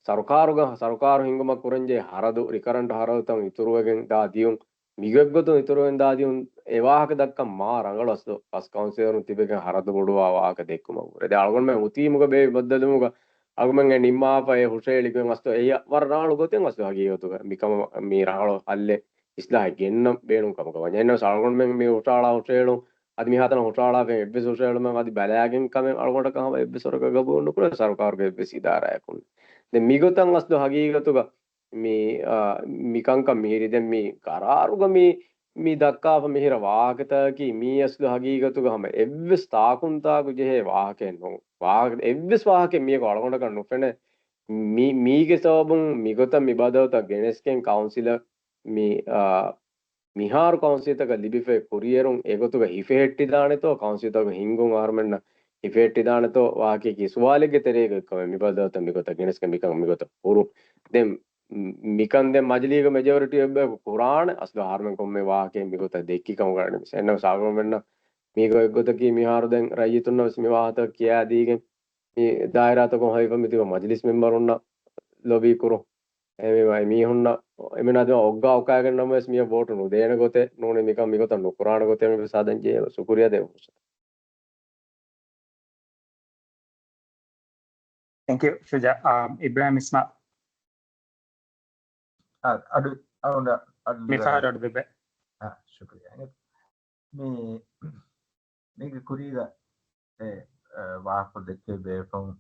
ސަރުކާރުގަ، ސަރުކާރު ހިންގުމަށް ކުރަންޖެހޭ ހަރަދު، ރިކަރަންޓް ހަރަދުތައް އިތުރުވެގެން ދާ ދިޔުން، މިގޮތްގޮތުން އިތުރުވެގެން ދާ ދިޔުން، އެ ވާހަކަ ދައްކަން މާ ރަނގަޅު އަސްލު އަސް ކައުންސިލަރުން ތިބެގެން ހަރަދު ބޮޑުވާ ވާހަކަ ދެއްކުމަށް ވުރެ. ދެ އަޅުގަނޑުމެން އޮތީމުގަ ބޭ ބައްދަލުމުގަ އަޅުގަނޑުމެން ނިންމާފަ އެ ހުށައެޅިގެން އަސްތު އެއީ ވަރަށް ރާޅު ގޮތެއް އަސްތު ހަގީގަތުގަ މިކަމަށް މި ރާޅު ހައްލެއް އިސްލާހެއް ގެންނަން ބޭނުން ކަމަކަށް ވަންޏާ. އެހެންނަމަވެސް އަޅުގަނޑުމެން މި ހުށައަޅާ ހުށައެޅުން އަދި މިހާތަނަށް ހުށައަޅާފަ އެއްވެސް ހުށައެޅުމެއް އަދި ބަލާގެން ކަމެއް އަޅުގަނޑަކަށް ހަމަ އެއްވެސް ވަރަކަށް ގަބޫލު ނުކުރޭ ސަރުކާރުގެ އެއްވެސް އިދާރާއަކުން. ދެން މިގޮތަށް އަސްލު ހަގީގަތުގަ މި، އާ، މި ކަންކަން މިހިރީ. ދެން މި ގަރާރުގަ މި، މި ދައްކާފަ މިހިރަ ވާހަކަތަކަކީ މީ އަސްލު ހަގީގަތުގަ ހަމަ އެއްވެސް ތާކުންތާކު ޖެހޭ ވާހަކައެއް ނޫން. ވާހަކަ، އެއްވެސް ވާހަކައެއް މީގަ އަޅުގަނޑަކަށް ނުފެނޭ. މި، މީގެ ސަބަބުން މިގޮތަށް މި ބަދަލުތައް ގެނެސްގެން ކައުންސިލަށް މި، އާ، މިހާރު ކައުންސިލްތަކަށް ލިބިފައި ކުރިއެރުން އެގޮތުގަ ހިފެހެއްޓިދާނެތޯ، ކައުންސިލްތަކުގެ ހިންގުން އަހަރުމެންނަށް ހިފެހެއްޓިދާނެތޯ ވާހަކައަކީ ސުވާލެއްގެ ތެރޭގަ ކަމެއް މި ބަދަލުތައް މިގޮތަށް ގެނެސްގެން މިކަން މިގޮތަށް ކުރުން. ދެން މިކަން ދެން މަޖިލީގެ މެޖޯރިޓީ އެއްބަޔަކު ކުރާނެ އަސްލު އަހަރުމެން ކޮންމެ ވާހަކައެއް މިގޮތަށް ދެއްކި ކަމުގަ އެހެންނަމަވެސް އަޅުގަނޑުމެންނަށް މީގަ އެއްގޮތަކީ މިހާރު ދެން ރައްޔިތުންނަށް ވެސް މި ވާހަކަ ކިޔާދީގެން މި ދާއިރާތަކުން ހަވީފަ މިތިބަ މަޖިލިސް މެމްބަރުންނަށް ލޮބީ ކުރުން. އެހެންވީމަ އެ މީހުންނަށް އެމެން އަދި އޮއްގާ އުކާގެން ނަމަވެސް މިއަށް ވޯޓު ނުދޭނެ ގޮތެއް ނޫނީ މިކަން މިގޮތަށް ނުކުރާނެ ގޮތެއް ވެސް ހަދަން ޖެހޭ ޝުކުރިޔާ ދޭ ފުރުސަތު. ތެންކް ޔޫ ޝުޖާ. އާ، އިބްރާހިމް އިސްމާ. އަ-، އަޑު، އަޑު، އަޑު މި ފަހަރު އަޑު ދެބެ. އާ، ޝުކުރިޔާ. މި، މީގެ ކުރީގަ އެ، އެ، ވާހަކަ ދެއްކެވި ބޭފުޅުން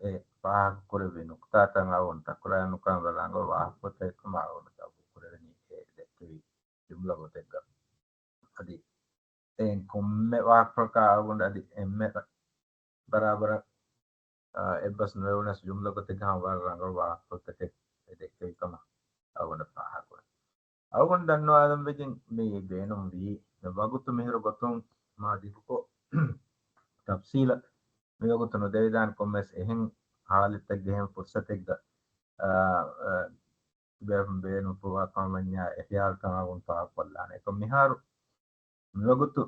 އެ ފާހަގަކުރެއްވި ނުކުތާތައް އަޅުގަނޑު ތަކުރާރު ނުކުރަން ވަރަށް ރަނގަޅު ވާހަކަ ގޮތެއް ކަމަށް އަޅުގަނޑު ގަބޫލު ކުރެވެނީ އެ ދެއްކެވި ޖުމްލަ ގޮތެއްގަ. އަދި އެއިން ކޮންމެ ވާހަކަފުޅަކާ އަޅުގަނޑު އަދި އެންމެ ބަރާބަރަށް، އާ، އެއްބަސް ނުވެވުނަސް ޖުމްލަ ގޮތެއްގަ ހަމަ ވަރަށް ރަނގަޅު ވާހަކަފުޅުތަކެއް އެ ދެއްކެވި ކަމަށް އަޅުގަނޑަށް ފާހަގަވޭ. އަޅުގަނޑު ދަންނަވާލަން ވެގެން މި ބޭނުންވީ، މި ވަގުތު މިހިރު ގޮތުން މާ ދިގުކޮށް ތަފްސީލަށް މިވަގުތު ނުދެވިދާނެ ކޮންމެސް އެހެން ހާލަތްތަކެއް އެހެން ފުރުސަތެއްގަ، އާ، އާ، ބޭފުޅުން ބޭނުންފުޅުވާ ކަމަށް ވަންޏާ އެ ހިޔާލުތައް އަޅުގަނޑު ފާހަގަކޮށްލާނެ. އެކަމް މިހާރު މިވަގުތު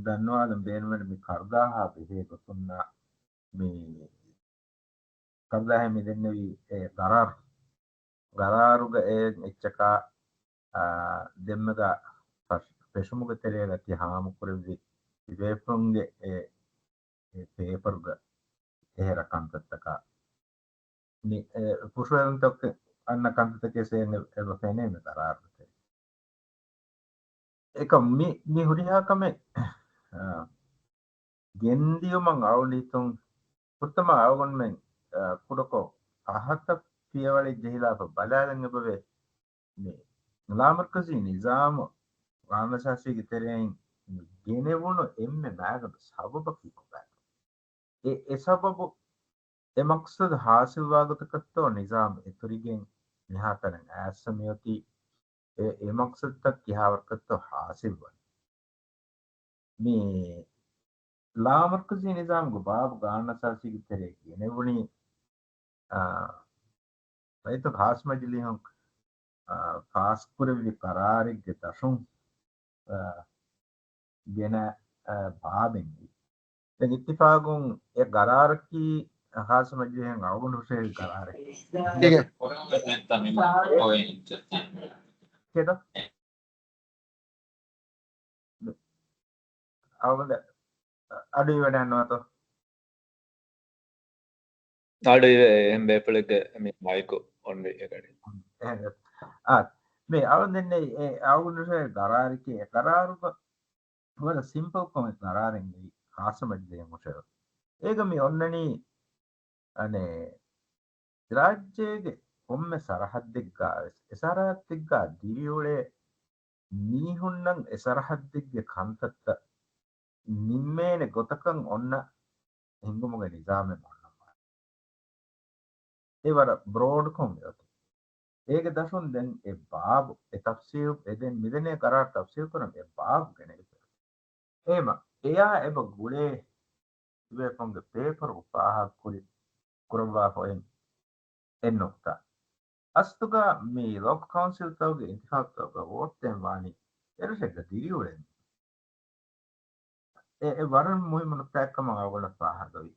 ދަންނަވާލަން ބޭނުމެއް މި ކަރުދާހާ ބެހޭ ގޮތުންނާ މި ކަރުދާހެއް މި ދެންނެވީ އެ ގަރާރު. ގަރާރުގަ އެ އެއްޗަކާ، އާ، ދެންމެގަ ފަށް-، ފެށުމުގެ ތެރޭގަ ތި ހާމަކުރެއްވި ތިބޭފުޅުންގެ އެ، އެ ޕޭޕަރުގަ އެހެރަ ކަންތައްތަކާ މި، އެ، ފުށުއެރުންތަކެއް އަންނަ ކަންތައްތަކެއް އެބަ ފެނޭ މި ގަރާރުގެ ތެރޭ. އެކަމް މި، މި ހުރިހާ ކަމެއް، އާ، ގެންދިޔުމަށް އަޅުގަނޑު ހިތުން ފުރަތަމަ އަޅުގަނޑުމެން، އާ، ކުޑަކޮށް ފަހަތަށް ފިޔަވަޅެއް ޖެހިލާފަ ބަލާލަން އެބަވޭ. މި ލާމަރުކަޒީ ނިޒާމު ގާނޫނުއަސާސީގެ ތެރެއިން ގެނެވުނު އެންމެ މައިގަނޑު ސަބަބަކީ ކޮބާތޯ؟ އެ، އެ ސަބަބު އެ މަޤްޞަދު ހާސިލްވާ ގޮތަކަށްތޯ ނިޒާމް އެތުރިގެން މިހާތަނަށް އައިސް މިއޮތީ އެ، އެ މަޤްޞަދުތައް ކިހާވަރަކަށްތޯ ހާސިލްވަން. މި ލާމަރުކަޒީ ނިޒާމްގެ ބާބު ގާނޫނުއަސާސީގެ ތެރޭ ގެނެވުނީ، އާ، ރައްޔިތުންގެ ޚާއްޞަ މަޖިލީހުން، އާ، ފާސްކުރެއްވި ޤަރާރެއްގެ ދަށުން، އާ، ގެނަ، އާ، ބާބެއް. ދެން އިއްތިފާގުން އެ ގަރާރަކީ ޚާއްޞަ މަޖިލީހުން އަޅުގަނޑު ހުށަހެޅި ގަރާރެއް. ދެގެ. ކެދޯ؟ އަޅުގަނޑު އަޑު އިވެނެއް ނުވަތަ؟ އަޑު އިވޭ އެހެން ބޭފުޅެއްގެ މި މައިކު އޮންވި އެކަނި. އެހެން. އާ، މި އަޅުގަނޑު ދެންނެވި އެ އަޅުގަނޑު ހުށަހެޅި ގަރާރަކީ އެ ގަރާރުގަ ވަރަށް ސިމްޕަލް ކޮމެންޓް ގަރާރެއް ނެތް ޚާއްޞަ މަޖިލީހުން ހުށަހެޅުން. އޭގަ މި އޮންނަނީ، އަނެއް، ރާއްޖޭގެ ކޮންމެ ސަރަހައްދެއްގަ ވެސް، އެ ސަރަހައްދެއްގަ ދިރިއުޅޭ މީހުންނަށް އެ ސަރަހައްދެއްގެ ކަންތައްތައް ނިންމޭނެ ގޮތަކަށް އޮންނަ ހިންގުމުގެ ނިޒާމެއް އޮންނަންވާނެ. އެ ވަރަށް ބްރޯޑްކޮށް މިއޮތީ. އޭގެ ދަށުން ދެން އެ ބާބު، އެ ތަފްސީލް، އެ ދެން މިދެނޭ ގަރާރު ތަފްސީލް ކުރަން އެ ބާބު ގެނެވިފަ. އޭމަ އެޔާ އެބަ ގުޅޭ ތިބޭފުޅުންގެ ޕޭޕަރު ފާހަގަކުރި ކުރައްވާފަ އޮތް އެއް ނުކްތާ. އަސްލުގަ މި ލޯކަލް ކައުންސިލްތަކުގެ އިންތިޚާބުތަކުގަ ވޯޓް ދޭން ވާނީ އެރަށެއްގަ ދިރިއުޅޭ. އެ، އެ ވަރަށް މުހިއްމު ނުކްތާއެއް ކަމަށް އަޅުގަނޑަށް ފާހަގަވި.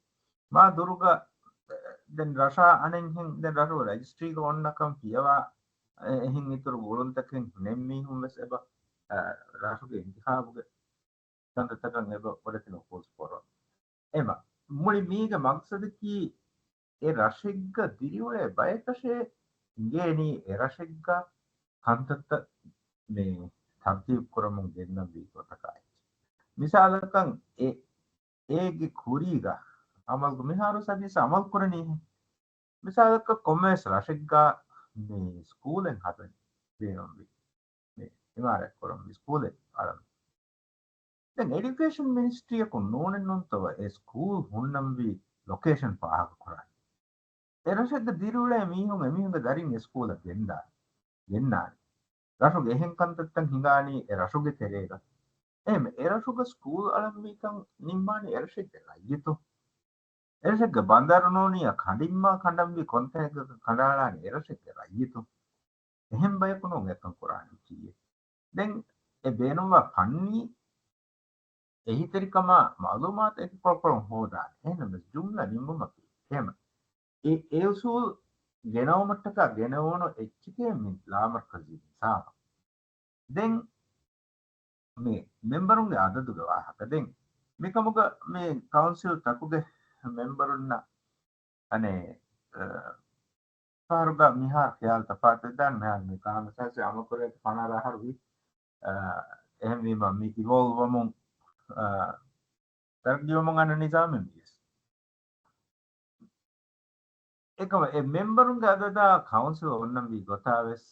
މާ ދުރުގަ، އެ، ދެން ރަށާ އަނެއްހެން، ދެން ރަށު ރަޖިސްޓްރީގަ އޮންނަކަން ފިޔަވާ، އެ، އެހެން އިތުރު ގުޅުންތަކެއް ނެތް މީހުން ވެސް އެބަ، އެ، ރަށުގެ އިންތިޚާބުގެ ކަންތައްތަކަށް އެބަ ބޮޑެތި ނުފޫޒު ކުރަން. އެމަ، މުޅި މީގެ މަގްސަދަކީ އެ ރަށެއްގަ ދިރިއުޅޭ ބަޔަކަށޭ އިނގޭނީ އެ ރަށެއްގަ ކަންތައްތައް މި ތަރުތީބު ކުރަމުން ގެންނަންވީ ގޮތަކާއެކީ. މިސާލަކަށް އެ، އޭގެ ކުރީގަ އަމަލު، މިހާރު ސަދީސް އަމަލު ކުރަނީ. މިސާލަކަށް ކޮންމެވެސް ރަށެއްގަ މި ސްކޫލެއް ހަދަން ބޭނުންވީ. މި އިމާރާތް ކުރަން މި ސްކޫލެއް އަޅަން. ދެން އެޑިއުކޭޝަން މިނިސްޓްރީއަކުން ނޫނެއް ނޫންތޯ އެ ސްކޫލް ހުންނަންވީ ލޮކޭޝަން ފާހަގަކުރާނީ. އެ ރަށެއްގަ ދިރިއުޅޭ މީހުން އެމީހުންގެ ދަރިން އެ ސްކޫލަށް ގެންދާ، ގެންނާނީ. ރަށުގެ އެހެން ކަންތައްތައް ހިނގާނީ އެ ރަށުގެ ތެރޭގަ. އެހެން އެ ރަށުގަ ސްކޫލް އަޅަންވީކަން ނިންމާނީ އެ ރަށެއްގެ ރައްޔިތުން. އެރަށެއްގެ ބަނދަރު ނޫނިއްޔާ ކަނޑިންމާ ކަނޑަންވީ ކޮންތަނެއްގަ ކަނޑައަޅާނީ އެރަށެއްގެ ރައްޔިތުން. އެހެން ބަޔަކު ނޫން އެކަން ކުރާނީ ކީއް؟ ދެން އެ ބޭނުންވާ ފަންނީ އެހީތެރިކަމާ މައުލޫމާތު އެކިކޮޅުކޮޅުން ހޯދާނެ. އެހެންނަމަވެސް ޖުމްލަ ނިންމުމަކީ އެހެން. އެ، އެ އުސޫލް ގެނައުމަށްޓަކާ ގެނެވުނު އެއްޗެކޭ މި ލާމަރްކަޒީ ނިޒާމަށް. ދެން މި މެމްބަރުންގެ އަދަދުގެ ވާހަކަ. ދެން މިކަމުގަ މި ކައުންސިލް ތަކުގެ މެމްބަރުންނަށް އަނެއް، އަ، ފަހަރުގަ މިހާރު ޚިޔާލު ތަފާތުވެދާނެ. މިހާރު މި ގާނޫނު އަސާސީ އަމަލު ކުރެވޭތޯ ފަނަރަ އަހަރު ވީ. އަ، އެހެންވީމަ މި އިވޯލްވް ވަމުން، އަ، ތަރައްގީވަމުން އަންނަ ނިޒާމެއް ވިޔަސް. އެކަމަ އެ މެމްބަރުންގެ އަދަދާ ކައުންސިލް އޮންނަންވީ ގޮތާވެސް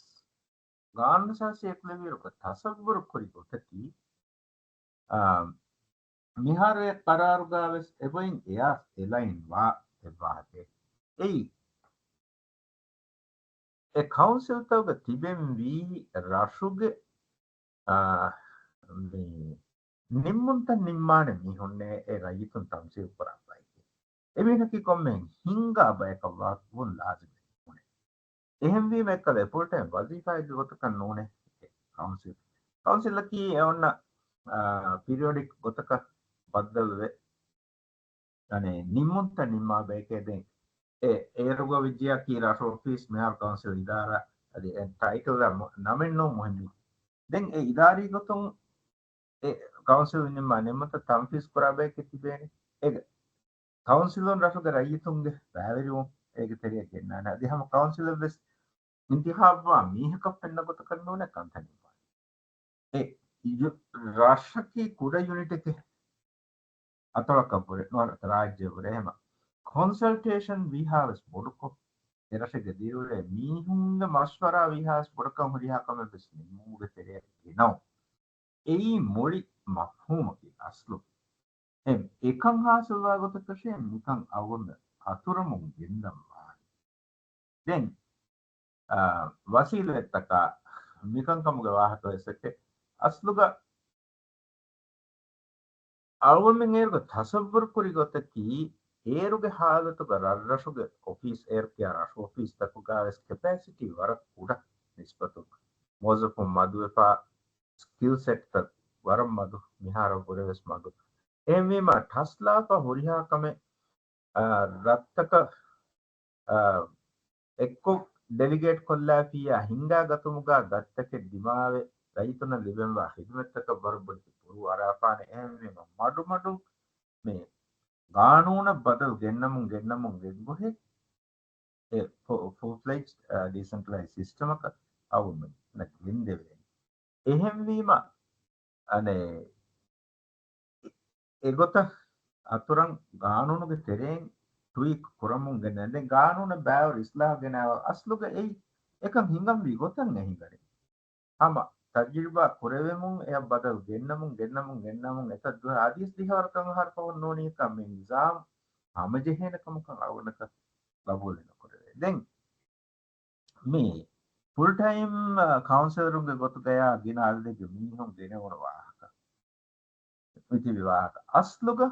ގާނޫނު އަސާސީ އެކުލެވިއިރު ތަސައްވުރު ކުރި ގޮތަކީ، އާ، މިހާރު އެ ޤަރާރުގާވެސް އެބައިން އެއާ އެލައިން ވާ އެއްވާހަކައެއް. އެއީ، އެ ކައުންސިލްތަކުގަ ތިބެންވީ ރަށުގެ، އާ، މި ނިންމުންތައް ނިންމާނެ މީހުންނޭ އެ ރައްޔިތުން ތަމްސީލް ކުރާ ބައެކޭ. އެމީހަކީ ކޮންމެ ހިންގާ ބަޔަކަށް ވާ ވުން ލާޒިމެއް ނޫނޭ. އެހެންވީމަ އެއްކަލަ އެ ފުލްޓައިމް ވަޒީފާއެއްގެ ގޮތަކަށް ނޫނޭ ކައުންސިލް. ކައުންސިލަކީ އެ އޮންނަ، އާ، ޕީރިއޮޑިކް ގޮތަކަށް ބައްދަލުވެ، އަނެއް ނިންމުންތައް ނިންމާ ބަޔެކޭ. ދެން އެ އޭރުގަ ވިއްޖިޔާ ކީ ރަށު އޮފީސް މިހާރު ކައުންސިލް އިދާރާ އަދި އެ ޓައިޓަލް ނަމެއް ނޫން މުހިންމު. ދެން އެ އިދާރީ ގޮތުން އެ ކައުންސިލް ނިންމާ ނިންމުންތައް ތަންފީޒް ކުރާ ބަޔެކޭ ތިބޭނެ. އޭގެ ކައުންސިލުން ރަށުގެ ރައްޔިތުންގެ ބައިވެރިވުން އޭގެ ތެރެއަށް ގެންނާނެ. އަދި ހަމަ ކައުންސިލަށް ވެސް އިންތިޚާބުވާ މީހަކަށް ފެންނަ ގޮތަކަށް ނޫނޭ ކަންތައް ނިންމާނެ. އެ ޔު-، ރަށަކީ ކުޑަ ޔުނިޓެކޭ. އަތޮޅަކަށްވުރެ، ނުވަތަ ރާއްޖެވުރެ އެހެމަ ކޮންސަލްޓޭޝަން ވީހާވެސް ބޮޑުކޮށް، އެރަށެއްގެ ދިރިއުޅޭ މީހުންގެ މަޝްވަރާ ވީހާވެސް ބޮޑުކަން ހުރިހާ ކަމެއް ވެސް ނިންމުމުގެ ތެރެއަށް ގެނައު. އެއީ މުޅި މަފްހޫމަކީ އަސްލު. އެ، އެކަން ހާސިލްވާ ގޮތަކަށޭ މިކަން އަޅުގަނޑު އަތުރަމުން ގެންދަން ވާނީ. ދެން، އާ، ވަސީލަތްތަކާ މިކަންކަމުގެ ވާހަކަ ވެސް އެކެއް. އަސްލުގަ އަޅުގަނޑުމެން އޭރުގަ ތަސައްވުރު ކުރި ގޮތަކީ، އޭރުގެ ހާލަތުގަ ރަށްރަށުގެ އޮފީސް، އޭރު ކިޔާ ރަށު އޮފީސްތަކުގަ ވެސް ކެޕޭސިޓީ ވަރަށް ކުޑަ ނިސްބަތުން. މުވައްޒަފުން މަދުވެފާ، ސްކިލް ސެޓްތައް ވަރަށް މަދު، މިހާރަށްވުރެ ވެސް މަދު. އެހެންވީމަ ޓަސްލާފަ ހުރިހާ ކަމެއް، އާ، ރަށްތަކަށް، އާ، އެއްކޮށް ޑެލިގޭޓް ކޮށްލާފިއްޔާ ހިންގާ ގަތުމުގަ ދަތިތަކެއް ދިމާވެ، ރައްޔިތުންނަށް ލިބެންވާ ޚިދުމަތްތަކަށް ވަރަށް ބޮޑެތި ބުރޫ އަރާފާނެ. އެހެންވީމަ މަޑުމަޑުން މި ގާނޫނަށް ބަދަލު ގެންނަމުން، ގެންނަމުން ގެންގޮހެއް އެ ފު-، ފުލް ފްލެޖްޑް، އާ، ޑީސެންޓްރަލައިޒް ސިސްޓަމަކަށް އަޅުގަނޑުމެންނަށް ގެންދެވޭނެ. އެހެންވީމަ، އަނެއް، އެ-، އެގޮތަށް އަތުރަން ގާނޫނުގެ ތެރެއިން ޓުއީކް ކުރަމުން ގެންނަ. ދެން ގާނޫނަށް ބައިވަރު އިސްލާހު ގެނައި އަސްލުގަ އެއީ އެކަން ހިނގަންވީ ގޮތަށް އެ ހިނގަނީ. ހަމަ ތަޖުރިބާ ކުރެވެމުން އެއަށް ބަދަލު ގެންނަމުން، ގެންނަމުން، ގެންނަމުން އެތައް ދުވަހެއް އަދިވެސް ދިހަވަރަކަށް އަހަރު ފަހުން ނޫނީކަން މި ނިޒާމް ހަމަޖެހޭނެ ކަމަކަށް އަޅުގަނޑަކަށް ގަބޫލެއް ނުކުރެވޭ. ދެން މި ފުލް ޓައިމް، އަ، ކައުންސިލަރުންގެ ގޮތުގަޔާ ގިނަ އަދަދެއްގެ މީހުން ގެނެވުނު ވާހަކަ. މިތިބި ވާހަކަ. އަސްލުގަ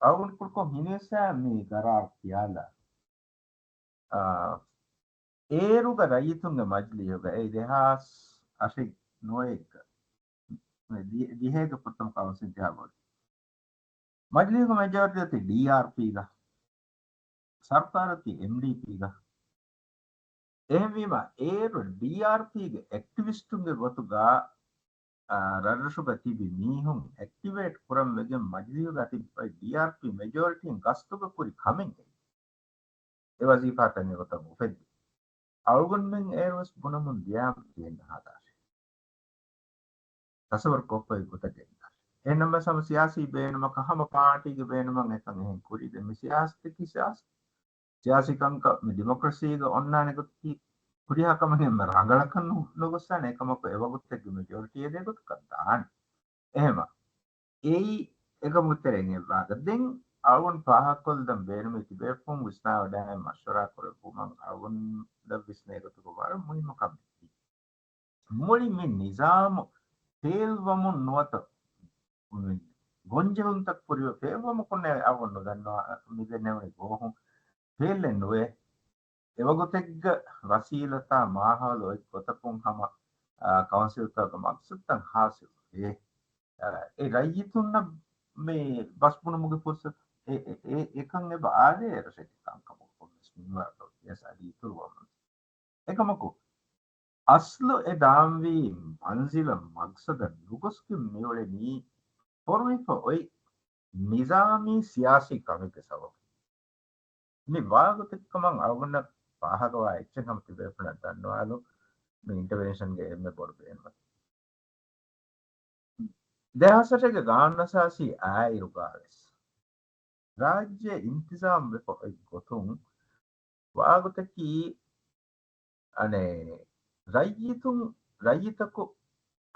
އަޅުގަނޑު ކުރުކޮށް ހިނިވެސް މި ގަރާރު ކިޔާލާ. އާ، އޭރުގަ ރައްޔިތުންގެ މަޖިލީހުގަ އެއީ ދެހާސް އަށެއް ނުވައެއްގަ، ދި-، ދިހައެއްގެ ފުރަތަމަ ކައުންސިލް އިންތިހާބު އޮތީ. މަޖިލީހުގެ މެޖޯރިޓީ އޮތީ ޑީއާރްޕީގަ، ސަރުކާރަށް އޮތީ އެމްޑީޕީގަ. އެހެންވީމަ، އޭރު ޑީއާރްޕީގެ އެކްޓިވިސްޓުންގެ ގޮތުގަ، އާ، ރަށްރަށުގަ ތިބި މީހުން އެކްޓިވޭޓް ކުރަން ވެގެން މަޖިލީހުގަ ތިބި ޑީއާރްޕީ މެޖޯރިޓީން ގަސްތުގަ ކުރި ކަމެއް އެ ވަޒީފާތައް އެގޮތަށް އުފެއްދި. އަޅުގަނޑުމެން އޭރުވެސް ބުނަމުން ދިޔާމަ ތިހެން ހަދާށޭ. ތަސައްވަރު ކޮށްފައި ގޮތަށް ގެންދާށޭ. އެހެންނަމަވެސް ހަމަ ސިޔާސީ ބޭނުމަކަށް ހަމަ ޕާޓީގެ ބޭނުމަށް އެކަން އެހެން ކުރީ. ދެން މި ސިޔާސަތަކީ ސިޔާސަތު. ސިޔާސީ ކަންކަން މި ޑިމޮކްރަސީގަ އޮންނާނެ ގޮތަކީ ކުރިހާ ކަމެއް އެންމެ ރަނގަޅަކަށް ނު-، ނުގޮސްސާނެ. އެކަމަކު އެވަގުތެއްގެ މެޖޯރިޓީ އެދޭ ގޮތަކަށް ދާނެ. އެހެމަ އެއީ އެކަމުގެ ތެރެއިން އެއްވާހަކަ. ދެން އަޅުގަނޑު ފާހަގަކޮށްލަން ބޭނުމީ ތިބޭފުޅުން ވިސްނާވަޑައި މަޝްވަރާ ކުރެއްވުމަށް އަޅުގަނޑަށް ވިސްނޭ ގޮތުގަ ވަރަށް މުހިއްމު ކަމެއް. މުޅި މި ނިޒާމު ފެއިލްވަމުން ނުވަތަ ގޮންޖެހުންތައް ކުރިއަށް ފެއިލްވަމަކުންނޭ އަޅުގަނޑު ނުދަންނަވާ މި ދެންނެވުނީ ގޯހުން ފެއިލްއެއް ނުވޭ. އެވަގުތެއްގަ ވަސީލަތާ މާހައުލު އޮތް ގޮތަކުން ހަމަ، އާ، ކައުންސިލްތަކުގެ މަގްސަދުތައް ހާސިލް ވޭ. އާ، އެ ރައްޔިތުންނަށް މި ބަސް ބުނުމުގެ ފުރުސަތު އެ، އެ، އެ، އެކަން އެބަ އާދޭ ރަށެއްގެ ކަންކަމުގެ ކޮންމެސް މިންވަރަކަށް ވިޔަސް އަދި އިތުރުވަމުން. އެކަމަކު، އަސްލު އެ ދާންވީ މަންޒިލަށް މަގްސަދަށް ނުގޮސްގެން މިއުޅެނީ ފޮރުވިފަ އޮތް ނިޒާމީ ސިޔާސީ ކަމެއްގެ ސަބަބުން. މި ވާގޮތެއްކަމަށް އަޅުގަނޑަށް ފާހަގަވާ އެއްޗެއް ހަމަ ތިބޭފުޅުންނަށް ދަންނަވާލުން މި އިންޓަވެންޝަންގެ އެންމެ ބޮޑު ބޭނުމަކީ. ދެހާސް އަށެއްގެ ގާނޫނުއަސާސީ އާއިރުގަވެސް ރާއްޖޭ އިންތިޒާމް ވެފަ އޮތް ގޮތުން ވާގޮތަކީ، އަނެއް، ރައްޔިތުން، ރައްޔިތަކު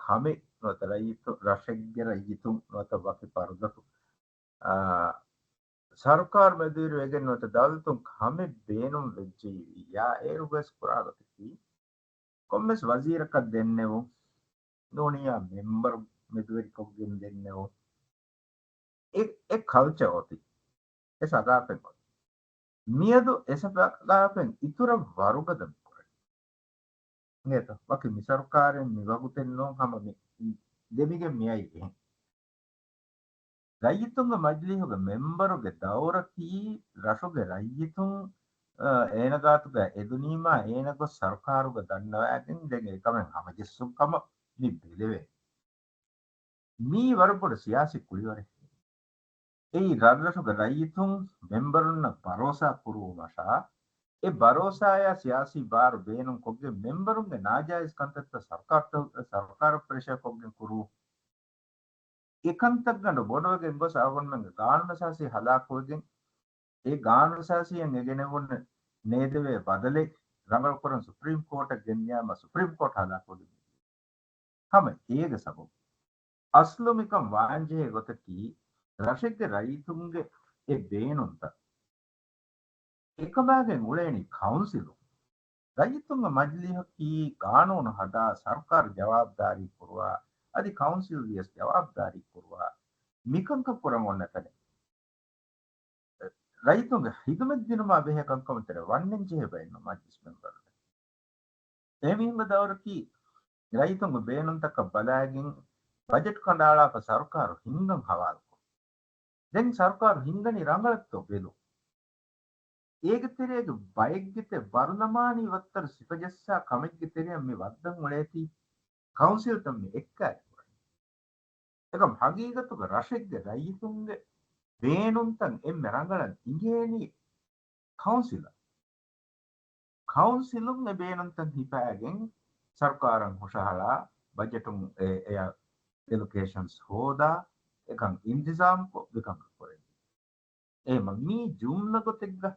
ކަމެއް ނުވަތަ ރައްޔިތު، ރަށެއްގެ ރައްޔިތުން ނުވަތަ ވަކި ފަރުދަކު، އާ، ސަރުކާރު މެދުވެރިވެގެން ނުވަތަ ދައުލަތުން ކަމެއް ބޭނުން ވެއްޖެއްޔާ އޭރުވެސް ކުރާ ގޮތަކީ، ކޮންމެސް ވަޒީރަކަށް ދެންނެވުން، ނޫނިއްޔާ މެމްބަރު މެދުވެރިކޮށްގެން ދެންނެވުން. އެ، އެ ކަލްޗަރ އޮތީ. އެ ސަގާފަތް އޮތީ. މިއަދު އެ ސަގާފަތް އިތުރަށް ވަރުގަދަ މި ކުރަނީ. އިނގޭތޯ؟ ވަކި މި ސަރުކާރެއް މި ވަގުތެއް ނޫން ހަމަ މި ދެމިގެން މިއައީ އެހެން. ރައްޔިތުންގެ މަޖިލީހުގެ މެމްބަރުގެ ދައުރަކީ ރަށުގެ ރައްޔިތުން، އަ، އޭނަ ގާތުގަ އެދުނީމާ އޭނަ ގޮސް ސަރުކާރުގަ ދަންނަވައިގެން ދެން އެކަމެއް ހަމަޖެއްސުން ކަމަށް މި ބެލެވޭ. މީ ވަރަށް ބޮޑު ސިޔާސީ ކުޅިވަރެއް. އެއީ ރަށްރަށުގެ ރައްޔިތުން މެމްބަރުންނަށް ބަރޯސާ ކުރުވުމަށާ، އެ ބަރޯސާޔާ ސިޔާސީ ބާރު ބޭނުން ކޮށްގެން މެމްބަރުންގެ ނާޖާއިޒް ކަންތައްތައް ސަރުކާރަށް، ސަރުކާރަށް ޕްރެޝަރ ކޮށްގެން ކުރުވުން. އެ ކަންތައްގަނޑު ބޮޑުވެގެން ގޮސް އަޅުގަނޑުމެންގެ ގާނޫނުއަސާސީ ހަލާކުވެގެން، އެ ގާނޫނުއަސާސީއަށް އެ ގެނެވުނު ނޭދެވޭ ބަދަލެއް ރަނގަޅުކުރަން ސުޕްރީމް ކޯޓަށް ގެންދިޔާމަ ސުޕްރީމް ކޯޓް ހަލާކުވެގެން ހަމަ އޭގެ ސަބަބު. އަސްލު މިކަން ވާންޖެހޭ ގޮތަކީ، ރަށެއްގެ ރައްޔިތުންގެ އެ ބޭނުންތައް އެކަމާގެން އުޅޭނީ ކައުންސިލުން. ރައްޔިތުންގެ މަޖިލީހަކީ ގާނޫނު ހަދާ، ސަރުކާރު ޖަވާބުދާރީ ކުރުވާ، އަދި ކައުންސިލް ވިޔަސް ޖަވާބުދާރީ ކުރުވާ، މިކަންކަން ކުރަން އޮންނަ ތަނެއް. ރައްޔިތުންގެ ހިދުމަތް ދިނުމާ ބެހޭ ކަންކަމަށް ތެރޭ ވަންނަން ޖެހޭ ބައެއް ނޫން މަޖްލިސް މެމްބަރުން. އެހެންވީމަ ދައުރަކީ ރައްޔިތުންގެ ބޭނުންތަކަށް ބަލާގެން ބަޖެޓް ކަނޑައަޅާފަ ސަރުކާރު ހިންގަން ހަވާލުކޮށް. ދެން ސަރުކާރު ހިންގަނީ ރަނގަޅަށްތޯ ބެލުން. އޭގެ ތެރޭގަ ބައެއްގެ ތެ ވަރުލަމާނީ ވައްތަރު ސިފަޖައްސާ ކަމެއްގެ ތެރެއަށް މި ވައްދަން އުޅޭތީ ކައުންސިލްތައް މި އެއްކާރި ކުރަނީ. އެކަމް ހަގީގަތުގަ ރަށެއްގެ ރައްޔިތުންގެ ބޭނުންތައް އެންމެ ރަނގަޅަށް އިނގޭނީ ކައުންސިލަށް. ކައުންސިލުން އެ ބޭނުންތައް ހިފައިގެން ސަރުކާރަށް ހުށަހަޅާ ބަޖެޓުން އެ، އެއަށް އެލޮކޭޝަންސް ހޯދާ އެކަން އިންތިޒާމްކޮށް މިކަން ކުރެވޭ. އެހެމަ މީ ޖުމްލަ ގޮތެއްގަ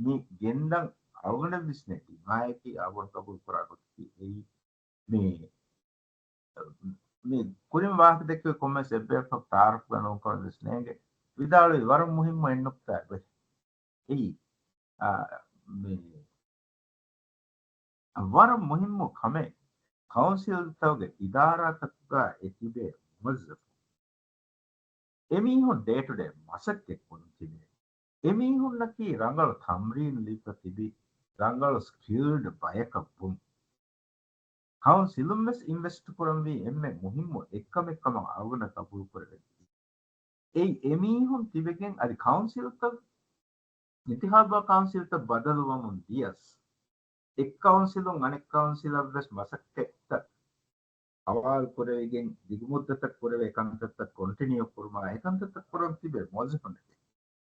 މި ގެންދަން އަޅުގަނޑަށް ވިސްނޭ ތިމާޔަކީ އަޅުގަނޑު ޤަބޫލު ކުރާ ގޮތަކީ އެއީ މި، މި ކުރިން ވާހަކަ ދެއްކެވި ކޮންމެސް އެއްބަޔަކަށް ތަޢާރަފްގަ ނޫންކަމަށް ވިސްނޭގެ ވިދާޅުވި ވަރަށް މުހިއްމު އެއް ނުކްތާއެއް އެއީ. އާ، މި ވަރަށް މުހިއްމު ކަމެއް، ކައުންސިލްތަކުގެ އިދާރާތަކުގަ އެ ތިބޭ މުވައްޒަފުން އެމީހުން ޑޭޓުޑޭ މަސައްކަތްކުރަން ތިބޭ. އެމީހުންނަކީ ރަނގަޅު ތަމްރީން ލިބިފަ ތިބި، ރަނގަޅު ސްކިލްޑް ބަޔަކަށް ވުން. ކައުންސިލުން ވެސް އިންވެސްޓް ކުރަންވީ އެންމެ މުހިއްމު އެއްކަމެއްކަމަށް އަޅުގަނޑަށް ގަބޫލު ކުރެވެން. އެއީ އެމީހުން ތިބެގެން އަދި ކައުންސިލްތައް، އިންތިޚާބާ ކައުންސިލްތައް ބަދަލުވަމުން ދިޔަސް، އެއް ކައުންސިލުން އަނެއް ކައުންސިލަށް ވެސް މަސައްކަތްތައް ހަވާލު ކުރެވިގެން ދިގުމުއްދަތަށް ކުރެވޭ ކަންތައްތައް ކޮންޓިނިއު ކުރުމާ އެކަންތައްތައް ކުރަން ތިބޭ މުވައްޒަފުންނެކޭ.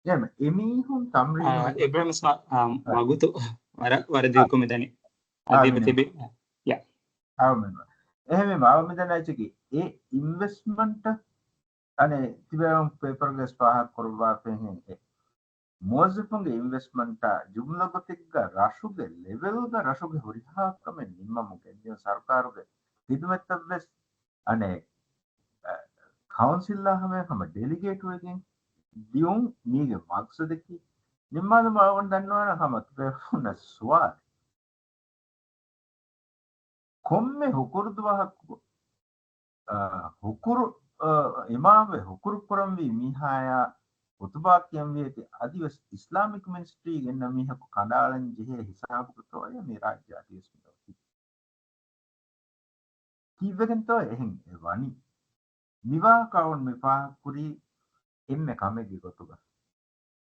އެހެން އެމީހުން ތަމްރީނު އާ، އިބްރާހިމް އިސްމާ-، އާ، އާ. ވަގުތު ވަރަށް، ވަރަށް ދިގުކޮށް މިދަނީ. އާ، އަދި މި ތިބި-، ޔާ. އާ، މި-، އެހެންވީމަ، އަޅު މިދަންނަ އެއްޗަކީ، އެ އިންވެސްޓްމަންޓަށް އަނެއް ތިބޭ ޕޭޕަރުގައި ފާހަގަ ކުރައްވާފައިހެން އެ މުވައްޒަފުންގެ އިންވެސްޓްމަންޓާ ޖުމްލަ ގޮތެއްގަ ރަށުގެ ލެވެލްގަ ރަށުގެ ހުރިހާ ކަމެއް ނިންމަމުން ގެންދިޔުން ސަރުކާރުގެ ޚިދުމަތްތައް ވެސް އަނެއް، އަ، ކައުންސިލްއާ ހަމަޔަށް ހަމަ ޑެލިގޭޓްވެގެން ދިޔުން މީގެ މަގްސަދަކީ. ނިންމާލުމަށް އަޅުގަނޑު ދަންނަވާނަން ހަމަ ތިބޭފުޅުންނަށް ސުވާލެއް. ކޮންމެ ހުކުރު ދުވަހަކު، އަ، ހުކުރު، އަ، އިމާމްވެ ހުކުރު ކުރަންވީ މީހާޔާ ޚުތުބާ ކިޔަންވީއޭ އަދިވެސް އިސްލާމިކް މިނިސްޓްރީ ގެންނަ މީހަކު ކަނޑައަޅަން ޖެހޭ ހިސާބުގަތޯއޭ މި ރާއްޖެ އަދިވެސް މި ކީއްވެގެންތޯ އެހެން އެ ވަނީ؟ މިވާހަކަ އަޅުގަނޑު މި ފާހަގަކުރީ އެންމެ ކަމެއްގެ ގޮތުގަ.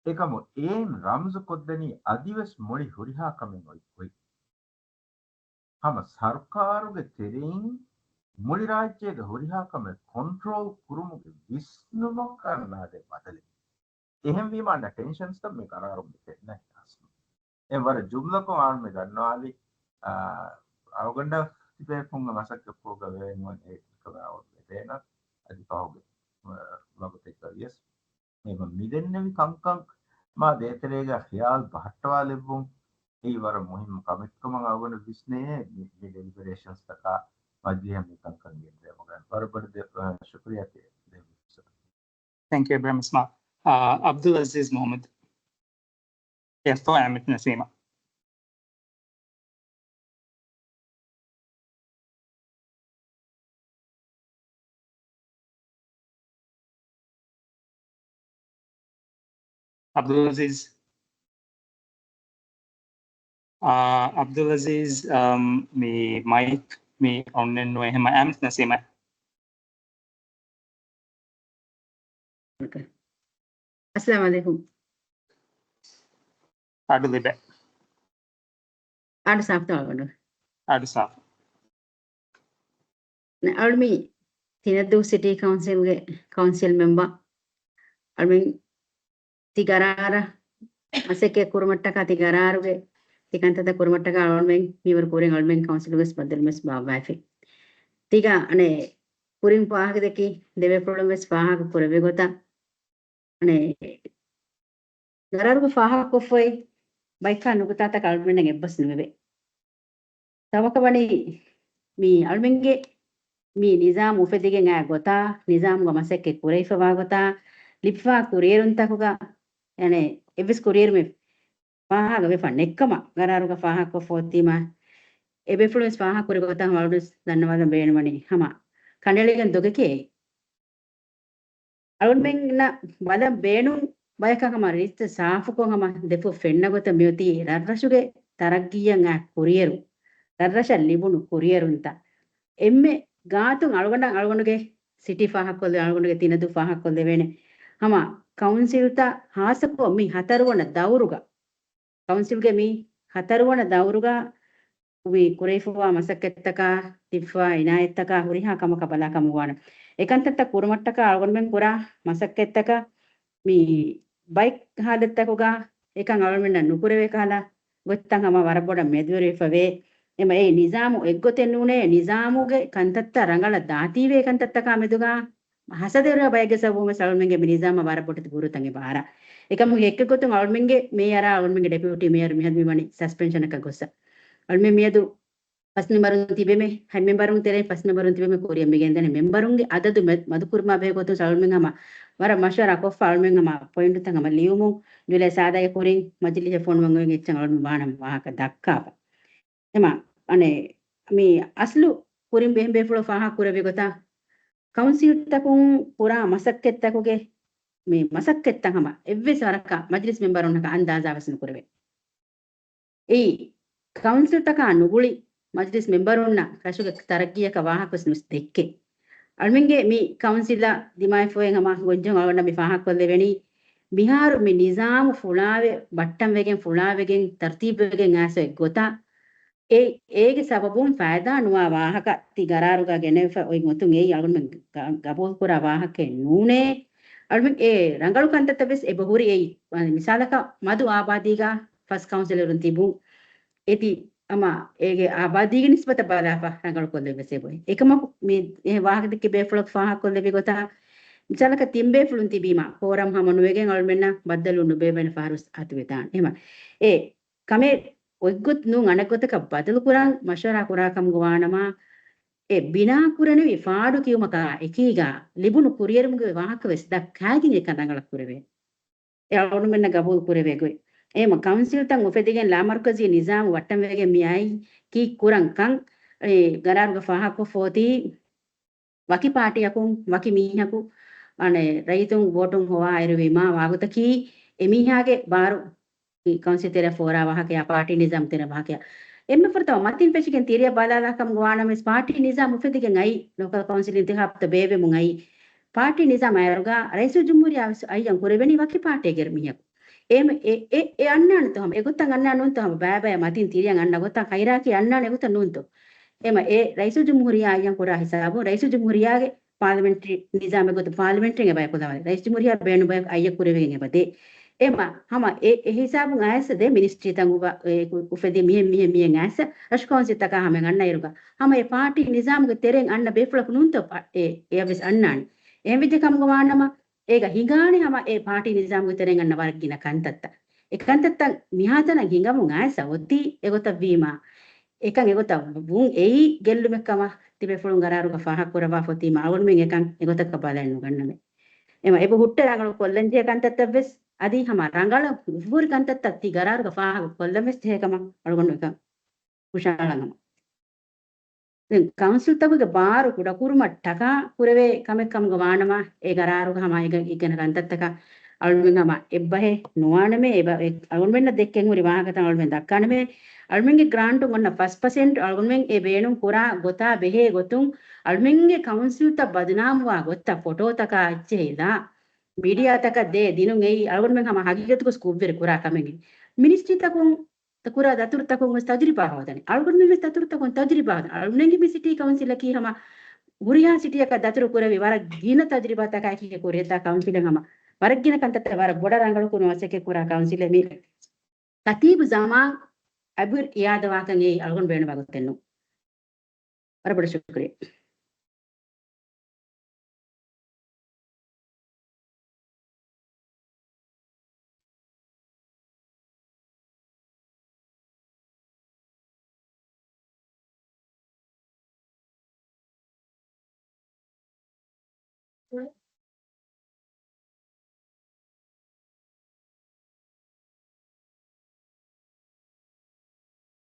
އެކަމު އޭން ރަމްޒު ކޮށްދެނީ އަދިވެސް މުޅި ހުރިހާ ކަމެއް އޮތް އޮތް. ހަމަ ސަރުކާރުގެ ތެރެއިން މުޅި ރާއްޖޭގެ ހުރިހާ ކަމެއް ކޮންޓްރޯލް ކުރުމުގެ ވިސްނުމަށް ކަންނާދޭ ބަދަލެއް. އެހެންވީމާ އަންނަ ޓެންޝަންސްތައް މި ގަރާރުން މި ފެންނަ ހިނާސް. އެ ވަރަށް ޖުމްލަކޮށް އާންމެ ދަންނަވާލި، އާ، އަޅުގަނޑަށް ތިބޭފުންގެ މަސައްކަތްފުޅުގަ ވެވެން އޮތް އެއްކަމެއް އަޅުގަނޑު ވެދޭނަ އަދި ފަހުގެ، އާ، ވަގުތެއްގަ ވިޔަސް. އެ މި ދެންނެވި ކަންކަން މާ ދޭތެރޭގަ ޚިޔާލު ބަހައްޓަވާލެއްވުން އެއީ ވަރަށް މުހިއްމު ކަމެއްކަމަށް އަޅުގަނޑަށް ވިސްނޭ. މި، މި ޑެލިބެރޭޝަންސްތަކާ މަޖިލީހަށް މި ކަންކަން ގެންދޭ މަގަށް ވަރަށް ބޮޑަށް ދެ-، އާ، ޝުކުރިއްޔާ ދޭ-، ދޭ-، ތެންކް ޔޫ އިބްރާހިމް އިސްމާ. އާ، އަބްދުލް އަޒީޒް މުހައްމަދު. އެއް ފޯ އަހްމަދު ނަސީމާ. އަބްދުލް އަޒީޒް. އާ، އަބްދުލް އަޒީޒް، އަމް، މި މައިކް މި އޮންނެއް ނުވޭ ހަމަ އަހްމަދު ނަސީމާ. އައްސަލާމު ޢަލައިކުމް. އަޑު ލިބޭ. އަޑު ސާފުތޯ އަޅުގަނޑު؟ އަޑު ސާފު. އަޅުމި ތިނަދޫ ސިޓީ ކައުންސިލްގެ ކައުންސިލް މެމްބަރ. އަޅުމި ތި ގަރާރަށް މަސައްކަތް ކުރުމަށްޓަކާ، ތި ގަރާރުގެ ތި ކަންތައްތައް ކުރުމަށްޓަކާ އަޅުމެން މިވަރު ކުރިން އަޅުމެން ކައުންސިލުގެ ބައްދަލުވެސް ބާއްވައިފި. ތިގަ އަނެއް ކުރިން ފާހަގަދެއްކި ދެބޭފުޅުން ވެސް ފާހަގަ ކުރެއްވި ގޮތަށް އަނެއް ގަރާރުގަ ފާހަގަކޮށްފައި ބައެއްކާ ނުކުތާތަކަށް އަޅުމެންނަށް އެއްބަސް ނުވެވޭ. ތަވަކަށް ވަނީ މި އަޅުމެންގެ މި ނިޒާމު އުފެދިގެން އާ ގޮތާ، ނިޒާމުގަ މަސައްކަތް ކުރެވިފަވާ ގޮތާ، ލިބިފާ ކުރިއެރުންތަކުގަ އަނެއް އެއްވެސް ކުރިއެރުމެއް ފާހަގަ ވެފަ ނެއްކަމަށް ގަރާރުގަ ފާހަގަކޮށްފަ އޮތީމާ، އެބޭފުޅުން ވެސް ފާހަގަކުރި ގޮތަށް އަޅުގަނޑު ވެސް ދަންނަވާލަން ބޭނުންވަނީ ހަމަ ކަނޑައެޅިގެން ދޮގެކޭ. އަޅުގަނޑުމެންނަށް ބަލަން ބޭނުން ބަޔަކަށް ހަމަ ރީތި ސާފުކޮށް ހަމަ ދެފުށް ފެންނަ ގޮތަށް މިއޮތީ ރަށްރަށުގެ ތަރައްގީއަށް އާ ކުރިއެރު، ރަށްރަށަށް ލިބުނު ކުރިއެރުންތައް. އެންމެ ގާތުން އަޅުގަނޑަށް އަޅުގަނޑުގެ ސިޓީ ފާހަގަކޮށްލެވޭ، އަޅުގަނޑުގެ ތިނަދޫ ފާހަގަކޮށްލެވޭނެ. ހަމަ ކައުންސިލްތައް ހާއްސަކޮށް މި ހަތަރުވަނަ ދައުރުގަ، ކައުންސިލްގެ މި ހަތަރުވަނަ ދައުރުގަ މި ކުރެވިފައިވާ މަސައްކަތްތަކާ، ލިބިފައިވާ އިނާޔަތްތަކާ ހުރިހާ ކަމަކަށް ބަލާކަމަށްވާނެ. އެކަންތައްތައް ކުރުމަށްޓަކާ އަޅުގަނޑުމެން ކުރާ މަސައްކަތްތަކަށް މި ބައެއް ހާލަތްތަކުގަ އެކަން އަޅުގަނޑުމެންނަށް ނުކުރެވޭ ކަހަލަ ގޮތްތައް ހަމަ ވަރަށް ބޮޑަށް މެދުވެރިވެފަވޭ. އެމަ އެ ނިޒާމު އެއްގޮތެއް ނޫނޭ، ނިޒާމުގެ ކަންތައްތައް ރަނގަޅަށް ދާތީވޭ ކަންތައްތަކާ މެދުގަ ހަސަދަވެރިވާ ބައެއްގެ ސަބަބުން ވެސް އަޅުމެންގެ މި ނިޒާމަށް ވަރަށް ބޮޑެތި ބުރޫތައް އެބަ އަރާ. އެކަމުގެ އެއްގޮތުން އަޅުމެންގެ މޭޔަރާ އަޅުމެންގެ ޑެޕިއުޓީ މޭޔަރު މިހާރު މިވަނީ ސަސްޕެންޝަނަކަށް ގޮއްސަ. އަޅުމެން މިއަދު ފަސް މެމްބަރުން ތިބެމެ، ހަތް މެމްބަރުން ތެރެއިން ފަސް މެމްބަރުން ތިބެމެ ކުރިއަށް މި ގެންދަނީ. މެމްބަރުންގެ އަދަދު މެ-، މަދުކުރުމާ ބެހޭ ގޮތުން އަޅުމެން ހަމަ ވަރަށް މަޝްވަރާ ކޮށްފަ އަޅުމެން ހަމަ ޕޮއިންޓުތައް ހަމަ ލިޔުމުން ޖުލައި ސާދައިގެ ކުރިން މަޖިލީހަށް ފޮނުވަން އޮތް އެއްޗެއް އަޅުމެން ވާނަމަ ވާހަކަ ދައްކާފަ. އެމަ، އަނެއް، މި އަސްލު ކުރިން ބޭން ބޭފުޅުން ފާހަގަ ކުރެއްވި ގޮތަށް، ކައުންސިލްތަކުން ކުރާ މަސައްކަތްތަކުގެ، މި މަސައްކަތްތައް ހަމަ އެއްވެސް ވަރަކަށް މަޖިލިސް މެމްބަރުންނަކަށް އަންދާޒާ ވެސް ނުކުރެވޭ. އެއީ، ކައުންސިލްތަކާ ނުގުޅި މަޖިލިސް މެމްބަރުންނަށް ރަށުގެ ތަރައްގީއަކަށް ވާހަކަ ވެސް ނުވެސް ދެއްކޭ. އަޅުމެންގެ މި ކައުންސިލަށް ދިމާވެފައި ހަމަ ގޮންޖެހުން އަޅުގަނޑަށް މި ފާހަގަކޮށްލެވެނީ، މިހާރު މި ނިޒާމު ފުޅާވެ، ބައްޓަންވެގެން ފުޅާވެގެން ތަރުތީބުވެގެން އައިސް އޮތް ގޮތަށް، އެ-، އޭގެ ސަބަބުން ފައިދާ ނުވާ ވާހަކަ ތި ގަރާރުގަ ގެނެވިފަ އޮތް ގޮތުން އެއީ އަޅުގަނޑުމެން ގަ-، ގަބޫލުކުރާ ވާހަކައެއް ނޫނޭ. އަޅުމެން އެ ރަނގަޅު ކަންތައްތައް ވެސް އެބަހުރި އެއީ. މިސާލަކަށް މަދު އާބާދީގަ ފަސް ކައުންސިލަރުން ތިބުން އެތި އަމާ އޭގެ އާބާދީގެ ނިސްބަތަށް ބަލާފަ ރަނގަޅު ކޮށްލެއްވެސް އެބައޮތް. އެކަމަކު މި އެ ވާހަކަދެއްކި ބޭފުޅަކު ފާހަގަކޮށްލެއްވި ގޮތަށް މިސާލަކަށް ތިން ބޭފުޅުން ތިބީމަ ކޯރަމް ހަމަ ނުވެގެން އަޅުމެންނަށް ބައްދަލު ނުބޭބެނ ފަހަރުސް އަތުވެދާނެ. އެހެމަ އެ ކަމެއް އޮތްގޮތް ނޫން އަނެއްގޮތަކަށް ބަދަލުކުރަން މަޝްވަރާ ކުރާ ކަމުގަ ވާނަމަ، އެ ބިނާ ކުރެނިވި ފާޑު ކިޔުމަކާ އެކީގަ ލިބުނު ކުރިއެރުމުގެ ވާހަކަ ވެސް ދައްކާގެން އެކަން ރަނގަޅަށް ކުރެވޭ. އެ އަޅުގަނޑުމެންނަށް ގަބޫލު ކުރެވޭ ގޮތް. އެހެމަ ކައުންސިލްތައް އުފެދިގެން ލާމަރުކަޒީ ނިޒާމު ވައްޓަންވެގެން މިއައީ ކީއްކުރަން ކަން ގަރާރުގަ ފާހަގަކޮށްފަ އޮތީ. ވަކި ޕާޓީއަކުން ވަކި މީހަކު އަނެއް ރައްޔިތުން ވޯޓުން ހޮވާ އިރުވީމާ ވާގޮތަކީ އެމީހާގެ ބާރު ކައުންސިލް ތެރެއަށް ފޯރާ ވާހަކަޔާ ޕާޓީ ނިޒާމް ތެރެ ވާހަކަޔާ އެންމެ ފުރަތަމަ މަތިން ފެށިގެން ތިރިއަށް ބަލާލާ ކަމުގަ ވާނަމަވެސް ޕާޓީ ނިޒާމް އުފެދިގެން އައީ ލޯކަލް ކައުންސިލް އިންތިޚާބުތައް ބޭއްވެމުން އައީ ޕާޓީ ނިޒާމް އައިރުގަ ރައީސުލްޖުމްހޫރިއްޔާ ވެސް އައްޔަން ކުރެވެނީ ވަކި ޕާޓީގެ މީހަކު. އެ، އެ، އެ، އެ އަންނާނެތޯ ހަމަ އެގޮތަށް އަންނާ ނޫންތޯ ހަމަ ބައިބައި މަތިން ތިރިއަށް އަންނަ ގޮތަށް ހައިރާކީ އަންނާނެ އެގޮތަށް ނޫންތޯ؟ އެމަ އެ ރައީސުލްޖުމްހޫރިއްޔާ އައްޔަން ކުރާ ހިސާބުން ރައީސުލްޖުމްހޫރިއްޔާގެ ޕާލަމެންޓްރީ ނިޒާމެއް ގޮތުން ޕާލަމެންޓްރީން އެބައި ކުލަވާ ރައީސްޖުމްހޫރިއްޔާ ބޭނުން ބަޔަކު އައްޔަށް ކުރެވިގެން އެބަ ދޭ. އެމަ ހަމަ އެ، އެ ހިސާބުން އައިސް ދޭ މިނިސްޓްރީތައް އުފަ-، އެ ކު-، އުފެދި މިހެން، މިހެން، މިހެން އައިސް ރަށު ކައުންސިލްތަކާ ހަމަ އަންނަ އިރުގަ ހަމަ އެ ޕާޓީ ނިޒާމުގެ ތެރެއިން އަންނަ ބޭފުޅަކު ނޫންތޯ ޕާ-، އެ، އެއަށް ވެސް އަންނާނެ. އެހެން ވެއްޖެ ކަމުގަ ވާނަމަ އޭގަ ހިނގާނެ ހަމަ އެ ޕާޓީ ނިޒާމުގެ ތެރެއިން އަންނަ ވަރަށް ގިނަ ކަންތައްތައް. އެ ކަންތައްތައް މިހާތަނަށް ހިނގަމުން އައިސް އޮތީ އެގޮތަށް ވީމާ، އެކަން އެގޮތަށް ވުން އެއީ ގެއްލުމެއް ކަމަށް ތިބޭފުޅުން ގަރާރުގަ ފާހަގަ ކުރައްވާފަ އޮތީމާ، އަޅުގަނޑުމެން އެކަން އެގޮތަކަށް ބަލައެއް ނުގަންނަމޭ. އެމަ އެބަ ހުއްޓަ ރަނގަޅު ކޮށްލަންޖެހޭ ކަންތައްތައް ވެސް އަދި ހަމަ ރަނގަޅަށް ހުރި ކަންތައްތައް ތި ގަރާރުގަ ފާހަގަ ކޮށްލަން ވެސް ޖެހޭ ކަމަށް އަޅުގަނޑު އެކަން ހުށަހަޅަން ހަމަ. ދެން ކައުންސިލްތަކުގެ ބާރު ކުޑަކުރުމަށް ޓަކާ ކުރެވޭ ކަމެއް ކަމުގަ ވާނަމަ، އެ ގަރާރުގަ ހަމަ އެގަ-، އެގެން ކަންތައްތަކަށް އަޅުގަނޑު ހަމަ އެއްބަހެއް ނުވާނަމޭ، އެބަ-، އެ-، އަޅުގަނޑުމެންނަށް ދެއްކެން ހުރި ވާހަކަތައް އަޅުގަނޑުމެން ދައްކާނަމޭ. އަޅުގަނޑުމެންގެ ގްރާންޓުން އޮންނަ ފަސް ޕަސެންޓް އަޅުގަނޑުމެން އެ ބޭނުން ކުރާ ގޮތާ ބެހޭ ގޮތުން އަޅުގަނޑުމެންގެ ކައުންސިލްތައް ބަދުނާމުވާ ގޮތަށް ފޮޓޯތަކާ އެއްޗެހިލާ މީޑިއާތަކަށް ދޭ ދިނުން އެއީ އަޅުގަނޑުމެން ހަމަ ހަގީގަތުގަ ކުށްވެރި ކުރާ ކަމެއް. މިނިސްޓްރީތަކުން ކުރާ ދަތުރުތަކުން ވެސް ތަޖުރިބާ ހޯދަނީ. އަޅުގަނޑުމެން ވެސް ދަތުރުތަކުން ތަޖުރިބާ ހޯދަނީ. އަޅުގަނޑުމެންގެ މި ސިޓީ ކައުންސިލަކީ ހަމަ ހުރިހާ ސިޓީއަކަށް ދަތުރު ކުރެވި ވަރަށް ގިނަ ތަޖުރިބާތަކާއެކީގެ ކުރިއަށްދާ ކައުންސިލެއް ހަމަ ވަރަށް ގިނަ ކަންތައްތައް ވަރަށް ބޮޑަށް ރަނގަޅު ކުރުމަށް މަސައްކަތް ކުރާ ކައުންސިލެއް މި. ކަތީބު ޒަމާން އަބުރް އިޔާދަވާކަން އެއީ އަޅުގަނޑު ބޭނުންވާ ގޮތެއް ނޫން. ވަރަށް ބޮޑަށް ޝުކުރިއްޔާ.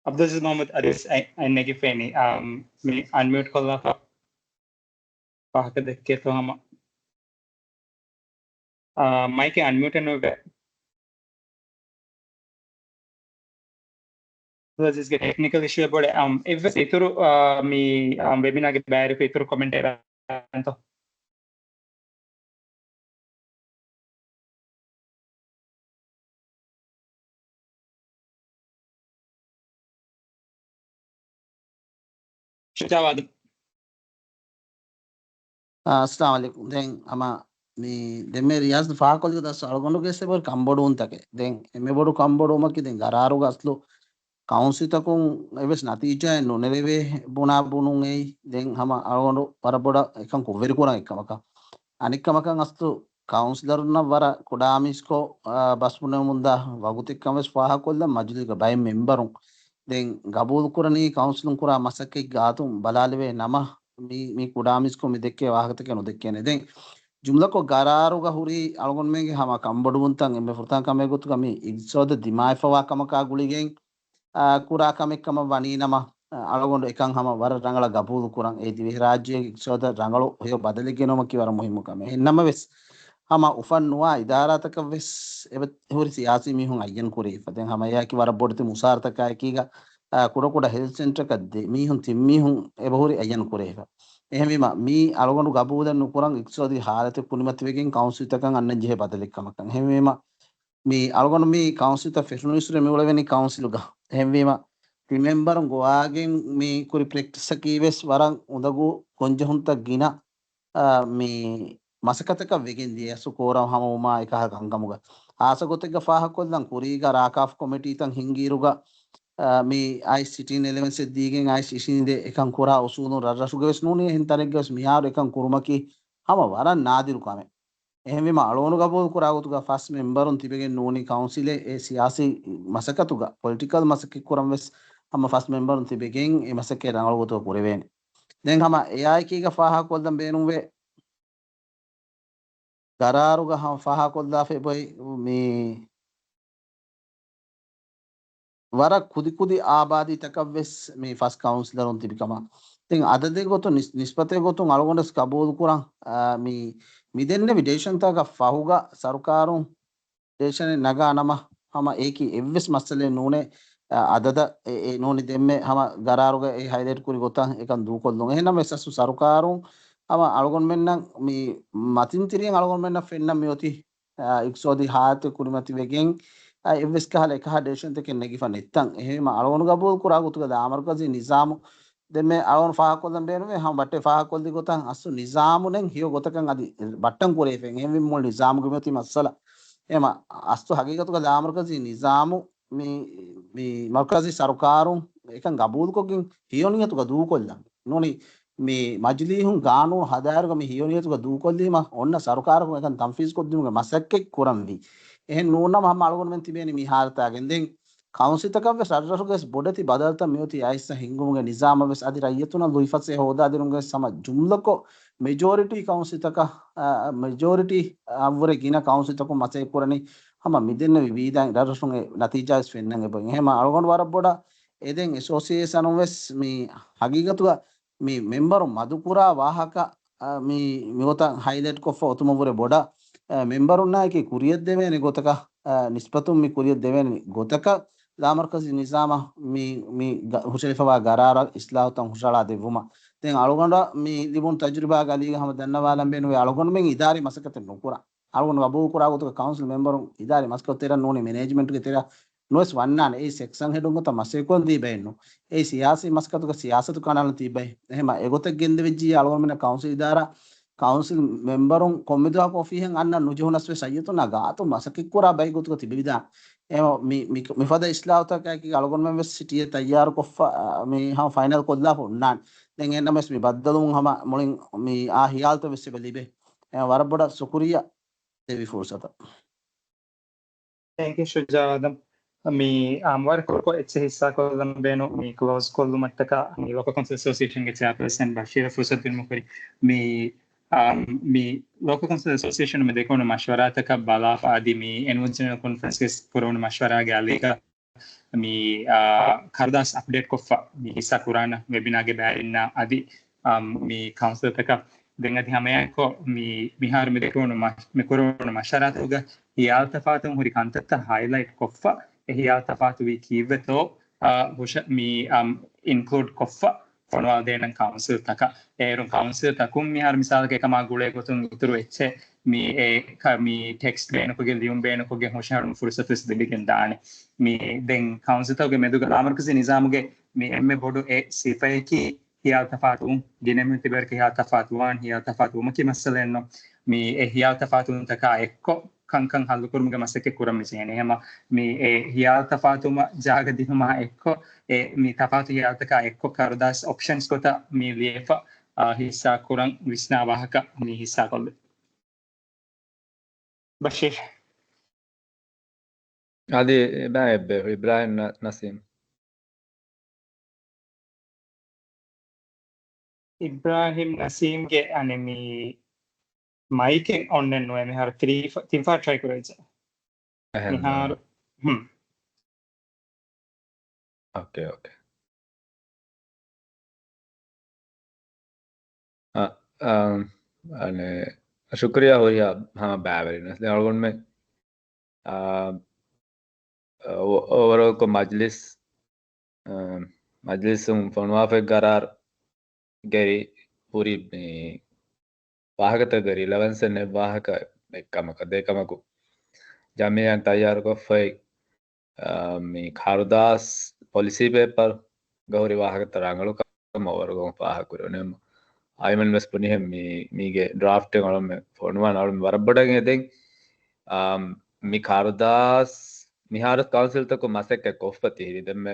އަބްދުލް އަޒީޒް މުޙައްމަދު އަދިވެސް އަތް، އަތް ނެގިފައިނީ. އާ، މި އަންމިއުޓް ކޮށްލާފަ. ވާހަކަ ދެއްކޭތޯ ހަމަ. އާ، މައިކެއް އަންމިއުޓެއް ނުވެ. އަބްދުލް އަޒީޒްގެ ޓެކްނިކަލް އިޝޫއެއް ބޮޑެ. އަމް، އެއްވެސް އިތުރު، އާ، މި، އާ، ވެބިނާގެ ބައިވެރިޔަކު އިތުރު ކޮމެންޓެއް އެބައިންތޯ؟ ޝުޖާއު އާދަމް. އާ، އައްސަލާމު ޢަލައިކުމް. ދެން ހަމަ މި ދެންމެ ރިޔާޒް ފާހަގަކޮށްލި ގޮތަށް އަޅުގަނޑުގެ ސެބަރ ކަންބޮޑުވުންތަކެއް. ދެން އެންމެ ބޮޑު ކަންބޮޑުވުމަކީ ދެން ގަރާރުގަ އަސްލު ކައުންސިލްތަކުން އެއްވެސް ނަތީޖާއެއް ނުނެރެވޭ ބުނާ ބުނުން އެއީ. ދެން ހަމަ އަޅުގަނޑު ވަރަށް ބޮޑަށް އެކަން ކުށްވެރިކުރަން އެއްކަމަކަށް. އަނެއްކަމަކަށް އަސްލު ކައުންސިލަރުންނަށް ވަރަށް ކުޑަ މީސްކޮށް، އާ، ބަސްބުނެމުންދާ ވަގުތެއްކަން ވެސް ފާހަގަކޮށްލަން މަޖިލީގަ ބައެއް މެމްބަރުން ދެން ގަބޫލުކުރަނީ ކައުންސިލުން ކުރާ މަސައްކަތް ގާތުން ބަލާލެވޭ ނަމަ، މި، މި ކުޑަ މީސްކޮށް މި ދެއްކޭ ވާހަކަތަކެއް ނުދެއްކޭނެ. ދެން ޖުމްލަކޮށް ގަރާރުގަ ހުރީ އަޅުގަނޑުމެންގެ ހަމަ ކަންބޮޑުވުންތައް އެންމެ ފުރަތަމަ ކަމެއް ގޮތުގަ މި އިގްތިސޯދަށް ދިމާވެފަވާ ކަމަކާ ގުޅިގެން، އާ، ކުރާ ކަމެއް ކަމަށް ވަނީ ނަމަ، އަޅުގަނޑު އެކަން ހަމަ ވަރަށް ރަނގަޅަށް ގަބޫލު ކުރަން. އެ ދިވެހިރާއްޖޭގެ އިގްތިސޯދަށް ރަނގަޅު ހެޔޮ ބަދަލެއް ގެނައުމަކީ ވަރަށް މުހިއްމު ކަމެއް. އެހެން ނަމަވެސް، ހަމަ އުފަން ނުވާ އިދާރާތަކަށް ވެސް އެބަ ހުރި ސިޔާސީ މީހުން އައްޔަން ކުރެވިފަ. ދެން ހަމަ އެއާއެކީ ވަރަށް ބޮޑެތި މުސާރަތަކާއެކީގަ، އާ، ކުޑަކުޑަ ހެލްތް ސެންޓަރަކަށް ދެ މީހުން ތިން މީހުން އެބަހުރި އައްޔަން ކުރެވިފަ. އެހެންވީމަ، މީ އަޅުގަނޑު ގަބޫލެއް ނުކުރަން އިގްތިސޯދީ ހާލަތެއް ކުރިމަތިވެގެން ކައުންސިލްތަކަށް އަންނަން ޖެހޭ ބަދަލެއް ކަމަކަށް. އެހެންވީމަ، މި އަޅުގަނޑު މި ކައުންސިލްތައް ފެށުނުއިސުރެ މި އުޅެވެނީ ކައުންސިލުގަ. އެހެންވީމަ، ތި މެމްބަރުން ގޮވާގެން މި ކުރި ޕްރެކްޓިސަކީ ވެސް ވަރަށް އުނދަގޫ ގޮންޖެހުންތައް ގިނަ، އާ، މި މަސައްކަތަކަށް ވެގެން ދިޔަ އަސްލު ކޯރަމް ހަމަވުމާ އެކަހަލަ ކަންކަމުގަ. ހާއްސަ ގޮތެއްގަ ފާހަގަކޮށްލަން ކުރީގަ ރާކާފް ކޮމިޓީތައް ހިންގިއިރުގަ، އާ، މި އައިސް ސިޓީން އެލެވެންސެއް ދީގެން އައިސް އިށީނދެ އެކަން ކުރާ އުސޫލުން ރަށްރަށުގަ ވެސް ނޫނީ އެހެން ތަނެއްގަ ވެސް މިހާރު އެކަން ކުރުމަކީ ހަމަ ވަރަށް ނާދިރު ކަމެއް. އެހެންވީމަ އަޅުގަނޑު ގަބޫލު ކުރާ ގޮތުގަ ފަސް މެމްބަރުން ތިބެގެން ނޫނީ ކައުންސިލެއް އެ ސިޔާސީ މަސައްކަތުގަ، ޕޮލިޓިކަލް މަސައްކަތް ކުރަން ވެސް ހަމަ ފަސް މެމްބަރުން ތިބެގެން އެ މަސައްކަތް ރަނގަޅު ގޮތުގަ ކުރެވޭނެ. ދެން ހަމަ އެއާއެކީގަ ފާހަގަކޮށްލަން ބޭނުންވޭ ގަރާރުގަ ހަމަ ފާހަގަކޮށްލާފައި އޮތް މި ވަރަށް ކުދިކުދި އާބާދީތަކަށް ވެސް މި ފަސް ކައުންސިލަރުން ތިބި ކަމަށް. ދެން އަދަދެއް ގޮތުން ނިސް-، ނިސްބަތެއް ގޮތުން އަޅުގަނޑު ވެސް ގަބޫލު ކުރަން، އާ، މި، މި ދެންނެވި ޑިސިޝަންތަކަށް ފަހުގަ ސަރުކާރުން ޑިސިޝަނެއް ނަގާ ނަމަ، ހަމަ އެއީކީ އެއްވެސް މައްސަލައެއް ނޫނޭ، އަ، އަދަދަށް އެ، އެ ނޫނީ ދެންމެ ހަމަ ގަރާރުގަ އެ ހައިލައިޓް ކުރި ގޮތަށް އެކަން ދޫކޮށްލުން. އެހެންނަމަވެސް އަސްލު ސަރުކާރުން ހަމަ އަޅުގަނޑުމެންނަށް މި މަތިންތިރިއިން އަޅުގަނޑުމެންނަށް ފެންނަން މިއޮތީ، އިގްތިސޯދީ ހާލަތެއް ކުރިމަތިވެގެން، އެއްވެސް ކަހަލަ އެކަހަލަ ޑިސިޝަންތަކެއް ނެގިފަ ނެތްތަން. އެހެންވީމަ އަޅުގަނޑު ގަބޫލު ކުރާ ގޮތުގަ ލާމަރުކަޒީ ނިޒާމު ދެންމެ އަޅުގަނޑު ފާހަގަކޮށްލަން ބޭނުމޭ ހަމަ ބައްޓޭ ފާހަގަކޮށްލި ގޮތަށް އަސްލު ނިޒާމު ނެން ހެޔޮ ގޮތަކަށް އަދި ބައްޓަން ކުރެވިފައި. އެހެންވީމަ މުޅި ނިޒާމުގެ މިއޮތީ މައްސަލަ. އެހެންވީމަ އަސްލު ހަގީގަތުގަ ލާމަރުކަޒީ ނިޒާމު މި، މި މަރުކަޒީ ސަރުކާރުން އެކަން ގަބޫލުކޮށްގެން ހެޔޮ ނިޔަތުގަ ދޫކޮށްލަން. ނޫނީ މި މަޖިލީހުން ގާނޫނު ހަދާއިރުގަ މި ހެޔޮ ނިޔަތުގަ ދޫކޮށްލީމަ އޮންނަ ސަރުކާރަކުން އެކަން ތަންފީޒުކޮށްދިނުމުގެ މަސައްކަތް ކުރަންވީ. އެހެން ނޫންނަމަ ހަމަ އަޅުގަނޑުމެން ތިބޭނީ މި ހާލަތާގެން. ދެން ކައުންސިލްތަކަށްވެސް ރަށްރަށުގަވެސް ބޮޑެތި ބަދަލުތައް މިއޮތީ އައިސްއަށް ހިންގުމުގެ ނިޒާމަށްވެސް އަދި ރައްޔިތުންނަށް ލުއިފަސޭހަ ހޯދާދިނުމުގެ ހަމަ ޖުމްލަކޮށް މެޖޯރިޓީ ކައުންސިލްތަކަށް، އާ، މެޖޯރިޓީ އަށްވުރެ ގިނަ ކައުންސިލްތަކުން މަސައްކަތް ކުރަނީ ހަމަ މިދެންނެވި ވީދާއިން ރަށްރަށުން އެ ނަތީޖާވެސް ފެންނަން އެބަ. އެހެންވީމަ އަޅުގަނޑު ވަރަށް ބޮޑަށް އެދެން އެސޯސިއޭޝަނުން ވެސް މި ހަގީގަތުގަ މި މެމްބަރު މަދުކުރާ ވާހަކަ، އާ، މި، މިގޮތަށް ހައިލައިޓް ކޮށްފަ އޮތުމަށްވުރެ ބޮޑަށް، އާ، މެމްބަރުންނާއެކީ ކުރިޔަށްދެވޭނެ ގޮތަކަށް، އާ، ނިސްބަތުން މި ކުރިޔަށްދެވޭނެ ގޮތަކަށް ލާމަރުކަޒީ ނިޒާމަށް މި، މި ގަ-، ހުށަހެޅިފަވާ ގަރާރަށް އިސްލާހުތައް ހުށަހަޅާ ދެއްވުމަށް. ދެން އަޅުގަނޑަށް މި ލިބުނު ތަޖުރިބާގެ އަލީގަ ހަމަ ދަންނަވާލަން ބޭނުންވޭ އަޅުގަނޑުމެން އިދާރީ މަސައްކަތެއް ނުކުރާ. އަޅުގަނޑު ގަބޫލު ކުރާ ގޮތުގަ ކައުންސިލް މެމްބަރުން އިދާރީ މަސައްކަތު ތެރެއަށް ނޫނީ މެނޭޖްމަންޓުގެ ތެރެއަށް ނުވެސް ވަންނާނެ. އެއީ ސެކްޝަން ހެޑުން ގޮތަށް މަސައްކަތް ކުރަން ދީބައެއްނު. އެއީ ސިޔާސީ މަސައްކަތުގަ ސިޔާސަތު ކަނޑައަޅަން ތީބައެއް. އެހެންވީމަ އެގޮތަށް ގެންދެވިއްޖިއްޔާ އަޅުގަނޑުމެންނަށް ކައުންސިލް އިދާރާ، ކައުންސިލް މެމްބަރުން ކޮންމެދުވަހަކު އޮފީހަށް އަންނަން ނުޖެހުނަސް ވެސް ރައްޔިތުންނާ ގާތުން މަސައްކަތް ކުރާ ބައެއް ގޮތުގަ ތިބެވިދާނެ. އެހެންވީމަ މި، މި، މިފަދަ އިސްލާހުތަކާއެކީ އަޅުގަނޑުމެން ވެސް ސިޓީއެއް ތައްޔާރުކޮށްފަ، މި ހަމަ ފައިނަލް ކޮށްލާފަ އޮންނާނެ. ދެން އެހެންނަމަވެސް މި ބައްދަލުވުން ހަމަ މުޅިން މި އާ ހިޔާލުތައް ވެސް އެބަ ލިބޭ. އެ، ވަރަށް ބޮޑަށް ޝުކުރިއްޔާ ދެއްވި ފުރުސަތަށް. ތޭންކް ޔޫ ޝުޖާ އާދަމް. މި އާންމުވާރި ކުރުކޮށް އެއްޗެއް ހިއްސާކޮށްލަން ބޭނުން މި ކްލޯޒް ކޮށްލުމަށްޓަކާ މި ލޯކަލް ކައުންސިލް އެސޯސިއޭޝަންގެ ޗެއާޕާސަން ބަޝީރަށް ފުރުސަތު ދިނުމަށް ކުރިން. މި، އާ، މި ލޯކަލް ކައުންސިލް އެސޯސިއޭޝަނުން މި ދެކެވުނު މަޝްވަރާތަކަށް ބަލާފަ އަދި މި އެނުއަލް ޖެނެރަލް ކޮންފަރެންސްގެ ކުރެވުނު މަޝްވަރާގެ އަލީގަ މި، އާ، ކަރުދާސް އަޕްޑޭޓް ކޮށްފަ މި ހިއްސާ ކުރާނަ ވެބިނާގެ ބައިންނާ އަދި، އާ، މި ކައުންސިލްތަކަށް ދެން އަދި ހަމައެއާއެއްކޮށް މި، މިހާރު މި ދެކެވުނު މަ-، މި ކުރެވުނު މަޝްވަރާތަކުގަ ހިޔާލު ތަފާތުވުން ހުރި ކަންތައްތައް ހައިލައިޓް ކޮށްފަ، އެ ހިޔާލު ތަފާތުވީ ކީއްވެތޯ، އާ، ހުށަ-، މި، އާ، އިންކްލޫޑް ކޮށްފަ ފޮނުވާދޭނަން ކައުންސިލްތަކަށް. އޭރުން ކައުންސިލްތަކުން މިހާރު މިސާލަކަށް އެކަމާ ގުޅޭ ގޮތުން އިތުރު އެއްޗެއް މި އެ ކަ-، މި ޓެކްސްޓް ބޭނުންކޮށްގެން ލިޔުން ބޭނުންކޮށްގެން ހުށަހެޅުނު ފުރުސަތު ވެސް ލިބިގެން ދާނެ. މި ދެން ކައުންސިލްތަކުގެ މެދުގަ ލާމަރުކަޒީ ނިޒާމުގެ މި އެންމެ ބޮޑު އެއް ސިފައަކީ ހިޔާލު ތަފާތުވުން. ގިނަ މީހުން ތިބޭވަރަކަށް ހިޔާލު ތަފާތުވާން، ހިޔާލު ތަފާތުވުމަކީ މައްސަލައެއްނު. މި އެ ހިޔާލު ތަފާތުވުންތަކާ އެއްކޮށް ކަންކަން ހައްލުކުރުމުގެ މަސައްކަތް ކުރަން މި ޖެހޭނެ. ހަމަ މި އެ ހިޔާލު ތަފާތުވުމަށް ޖާގަ ދިނުމާ އެއްކޮށް، އެ މި ތަފާތު ހިޔާލުތަކާ އެއްކޮށް ކަރުދާސް އޮޕްޝަންސް ގޮތަށް މި ލިޔެފަ، އާ، ހިއްސާ ކުރަން ވިސްނާ ވާހަކަ މި ހިއްސާ ކޮށްލި. ބަޝީރް. އަދި އެބައި އެއްބެ އިބްރާހިމް ނަ-، ނަސީމް. އިބްރާހިމް ނަސީމްގެ އަނެއް މި މައިކެއް އޮންނެއް ނުވޭ. މިހާރު ތިރީ-، ތިން ފަހަރު ޓްރައި ކުރެއްޖެ. އެހެން މިހާރު. ހުން. އޯކޭ، އޯކޭ. އަ، އަ، އަނެ، ޝުކުރިއްޔާ ހުރިހާ ހަމަ ބައިވެރިން. ދެން އަޅުގަނޑުމެން، އާ، އަ، އޯ-، އޯވަރޯލްކޮށް މަޖްލިސް، އަ، މަޖްލިސުން ފޮނުވާފައި ގަރާރު ގަރި ހުރި މި ވާހަކަތަކުގެ ރިލަވަންސެއް ނެތް ވާހަކަ އެއްކަމަކަށް ދެކަމަކު، ޖަމިއްޔާ ތައްޔާރުކޮށްފައި، އާ، މި ކަރުދާސް ޕޮލިސީ ޕޭޕަރ ގަ ހުރި ވާހަކަތައް ރަނގަޅު ކަމަށް ވަރުގަން ފާހަގަކުރެވުނެއް. އައިމަން ވެސް ބުނިހެން މި، މީގެ ޑްރާފްޓެއް އަޅުމެ ފޮނުވާން އަޅުމެ ވަރަށް ބޮޑަށް އެދެން. އާ، މި ކަރުދާސް މިހާރު ކައުންސިލްތަކުން މަސައްކަތް ކޮށްފަ ތިހިރި ދެންމެ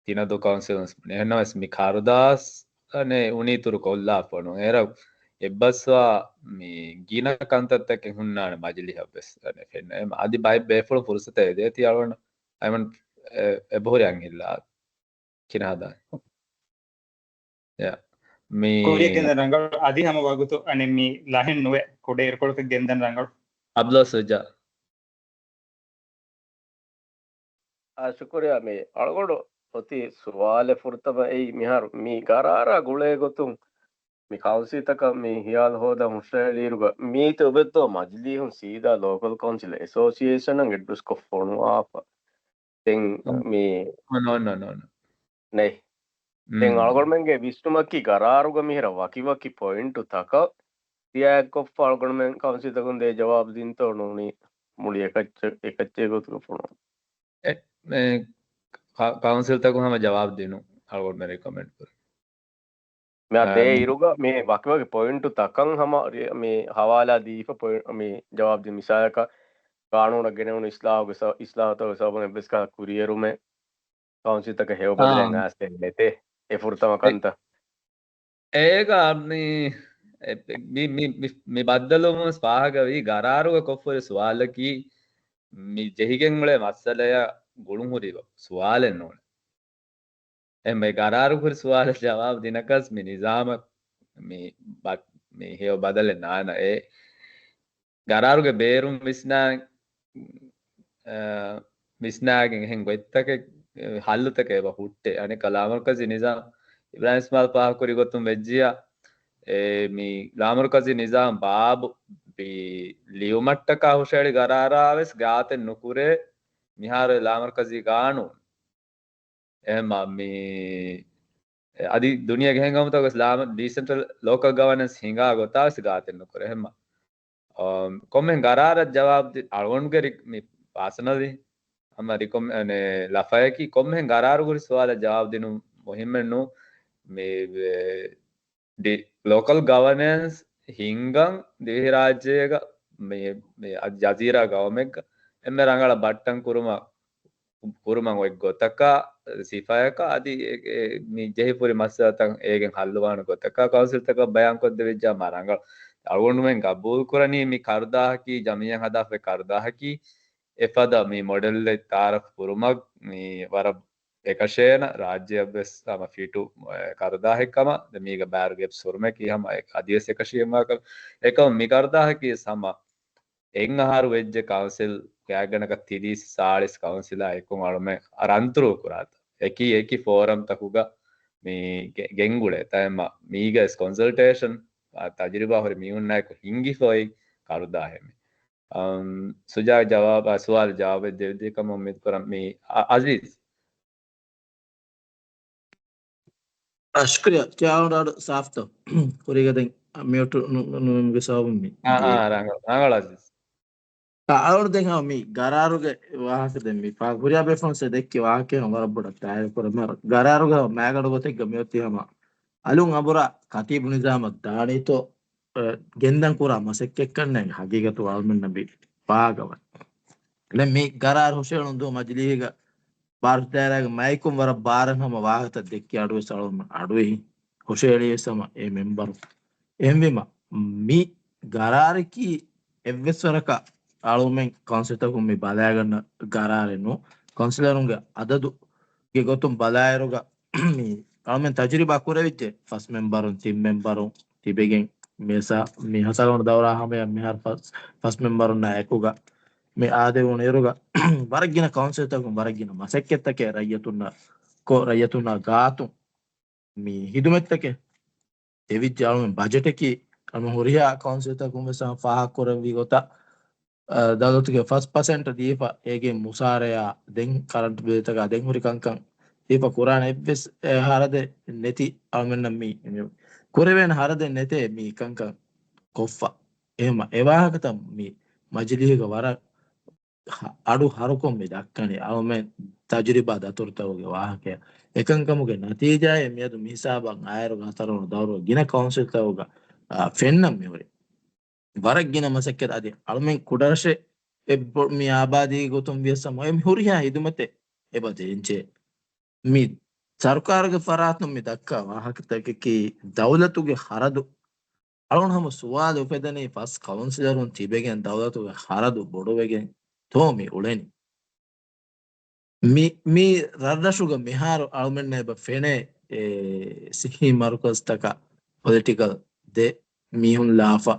ތިނަދޫ ކައުންސިލުން ބުނި. އެހެންނަމަވެސް މި ކަރުދާސް އަނެއް އުނިތުރު ކޮށްލާފަ ނުވޭ. އޭރު އެއްބަސްވާ މި ގިނަ ކަންތައްތަކެއް ހުންނާނެ މަޖިލީހަށް ވެސް އަނެއް ފެންނަ. އެމަ އަދި ބައެއް ބޭފުޅުން ފުރުސަތެއް ދޭތީ އަޅުގަނޑަށް އައިމަން އެ، އެބަހުރި އަންހެން ކިނަ ހަދާނެ. ޔާ. މި ކޯރިއަށް ގެންދަން ރަނގަޅު. އަދި ހަމަ ވަގުތު އަނެއް މި ލަހެއް ނުވެ ކުޑަ އިރުކޮޅަކަށް ގެންދަން ރަނގަޅު. އަބްދުﷲ ޝުޖާ. އާ، ޝުކުރިއްޔާ. މި އަޅުގަނޑު އޮތީ ސުވާލެއް ފުރަތަމަ އެއީ މިހާރު މި ގަރާރާ ގުޅޭ ގޮތުން މި ކައުންސިލްތަކަށް މި ހިޔާލު ހޯދަން ހުށަހެޅިއިރުގަ މީތި އޮބެއްތޯ މަޖިލީހުން ސީދާ ލޯކަލް ކައުންސިލް އެސޯސިއޭޝަނަށް އެޑްރެސްކޮށް ފޮނުވާފަ. ދެން މި ނޯ، ނޯ، ނޯ، ނޯ. ނެތް. ދެން އަޅުގަނޑުމެންގެ ވިސްނުމަކީ ގަރާރުގަ މިހިރަ ވަކިވަކި ޕޮއިންޓު ތަކަށް ރިއާކްޓްކޮށްފަ އަޅުގަނޑުމެން ކައުންސިލްތަކުން ދޭ ޖަވާބު ދިންތޯ ނޫނީ މުޅި އެކައްޗެއް، އެކައްޗެއް ގޮތުގަ ފޮނުވަން. އެ، މެ، ކަ-، ކައުންސިލްތަކުން ހަމަ ޖަވާބު ދިނުން އަޅުގަނޑުމެން ރިކޮމެންޑް ކުރަން. މިއާ ދޭ އިރުގަ މި ވަކިވަކި ޕޮއިންޓު ތަކަށް ހަމަ ރި-، މި ހަވާލާ ދީފަ ޕޮއިން-، މި ޖަވާބު ދިން. މިސާލަކަށް ގާނޫނަށް ގެނެވުނު އިސްލާހުގެ ސަ-، އިސްލާހުތަކުގެ ސަބަބުން އެއްވެސް ކަހަލަ ކުރިއެރުމެއް ކައުންސިލްތަކަށް ހެޔޮ ބަދަލެއް އާ. އައިސް ނެތޭ. އެ ފުރަތަމަ އެ-، ކަންތައް. އޭގަ މި، އެ-، މި، މި، މި، މި ބައްދަލުވުން ވެސް ފާހަގަވީ ގަރާރުގަ ކޮށްފަހުރި ސުވާލަކީ މި ޖެހިގެން އުޅޭ މައްސަލަޔަށް ގުޅުންހުރި ސުވާލެއް ނޫން. އެހެން ގަރާރު ކުރި ސުވާލަށް ޖަވާބު ދިނަކަސް މި ނިޒާމަށް މި ބަ-، މި ހެޔޮ ބަދަލެއް ނާންނަ އެ ގަރާރުގެ ބޭރުން ވިސްނާ-، އަ، ވިސްނާގެން އެހެން ގޮތްތަކެއް، އެ، ހައްލުތަކެއް އެބަ ހުއްޓޭ. އަނެއްކާ ލާމަރުކަޒީ ނިޒާމް އިބްރާހިމް އިސްމާއިލް ފާހަގަކުރި ގޮތުން ވެއްޖިޔާ، އެ، މި ލާމަރުކަޒީ ނިޒާމް ބާބު ބި ލިޔުމަށްޓަކާ ހުށަހެޅި ގަރާރާ ވެސް ގާތެއް ނުކުރޭ މިހާރު ލާމަރުކަޒީ ގާނޫނު. އެހެންމަ މި އަދި ދުނިޔޭގެ ހިނގަމުތަކު ވެސް ލާމަ-، ޑީސެންޓްރަލް ލޯކަލް ގަވަނެންސް ހިނގާ ގޮތާ ވެސް ގާތެއް ނުކުރޭ. އެހެންމަ، އަ، ކޮންމެހެން ގަރާރަށް ޖަވާބު ދި-، އަޅުގަނޑުގެ ރި-، މި ޕާސަނަލީ ހަމަ ރިކޮމް-، އަނެ، ލަފަޔަކީ ކޮންމެހެން ގަރާރު ކުރި ސުވާލަށް ޖަވާބު ދިނުން މުހިއްމެއް ނޫން. މި ވެ-، ޑި-، ލޯކަލް ގަވަނެންސް ހިންގަން ދިވެހިރާއްޖޭގަ މި، މި އަދި ޖަޒީރާ ގައުމެއްގަ އެންމެ ރަނގަޅަށް ބައްޓަން ކުރުމަށް، ކުރުމަށް އޮތް ގޮތަކަށް، ސިފަޔަކަށް އަދި އެ، އެ، މި ޖެހިފުރި މައްސަލަތައް އޭގެން ހައްލުވާނެ ގޮތަކަށް ކައުންސިލްތަކަށް ބަޔާންކޮށްދެވިއްޖާ މާ ރަނގަޅު. އަޅުގަނޑުމެން ގަބޫލު ކުރަނީ މި ކަރުދާހަކީ، ޖަމިއްޔާ ހަދާފައި ކަރުދާހަކީ، އެފަދަ މި މޮޑެލްއެއް ތައާރަފް ކުރުމަށް މި ވަރަށް އެކަށޭނަ ރާއްޖެއަށްވެސް ހަމަ ފިޓު، އެ، ކަރުދާހެއް ކަމަށް. ދެން މީގަ ބާރުގެ ސުރުމެކީ ހަމަ އެ-، އަދިވެސް އެކަށީމާކަށް. އެކަމު މި ކަރުދާހަކީ ވެސް ހަމަ އެއް އަހަރު ވެއްޖެ ކައުންސިލް ގާތްގަނޑަކަށް ތިރީސް ސާޅީސް ކައުންސިލާ އެކު އަޅުމެ ރަންތުރު ކުރާތަ. އެކި އެކި ފޯރަމްތަކުގަ މި ގެ-، ގެންގުޅޭ ތައެއްމަ މީގަ ވެސް ކޮންސަލްޓޭޝަން ތަޖުރިބާ ހުރި މީހުންނާއެކު ހިންގިފައި ކަރުދާހެއް މި. އަމް، ސުޖާ ޖަވާބާ، ސުވާލު ޖަވާބެއް ދެވިދޭ ކަމަށް އުއްމީދު ކުރަން މި އަ-، އަޒީޒް. އަ، ޝުކުރިއްޔާ. ކިޔާވަޑައި ސާފްތޯ؟ ކުރީގަ ދެން މިއުޓު ނު-، ނު-، ނުވެމުގެ ސަބަބުން މި. އާ، އާ، ރަނގަޅު، ރަނގަޅު އަޒީޒް. އަ، އަޅުގަނޑު ދެން ހަމަ މި ގަރާރުގެ ވާހަކަ ދެން މި ފާ-، ހުރިހާ ބޭފުޅުން ދެއްކި ވާހަކައެއް ވަރަށް ބޮޑަށް ތާއީދު ކުރަން. މި ގަރާރުގަ މައިގަނޑު ގޮތެއްގަ މިއޮތީ ހަމަ އަލުން އަނބުރާ ކަތީބު ނިޒާމަށް ދާނީތޯ، އަ، ގެންދަން ކުރާ މަސައްކަތްކަންނޭނގެ ހަގީގަތު އަޅުމެންނަށް މި ފާހަގަވަން. ދެން މި ގަރާރު ހުށަހެޅުން ދުވަހު މަޖިލީހުގަ ބާރު ދާއިރާގެ މައިކުން ވަރަށް ބާރަށް ހަމަ ވާހަކަތައް ދެއްކި އަޑުވެސް އަޅުމެން އަޑުއެހި ހުށަހެޅި ވެސް ހަމަ އެ މެންބަރު. އެހެންވީމަ، މި ގަރާރަކީ އެއްވެސް ވަރަކަށް އަޅުމެން ކައުންސިލްތަކުން މި ބަލާގަންނަ ގަރާރެއް ނޫން. ކައުންސިލަރުންގެ އަދަދުގެ ގޮތުން ބަލާއިރުގަ މި އަޅުމެން ތަޖުރިބާ ކުރެވިއްޖެ. ފަސް މެންބަރުން، ތިން މެންބަރުން ތިބެގެން މި ސާ-، މި ހަތަރުވަނަ ދައުރާ ހަމަޔަށް މިހާރު ފަސް، ފަސް މެންބަރުންނާ އެކުގަ މި އާދެވުނު އިރުގަ ވަރަށް ގިނަ ކައުންސިލްތަކުން ވަރަށް ގިނަ މަސައްކަތްތަކެއް ރައްޔިތުންނަށް ކޮށް، ރައްޔިތުންނާ ގާތުން މި ހިދުމަތްތަކެއް ދެވިއްޖެ. އަޅުމެން ބަޖެޓަކީ އަޅުމެން ހުރިހާ ކައުންސިލްތަކުން ވެސް ހަމަ ފާހަގަކުރެއްވި ގޮތަށް، އަ، ދައުލަތުގެ ފަސް ޕަސެންޓް ދީފަ، އޭގެ މުސާރަޔާ ދެން ކަރަންޓް ބިލްތަކާ ދެން ހުރި ކަންކަން ދީފަ ކުރާނެ އެއްވެސް، އެ، ހަރަދެއް ނެތި އަޅުމެންނަށް މި، މި ކުރެވޭނެ ހަރަދެއް ނެތޭ މި ކަންކަން ކޮށްފަ. އެހެމަ އެ ވާހަކަތައް މި މަޖިލީހުގަ ވަރަށް ހަ-، އަޑު ހަރުކޮށް މި ދައްކަނީ އަޅުމެން ތަޖުރިބާ ދަތުރުތަކުގެ ވާހަކަޔަށް. އެކަންކަމުގެ ނަތީޖާއެއް މިއަދު މިހިސާބަށް އާއިރުގަ ހަތަރުވަނަ ދައުރުގަ ގިނަ ކައުންސިލްތަކުގަ، އާ، ފެންނަން މިހުރި. ވަރަށް ގިނަ މަސައްކަތް އަދި އަޅުމެން ކުޑަރަށެއް އެއްބޮ-، މި އާބާދީ ގޮތުން ވިޔަސް ހަމަ އެ މި ހުރިހާ ހިދުމަތެއް އެބަ ދޭންޖެ. މި ސަރުކާރުގެ ފަރާތުން މި ދައްކާ ވާހަކަތަކަކީ ދައުލަތުގެ ހަރަދު. އަޅުން ހަމަ ސުވާލު އުފެދެނީ ފަސް ކައުންސިލަރުން ތިބެގެން ދައުލަތުގެ ހަރަދު ބޮޑުވެގެން ތޯ މި އުޅެނީ؟ މި، މި ރަށްރަށުގަ މިހާރު އަޅުމެންނަށް އެބަ ފެނޭ، އެ، ސިއްހީ މަރުކަޒްތަކަށް ޕޮލިޓިކަލް ދެ މީހުން ލާފަ،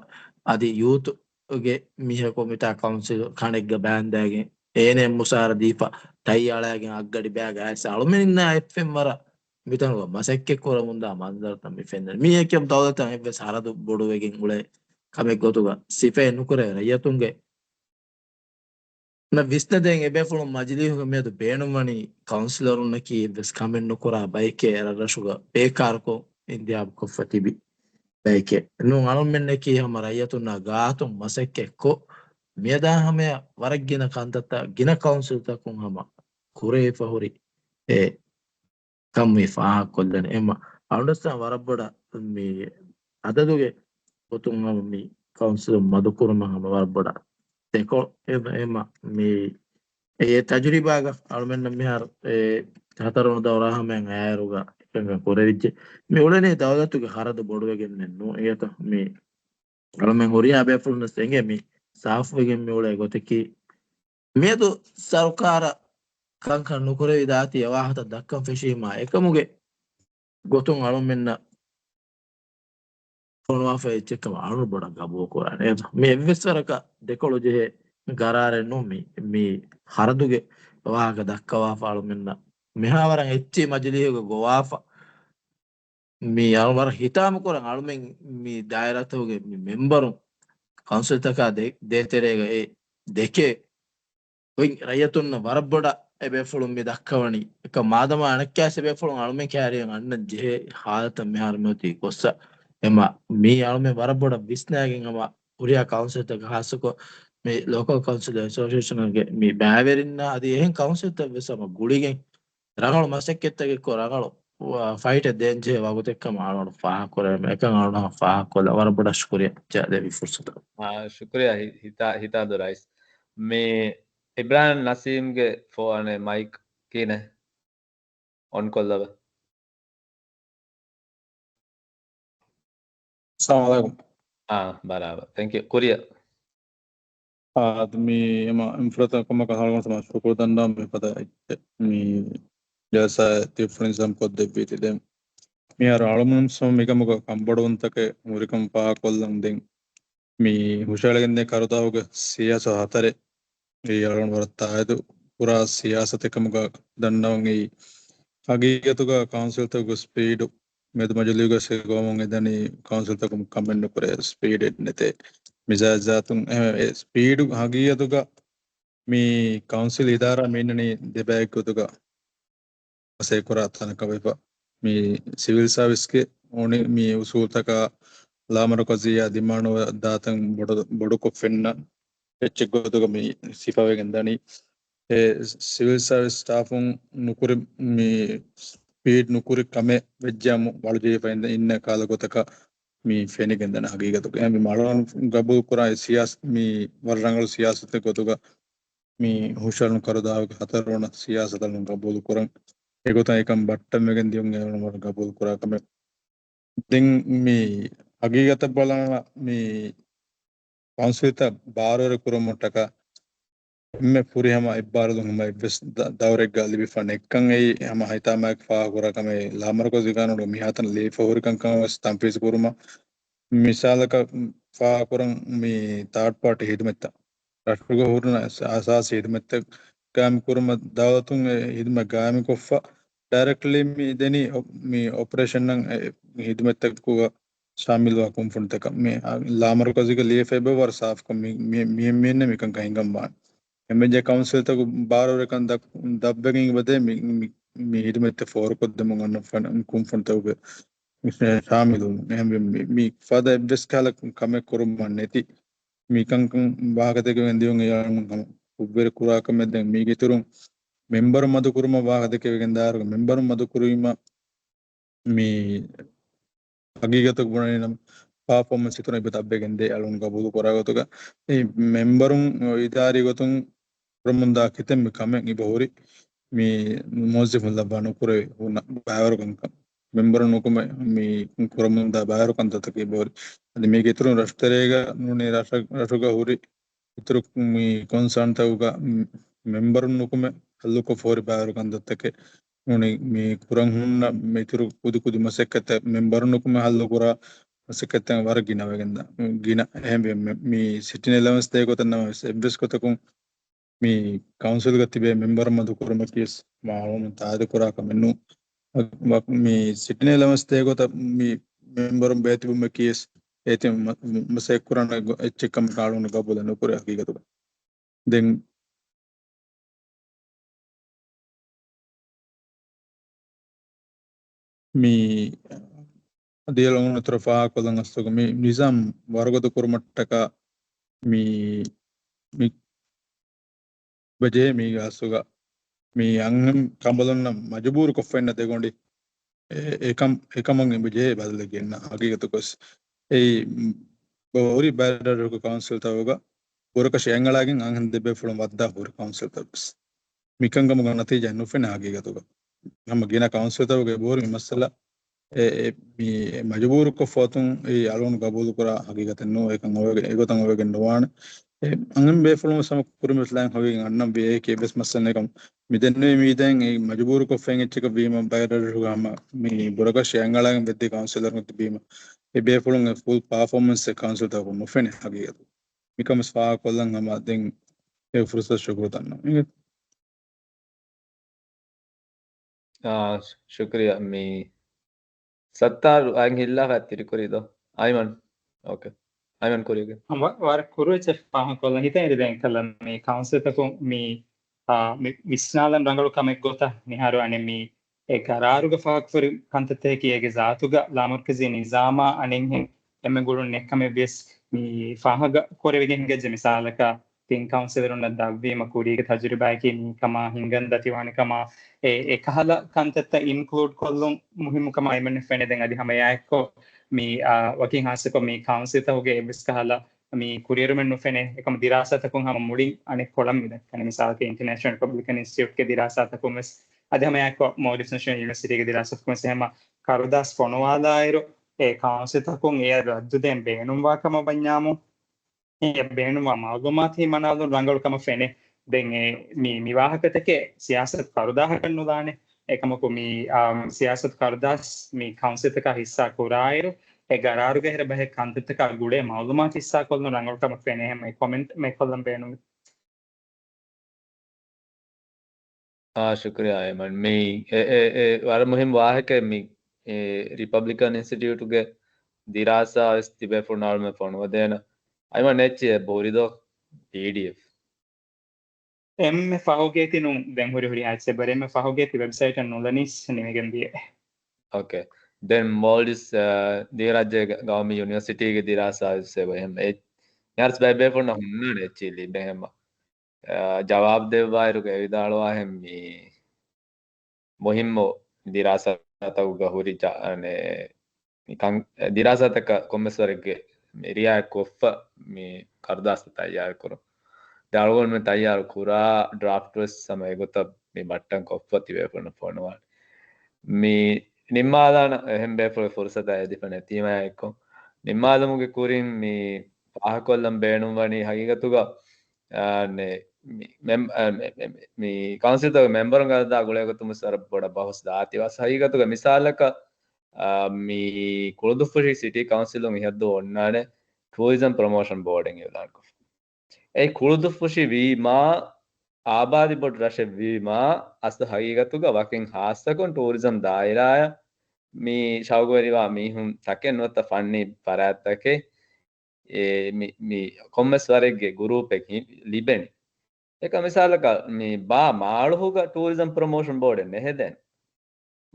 އަދި ޔޫތުގެ މީހަކު މިތާ ކައުންސިލް ކަނޑެއްގަ ބާންދާގެން އޭނެ މުސާރަ ދީފަ، ޓައި އަޅާގެން އަށްގަޑި ބައިގަ އައިސް އަޅުމެންނާ އެއްފެންވަރަށް މިތަނުގަ މަސައްކަތް ކުރަމުންދާ މަންޒަރުތައް މި ފެންނަނީ. މީ އެކި ދައުލަތަށް އެއްވެސް ހަރަދު ބޮޑުވެގެން އުޅޭ ކަމެއް ގޮތުގަ ސިފައެއް ނުކުރޭ ރައްޔިތުންގެ ނަށް ވިސްނަދޭން އެބޭފުޅުން މަޖިލީހުގެ މިއަދު ބޭނުންވަނީ ކައުންސިލަރުންނަކީ އެއްވެސް ކަމެއް ނުކުރާ ބައެކޭ، ރަށްރަށުގަ ބޭކާރުކޮށް އިންތިހާބުކޮށްފަ ތިބި ބައެކޭ. ނޫން، އަޅުމެންނަކީ ހަމަ ރައްޔިތުންނާ ގާތުން މަސައްކަތްކޮށް، މިއަދާ ހަމަޔަށް ވަރަށް ގިނަ ކަންތައްތައް ގިނަ ކައުންސިލްތަކުން ހަމަ ކުރެވިފަ ހުރި އެ ކަން މި ފާހަގަކޮށްލަނީ. އެމަ އަޅުގަނޑަށް ވަރަށް ބޮޑަށް މި އަދަދުގެ ގޮތުން ހަމަ މި ކައުންސިލުން މަދުކުރުމަށް ހަމަ ވަރަށް ބޮޑަށް ދެކޮޅު އެ، އެމަ މި އެ ތަޖުރިބާގަ އަޅުމެންނަށް މިހާރު އެ ހަތަރުވަނަ ދައުރާ ހަމަޔަށް އައިއިރުގަ އެކަންކަން ކުރެވިއްޖެ. މި އުޅެނީ ދައުލަތުގެ ހަރަދު ބޮޑުވެގެންނެއް ނޫން. އެއަތަ މި އަޅުމެން ހުރިހާ ބޭފުޅުންނަސް އެނގޭ މި ސާފުވެގެން މި އުޅޭ ގޮތަކީ މިއަދު ސަރުކާރަށް ކަންކަން ނުކުރެވިދާތީ އެ ވާހަކަތައް ދައްކަން ފެށީމާ އެކަމުގެ ގޮތުން އަޅުމެންނަށް ފޮނުވާފަ އެއްޗެއްކަމަށް އަޅުން ބޮޑަށް ގަބޫލު ކުރާނެ. މި އެއްވެސް ވަރަކަށް ދެކޮޅު ޖެހޭ ގަރާރެއް ނޫން މި، މި ހަރަދުގެ ވާހަކަ ދައްކަވާފަ އަޅުމެންނަށް މިހާވަރަށް އެއްޗެއް މަޖިލީހުގަ ގޮވާފަ. މި އަޅު ވަރަށް ހިތާމަކުރަން އަޅުމެން މި ދާއިރާތަކުގެ މި މެމްބަރުން ކައުންސިލްތަކާ ދޭ-، ދޭތެރޭގަ އެ ދެކޭ ގޮތް ރައްޔިތުންނަށް ވަރަށް ބޮޑަށް އެބޭފުޅުން މި ދައްކަވަނީ. އެކަމް މާދަމާ އަނެއްކާސް އެބޭފުޅުން އަޅުމެން ކައިރިއަށް އަންނަން ޖެހޭ ހާލަތަށް މިހާރު މިއޮތީ ގޮއްސަ. އެމަ މީ އަޅުމެން ވަރަށް ބޮޑަށް ވިސްނާގެން ހަމަ ހުރިހާ ކައުންސިލްތަކަށް ހާއްސަކޮށް މި ލޯކަލް ކައުންސިލް އެސޯސިއޭޝަންގެ މި ބައިވެރިންނާ އަދި އެހެން ކައުންސިލްތައް ވެސް ހަމަ ގުޅިގެން ރަނގަޅު މަސައްކަތްތަކެއްކޮށް ރަނގަޅު، އާ، ފައިޓެއް ދޭން ޖެހޭ ވަގުތެއްކަމަށް އަޅުގަނޑު ފާހަގަކުރެވޭ. އެކަން އަޅުގަނޑު ފާހަގަކޮށްލަ ވަރަށް ބޮޑަށް ޝުކުރިއްޔާ ދެއްވި ފުރުސަތަށް. އާ، ޝުކުރިއްޔާ ހި-، ހިތާ-، ހިތާދު ރައީސް. މި އިބްރާހިމް ނަސީމްގެ ފޯ-، އަނެއް މައިކް ކީނެ އޮން ކޮށްލަވަ. އައްސަލާމު އަލައިކުމް. އާ، ބަރާބަރ. ތެންކް ޔޫ. ކުރިއަށް. އާ، އަދި މި އެމަ އިންފުޅަތައް ކޮމަކަށް ހަޅުގަނޑު ސަމާ ޝުކުރު ދަންނަވަން މި ފަދަ މި ޖަލްސާ ތި ފުރިން ސަމް ކޮށްދެއްވީތީ ދެން. މިހާރު އަޅުމެން ސަމް މިކަމުގަ ކަންބޮޑުވުންތަކެއް ހުރިކަން ފާހަގަކޮށްލަން ދެން. މި ހުށައެޅިގެންދޭ ކަރުދާހުގެ ސިޔާސަތު ހަތަރެއް އެއީ އަޅުގަނޑު ވަރަށް ތާއިދު ކުރާ ސިޔާސަތެއް ކަމުގަ ދަންނަވަން އެއީ. ހަގީގަތުގަ ކައުންސިލްތަކުގެ ސްޕީޑު މެދު މަޖިލީހުގަ ސެގޮވަމުން އެދަނީ ކައުންސިލްތަކުން ކަމެއް ނުކުރޭ ސްޕީޑެއް ނެތޭ. މިޒާތް ޒާތުން އެ، އެ ސްޕީޑު ހަގީގަތުގަ މި ކައުންސިލް އިދާރާ މި އިންނަނީ ދެބައެއް ގޮތުގަ މަސައްކަތްކުރާ ތަނަކަށް ވެފަ. މި ސިވިލް ސާވިސްގެ އުނި މި އުސޫލްތަކާ ލާމަރުކަޒީއާ ދިމާނުވެ ދާތަން ބޮޑު، ބޮޑުކޮށް ފެންނަ އެއްޗެއް ގޮތުގަ މި ސިފަވެގެން ދަނީ. އެ ސިވިލް ސާވިސް ސްޓާފުން ނުކުރި މި ސްޕީޑް ނުކުރި ކަމެއް ވެއްޖާމު ވަޅުޖެހިފަ އިން، އިންނަ ކާލަ ގޮތަކަށް މި ފެނިގެން ދަނީ ހަގީގަތުގަ. އެ މި މަޅު ގަބޫލު ކުރާ ސިޔާސަ-، މި ވަރަށް ރަނގަޅު ސިޔާސަތެއް ގޮތުގަ މި ހުށަހެޅުނު ކަރުދާހުގެ ހަތަރުވަނަ ސިޔާސަތަޅުން ގަބޫލު ކުރަން. އެގޮތަށް އެކަން ބައްޓަންވެގެން ދިޔުން އެ ވަރަށް ގަބޫލު ކުރާ ކަމެއް. ދެން މި ހަގީގަތަށް ބަލާނަ މި ކައުންސިލްތައް ބާރުވެރި ކުރުމަށްޓަކާ އެންމެ ފުރިހަމަ އެއްބާރުލުން ހަމަ އެއްވެސް ދަ-، ދައުރެއްގަ ލިބިފަ ނެއްކަން އެއީ ހަމަ ހައިތާމާއެކު ފާހަގަކުރާ ކަމެއް. ލާމަރުކަޒީ ގާނޫނުގަ މިހާތަނަށް ލިބިފަ ހުރި ކަންކަން ވެސް ތަންފީޒު ކުރުމަށް މިސާލަކަށް ފާހަގަކުރަން މި ތާޑް ޕާޓީ ހިދުމަތްތައް ރަށުގަ ހުރުނަ އަސާސީ ހިދުމަތްތައް ގާއިމް ކުރުމަށް ދައުލަތުން އެ ހިދުމަތް ގާއިމްކޮށްފަ ޑައިރެކްޓްލީ މި ދެނީ އޮ-، މި އޮޕަރޭޝަންއަށް އެ ހިދުމަތްތަކުގަ ޝާމިލްވާ ކުންފުނިތަކަށް މި ލާމަރުކަޒީގަ ލިޔެފައި އެބަ ވަރަށް ސާފުކޮށް މި، މި، މި، މި، މިކަންކަން ހިނގަން ވާނެ. އެންމެންޖެހޭ ކައުންސިލްތަކު ބާރުވެރިކަން ދަ-، ދަށްވެގެން އެބަދޭ މި، މި، މި ހިދުމަތްތައް ފޯރުކޮށްދެމުން އަންނަ ފަން-، ކުންފުނިތަކުގެ ޝާމިލުވުމުން. އެހެންވެ މި، މި ފަދަ އެއްވެސް ކަހަލަ ކަމެއް ކުރުމަށް ނެތި މިކަންކަން ވާހަކަދެކެވެގެން ދިޔުން އެ އަޅުގަނޑު ހަމަ ކުށްވެރި ކުރާ ކަމެއް. ދެން މީގެ އިތުރުން މެންބަރު މަދުކުރުމަށް ވާހަކަދެކެވެގެން ދާއިރު މެންބަރު މަދުކުރީމަ މި ހަގީގަތަކު ބުނަނީ ނަމަ ޕާފޯމަންސް އިތުރަށް އެބަ ދަށްވެގެން ދޭ އަޅުގަނޑު ގަބޫލު ކުރާ ގޮތުގަ އެ މެންބަރުން އިދާރީ ގޮތުން ކުރަމުންދާ ކިތަންމެ ކަމެއް އެބަހުރި މި މުވައްޒަފުން ލައްވާ ނުކުރެވޭ ހުންނަ ބައިވަރުކަންކަން. މެންބަރުން ނުކުމެ މި ކުރަމުންދާ ބައިވަރުކަންތައްތަކެއް އެބަހުރި. އަދި މީގެ އިތުރުން ރަށުތެރޭގަ ނޫނީ ރަށަށް، ރަށުގަ ހުރި އިތުރު މި ކޮންސާންތަކުގަ މެ-، މެންބަރުން ނުކުމެ ހައްލުކޮށްފަ ހުރި ބައިވަރުކަންތައްތަކެއް ނޫނީ މި ކުރަން ހުންނަ މި އިތުރު ކުދި ކުދި މަސައްކަތްތައް މެންބަރުން ނުކުމެ ހައްލުކުރާ މަސައްކަތްތައް ވަރަށް ގިނަވެގެންދާ. ގިނަ އެހެންވެ މި، މި ސިޓިން އެލަވެންސް ދޭ ގޮތަށް ނަމަވެސް އެއްވެސް ގޮތަކުން މި ކައުންސިލްގަ ތިބޭ މެންބަރު މަދު ކުރުމަކީވެސް މާ އަޅުގަނޑު ތާއީދު ކުރާ ކަމެއް ނޫން. މި ސިޓިން އެލަވެންސް ދޭ ގޮތަށް މި މެންބަރުން ބޭތިބުމަކީވެސް އޭތި މަ-، މަ-، މަސައްކަތް ކުރާނެ ގޮ-، އެއްޗެއް ކަމަކަށް އަޅުގަނޑު ގަބޫލެއް ނުކުރޭ ހަގީގަތުގަ. ދެން މި ދިޔަ އަޅުގަނޑު އިތުރަށް ފާހަގަކޮށްލަން އަސްލުގަ މި ނިޒާމް ވަރުގަދަ ކުރުމަށްޓަކާ މި، މި ބަޖެހޭ މީގެ އަސްލުގަ މި އަންހެން ކަނބަލުންނަށް މަޖުބޫރުކޮށްފަ އިންނަ ދެގޮނޑި އެ-، އެކަން، އެކަމަށް އެބަޖެހޭ ބަދަލެއް ގެންނަ ހަގީގަތުގަސް އެއީ ބަހުރި ބައިރަށުގެ ކައުންސިލްތަކުގަ ބުރަކަށި އަތްއަޅާގެން އަންހެން ދެބޭފުޅުން ވައްދާ ހުރި ކައުންސިލްތައްވެސް. މިކަންކަމުގެ ނަތީޖާ ނުފެނޭ ހަގީގަތުގަ. ހަމަ ގިނަ ކައުންސިލްތަކުގެ ބޯރި މި މައްސަލަ އެ، އެ، މި މަޖުބޫރުކޮށްފަ އޮތުން އެއީ އަޅުގަނޑު ގަބޫލުކުރާ ހަގީގަތެއް ނޫން. އެކަން އޮވެގެ-، އެގޮތަށް އޮވެގެން ނުވާނެ. އެ، އަންހެން ބޭފުޅުން ވެސް ހަމަ ކުރިމަތިލާން ހަވީގެން އަންނަން ވި އޭކޭ އެއްވެސް މައްސަލައެއް ނެތް. މި ދެންނެވި މީ ދެން އެ މަޖުބޫރުކޮށްފައިން އެއްޗަކަށް ވީމަ ބައިރަށުގަ ހަމަ މި ބުރަކަށި އަތްއަޅާގެން ވެއްދި ކައުންސިލަރުން ތިބީމަ އެ ބޭފުޅުން އެ ފުލް ޕާފޯމަންސް އެއް ކައުންސިލްތަކަކުން ނުފެނޭ ހަގީގަތު. މިކަމަސް ފާހަގަކޮށްލަން ހަމަ ދެން އެ ފުރުސަތު ޝުކުރު ދަންނަވަން. އާ، ޝުކުރިއްޔާ. މި ސައްތާރު އައިން ހިއްލާފަ ތިރިކުރީ ދޯ؟ އައިމަން. އޯކޭ. އައިމަން ކުރީގެ. ވަ-، ވަރަށް ކުރު އެއްޗެއް ފާހަގަކޮށްލަން ހިތަށް އެރި ދެން ކަލަ މި ކައުންސިލްތަކުން މި، އާ، މި ވިސްނާލަން ރަނގަޅު ކަމެއް ގޮތަށް މިހާރު އަނެއް މި އެ ގަރާރުގަ ފާހަގަކުރި ކަންތައްތަކަކީ އޭގެ ޒާތުގަ ލާމަރުކަޒީ ނިޒާމާ އަނެއްހެން އެންމެ ގުޅުން ނެތް ކަމެއް ވިޔަސް މި ފާހަގަ ކުރެވިގެން ހިނގައްޖެ. މިސާލަކަށް ތިން ކައުންސިލަރުންނަށް ދަށްވީމަ ކުރީގެ ތަޖުރިބާއަކީ މީ ކަމާ ހިނގަން ދަތިވާނެ ކަމާ، އެ، އެކަހަލަ ކަންތައްތައް އިންކްލޫޑް ކޮށްލުން މުހިއްމު ކަމާ އައިމަން ފެނޭ. ދެން އަދި ހަމައެއާއެއްކޮށް މި، އާ، ވަކިން ހާއްސަކޮށް މި ކައުންސިލްތަކުގެ އެއްވެސް ކަހަލަ މި ކުރިއެރުމެއް ނުފެނޭ. އެކަމަ ދިރާސާތަކުން ހަމަ މުޅިން އަނެއް ކޮޅަށް މި ދައްކަނީ. މިސާލަކަށް އިންޓަރނޭޝަނަލް ރިޕަބްލިކަން އިންސްޓިޓިއުޓްގެ ދިރާސާތަކުން ވެސް އަދި ހަމައެއާއެއްކޮށް މޯލްޑިވްސް ނެޝަނަލް ޔުނިވަރސިޓީގެ ދިރާސާތަކުން ވެސް އެހެންމަ ކަރުދާސް ފޮނުވާލާއިރު، އެ ކައުންސިލްތަކުން އެއަށް ރައްދު ދޭން ބޭނުންވާ ކަމަށް ވަންޏާމު، އެ ބޭނުންވާ މައުލޫމާތު ހިމަނާލުން ރަނގަޅު ކަމަށް ފެނޭ. ދެން އެ މި، މި ވާހަކަތަކެއް ސިޔާސަތު ކަރުދާހަކަށް ނުލާނެ. އެކަމަކު މި، އާ، ސިޔާސަތު ކަރުދާސް މި ކައުންސިލްތަކާ ހިއްސާ ކުރާއިރު، އެ ގަރާރުގެ ހެރަ ބަހެއް ކަންތައްތަކާ ގުޅޭ މައުލޫމާތު ހިއްސާކޮށްލުން ރަނގަޅު ކަމަށް ފެނޭ. ހަމަ އެ ކޮމެންޓް މެކޮށްލަން ބޭނުން. އާ، ޝުކުރިއްޔާ އައިމަން. މި އެ، އެ، އެ ވަރަށް މުހިންމު ވާހަކައެއް މި، އެ، ރިޕަބްލިކަން އިންސްޓިޓިއުޓުގެ ދިރާސާ ވެސް ތިބޭފުޅުން އަޅުމެ ފޮނުވަދޭނަ. އައިމަން އެއްޗެއް ބުރިދޯ ޕީޑީއެފް. އެންމެ ފަހުގޭތި ނޫން ދެން ހުރި ހުރި އެއްޗެއް ބަރެއް އެންމެ ފަހުގޭތި ވެބްސައިޓަށް ނުލަނީސް ނިމިގެން ދިޔަ. އޯކޭ. ދެން މޯލްޑިވްސް، އާ، ދިވެހިރާއްޖޭގެ ގައުމީ ޔުނިވަރސިޓީގެ ދިރާސާ ވެސް އެބަ އެހެން އެ، އެހާސް ބައެއް ބޭފުޅުންނަށް ހުންނާނެ އެއްޗިހި ލިބެ ހެމަ. އާ، ޖަވާބު ދެއްވާއިރުގަ އެ ވިދާޅުވާހެން މި މުހިންމު ދިރާސާތަކުގަ ހުރި ޖަ-، އަނެ، ނިކަން، އެ، ދިރާސާތަކަށް ކޮންމެސްވަރެއްގެ މި ރިއާޔަތް ކޮށްފަ މި ކަރުދާސްތައް ތައްޔާރު ކުރުން. ދެން އަޅުގަނޑުމެން ތައްޔާރު ކުރާ ޑްރާފްޓް ވެސް ހަމަ އެގޮތަށް މި ބައްޓަން ކޮށްފަ ތިބޭފުޅުންނަށް ފޮނުވާނެ. މި ނިންމާލާނަ އެހެން ބޭފުޅެއް ފުރުސަތާ އެދިފަ ނެތީމާއެއްކޮށް، ނިންމާލުމުގެ ކުރިން މި ފާހަގަކޮށްލަން ބޭނުންވަނީ ހަގީގަތުގަ، އާ، ނެ-، މި މެމް- އަ، މެ- މެ- މެ- މި ކައުންސިލްތަކުގެ މެމްބަރުން ގަދަ ގުޅޭ ގޮތުން ވެސް ވަރަށް ބޮޑަށް ބަހުސް ދާތީ ވާސް. ހަގީގަތުގަ މިސާލަކަށް، އަ، މި ކުޅުދުއްފުށި ސިޓީ ކައުންސިލުން މިހައްދު އޮންނާނެ ޓޫރިޒަމް ޕްރޮމޯޝަން ބޯޑެއް އިއުލާންކޮށް. އެ ކުޅުދުއްފުށި ވީމާ، އާބާދީ ބޮޑު ރަށެއް ވީމާ، އަސްލު ހަގީގަތުގަ ވަކިން ހާއްސަކޮށް ޓޫރިޒަމް ދާއިރާއަށް މި ޝައުގުވެރިވާ މީހުން ތަކެއް ނުވަތަ ފަންނީ ފަރާތްތަކެއް އެ، މި، މި ކޮންމެސް ވަރެއްގެ ގުރޫޕެއް ހި-، ލިބެނީ. އެކަ މިސާލަކަށް މި ބާ މާޅޮހުގަ ޓޫރިޒަމް ޕްރޮމޯޝަން ބޯޑެއް ނެހެދޭނެ.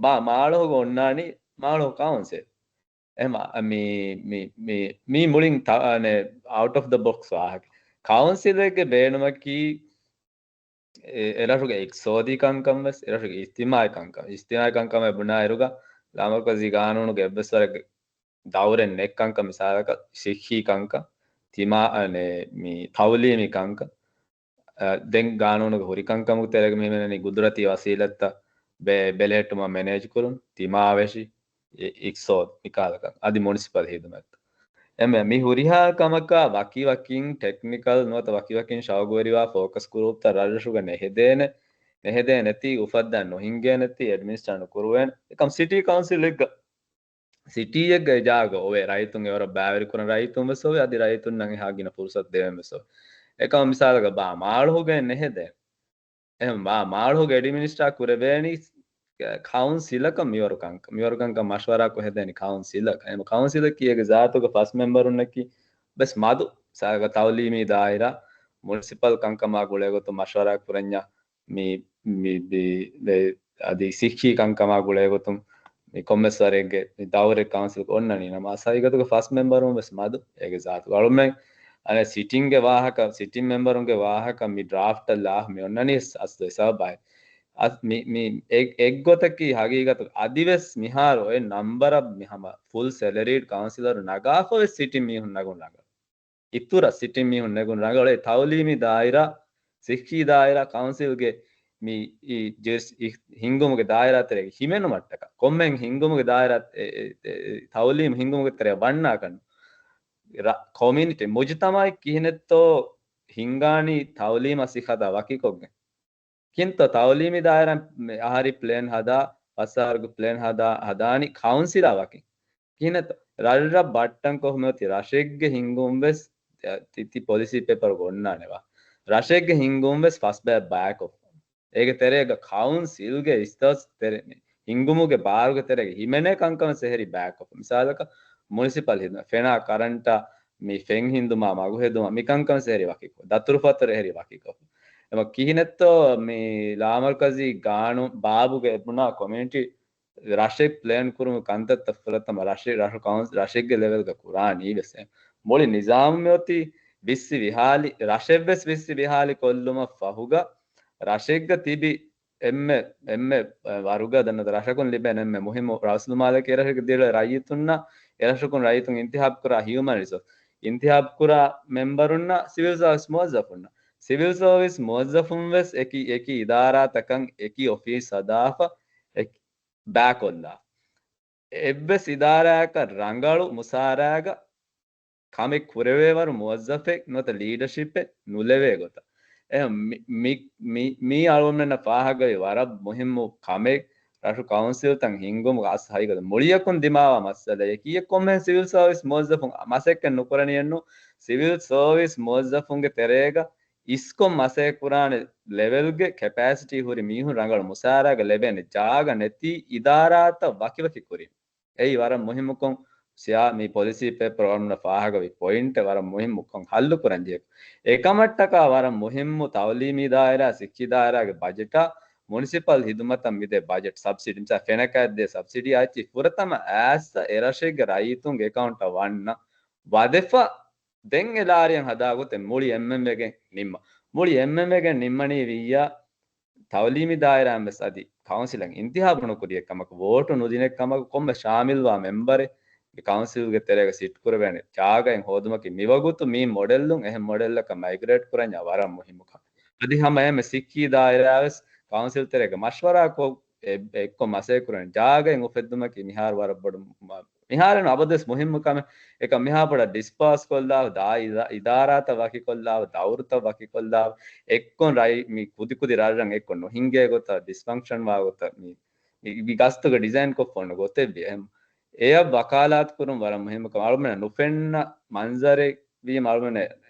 ބާ މާޅޮހުގަ އޮންނާނީ މާޅޮހު ކައުންސިލް. އެހެމަ މި، މި، މި، މި މުޅިން ތަ-، އަނެ، އައުޓް އޮފް ދަ ބޮކްސް ވާހަކަ. ކައުންސިލެއްގެ ބޭނުމަކީ އެ، އެރަށުގެ އިޤްތިޞާދީ ކަންކަން ވެސް، އެރަށުގެ އިޖްތިމާޢީ ކަންކަން، އިޖްތިމާޢީ ކަންކަމޭ ބުނާ އިރުގަ، ލާމަރުކަޒީ ގާނޫނުގެ އެއްވެސް ވަރެއްގެ ދައުރެއް ނެތް ކަންކަން، މިސާލަކަށް ޞިއްޙީ ކަންކަން، ތިމާ-، އަނެ، މި ތަޢުލީމީ ކަންކަން، އަ، ދެން ގާނޫނުގެ ހުރި ކަންކަމުގެ ތެރޭގަ މި ހިމެނެނީ ގުދުރަތީ ވަސީލަތްތައް ބެ-، ބެލެހެއްޓުމަށް މެނޭޖް ކުރުން، ތިމާވެށި، އި-، އިޤްތިޞާދު މިކަހަލަ ކަން. އަދި މުނިސިޕަލް ހިދުމަތް. އެމެ މި ހުރިހާ ކަމަކާ ވަކިވަކިން ޓެކްނިކަލް ނުވަތަ ވަކިވަކިން ޝައުގުވެރިވާ ފޯކަސް ގްރޫޕްތައް ރަށްރަށުގަ ނެހެދޭނެ، ނެހެދޭނެތީ، އުފައްދަން ނުހިންގޭނެތީ، އެޑްމިނިސްޓްރ ނުކުރުވޭނެ. އެކަމް ސިޓީ ކައުންސިލެއްގަ، ސިޓީއެއްގަ އެ ޖާގަ އޮވޭ، ރައްޔިތުން އެވަރަށް ބައިވެރިކުރަން ރައްޔިތުން ވެސް އޮވޭ، އަދި ރައްޔިތުންނަށް އެހާ ގިނަ ފުރުސަތު ދެވެން ވެސް އޮވޭ. އެކަމް މިސާލަކަށް ބާ މާޅޮހުގައި ނެހެދޭނެ. އެހެން މާ-، މާޅޮހުގެ އެޑްމިނިސްޓްރ ކުރެވޭނީ ކައުންސިލަކަށް މިވަރު ކަންކަން، މިވަރު ކަންކަން މަޝްވަރާކޮށް ހެދޭނީ ކައުންސިލަކަށް. އެހެން ކައުންސިލަކީ އޭގެ ޒާތުގަ ފަސް މެމްބަރުންނަކީ ބެސް މަދު، ސާގަ ތަޢުލީމީ ދާއިރާ، މުނިސިޕަލް ކަންކަމާ ގުޅޭގޮތުން މަޝްވަރާ ކުރަންޏާ، މި، މި، މި، އަދި ސިއްހީ ކަންކަމާ ގުޅޭގޮތުން މި ކޮންމެސް ވަރެއްގެ މި ދައުރެއް ކައުންސިލް އޮންނަނީ ނަމަ، އަސް ހަގީގަތުގަ ފަސް މެމްބަރުން ވެސް މަދު. އޭގެ ޒާތުގަ އަޅުމެން އަނެއް ސިޓިންގެ ވާހަކަ، ސިޓިން މެމްބަރުންގެ ވާހަކަ މި ޑްރާފްޓަށް ލާ މި އޮންނަނީ އަސްލު އެ ސަބަބާއި. އަސް މި، މި އެ-، އެއްގޮތަކީ ހަގީގަތު އަދިވެސް މިހާރު އޮތް ނަންބަރަށް މި ހަމަ ފުލް ސެލަރީޑް ކައުންސިލަރު ނަގާފަވެސް ސިޓިން މީހުން ނަގުން ރަނގަޅު. އިތުރަށް ސިޓިން މީހުން ނެގުން ރަނގަޅު އެ ތައުލީމީ ދާއިރާ، ސިއްހީ ދާއިރާ، ކައުންސިލްގެ މި އި ޖިސް އި ހިންގުމުގެ ދާއިރާ ތެރޭގަ ހިމެނުމަށްޓަކާ، ކޮންމެހެން ހިންގުމުގެ ދާއިރާ އެ، އެ، އެ، ތައުލީމް ހިންގުމުގެ ތެރޭ ވަންނާކަން ރަ-، ކޮމިއުނިޓީ، މުޖުތަމަޢެއް ކިހިނެއްތޯ ހިންގާނީ ތައުލީމާ ސިއްހަތާ ވަކިކޮށްގެން. ކިންތޯ ތައުލީމީ ދާއިރާ މި އަހަރީ ޕްލޭން ހަދާ، ފަސް އަހަރުގެ ޕްލޭން ހަދާ، ހަދާނީ ކައުންސިލާ ވަކިން. ކިހިނެއްތޯ؟ ރަށްރަށް ބައްޓަންކޮށް މިއޮތީ ރަށެއްގެ ހިންގުން ވެސް ތި، ތި ޕޮލިސީ ޕޭޕަރުގަ އޮންނާނެ ވާ. ރަށެއްގެ ހިންގުން ވެސް ފަސް ބައި ބައިކޮށް. އޭގެ ތެރޭގަ ކައުންސިލްގެ އިސްތަސް ތެރެ، ހިންގުމުގެ ބާރުގެ ތެރޭގަ ހިމެނޭ ކަންކަމަށް އެހެރީ ބައިކޮށް. މިސާލަކަށް މުނިސިޕަލް ހިދުމަތް، ފެނާ ކަރަންޓާ، މި ފެން ހިންދުމާ، މަގު ހެދުމާ، މި ކަންކަމަށް އެހެރީ ވަކިކޮށް. ދަތުރުފަތުރު އެހެރީ ވަކިކޮށް. އެމަ ކިހިނެއްތޯ މި ލާމަރުކަޒީ ގާނޫނު ބާބުގެ އެބުނާ ކޮމިއުނިޓީ ރަށެއް ޕްލޭން ކުރުމުގެ ކަންތައްތައް ފުރަތަމަ ރަށެއް، ރަށު ކައުންސި، ރަށެއްގެ ލެވެލްގަ ކުރާނީ ވެސް. މުޅި ނިޒާމު މިއޮތީ ވިއްސި ވިހާލި، ރަށެއްވެސް ވިއްސި ވިހާލި ކޮށްލުމަށް ފަހުގަ ރަށެއްގަ ތިބި އެންމެ، އެންމެ ވަރުގަ ދަންނަ ރަށަކުން ލިބޭނެ އެންމެ މުހިއްމު ރަސްލުމާލަކީ އެރަށުގެ ދިރިއުޅޭ ރައްޔިތުންނަށް، އެރަށަކުން ރައްޔިތުން އިންތިހާބް ކުރާ ހިއުމަން ރިސޯސް، އިންތިހާބް ކުރާ މެމްބަރުންނަށް ސިވިލް ސާވިސް މުވައްޒަފުންނަށް. ސިވިލް ސާވިސް މުވައްޒަފުން ވެސް އެކި، އެކި އިދާރާތަކަށް އެކި އޮފީސް ހަދާފަ އެ-، ބައިކޮށްލާ. އެއްވެސް އިދާރާއަކަށް ރަނގަޅު މުސާރައިގަ ކަމެއް ކުރެވޭވަރު މުވައްޒަފެއް ނުވަތަ ލީޑަޝިޕެއް ނުލެވޭ ގޮތަށް. އެހެން މި، މި، މި، މީ އަޅުގަނޑުމެންނަށް ފާހަގަވި ވަރަށް މުހިއްމު ކަމެއް. ރަށު ކައުންސިލްތައް ހިންގުމުގެ އަސް ހަގީގަތު މުޅިއަކުން ދިމާވާ މައްސަލައެކީ. އެ ކޮންމެހެން ސިވިލް ސާވިސް މުވައްޒަފުން މަސައްކަތް ނުކުރަނީއެއްނު. ސިވިލް ސާވިސް މުވައްޒަފުންގެ ތެރޭގަ އިސްކޮށް މަސައްކަތް ކުރާނެ ލެވެލްގެ ކެޕޭސިޓީ ހުރި މީހުން ރަނގަޅު މުސާރައިގަ ލެބޭނެ ޖާގަ ނެތި އިދާރާތައް ވަކިވަކި ކުރީ. އެއީ ވަރަށް މުހިއްމުކޮށް ސިޔާ މި ޕޮލިސީ ޕޭޕަރު އަޅުގަނޑަށް ފާހަގަވި ޕޮއިންޓެއް ވަރަށް މުހިއްމުކޮށް ހައްލު ކުރަން ޖެހޭ. އެކަމަށްޓަކާ ވަރަށް މުހިއްމު ތައުލީމީ ދާއިރާ، ސިއްހީ ދާއިރާގެ ބަޖެޓާ މުނިސިޕަލް ހިދުމަތަށް މިދޭ ބަޖެޓް ސަބްސިޑި، މިސާ ފެނަކަށް ދޭ ސަބްސިޑީ އައިޗި ފުރަތަމަ އައިސް އެރަށެއްގެ ރައްޔިތުންގެ އެކައުންޓަށް ވަންނަ ވަދެފަ ދެން އެ ލާރިއަށް ހަދާ ގޮތެއް މުޅި އެންމެން ވެގެން ނިންމަ. މުޅި އެންމެން ވެގެން ނިންމަނީ ވިއްޔާ ތައުލީމީ ދާއިރާއިން ވެސް އަދި ކައުންސިލަށް އިންތިހާބު ނުކުރި އެއްކަމަކު، ވޯޓު ނުދިނެއްކަމަކު، ކޮންމެ ޝާމިލްވާ މެމްބަރެއް މި ކައުންސިލްގެ ތެރޭގަ ސިޓް ކުރެވޭނެ ޖާގައެއް ހޯދުމަކީ މިވަގުތު މި މޮޑެލުން އެހެން މޮޑެލަކަށް މައިގްރޭޓް ކުރަންޏާ ވަރަށް މުހިއްމު ކަމެއް. އަދި ހަމަ އެހެންމެ ސިއްހީ ދާއިރާ ވެސް ކައުންސިލް ތެރޭގަ މަޝްވަރާކޮށް އެ-، އެއްކޮށް މަސައްކަތް ކުރަން ޖާގައެއް އުފެއްދުމަކީ މިހާރު ވަރަށް ބޮޑު މަ-، މިހާރު އަބަދުވެސް މުހިއްމު ކަމެއް. އެކަމް މިހާ ބޮޑަށް ޑިސްޕާސް ކޮށްލާ، ދާ އިދާ-، އިދާރާތައް ވަކިކޮށްލާ، ދައުރުތައް ވަކިކޮށްލާ، އެއްކޮން ރައި-، މި ކުދި ކުދި ރަށްރަށް އެއްކޮށް ނުހިނގޭ ގޮތަށް، ޑިސްފަންކްޝަން ވާ ގޮތަށް މި، މި، މި ގަސްތުގެ ޑިޒައިން ކޮށްފަ އޮންނަ ގޮތެއް ވި. އެހެން އެއަށް ވަކާލާތު ކުރުން ވަރަށް މުހިއްމު ކަމެއް. އަޅުމެންނަށް ނުފެންނަ މަންޒަރެއް ވީމަ އަޅުމެން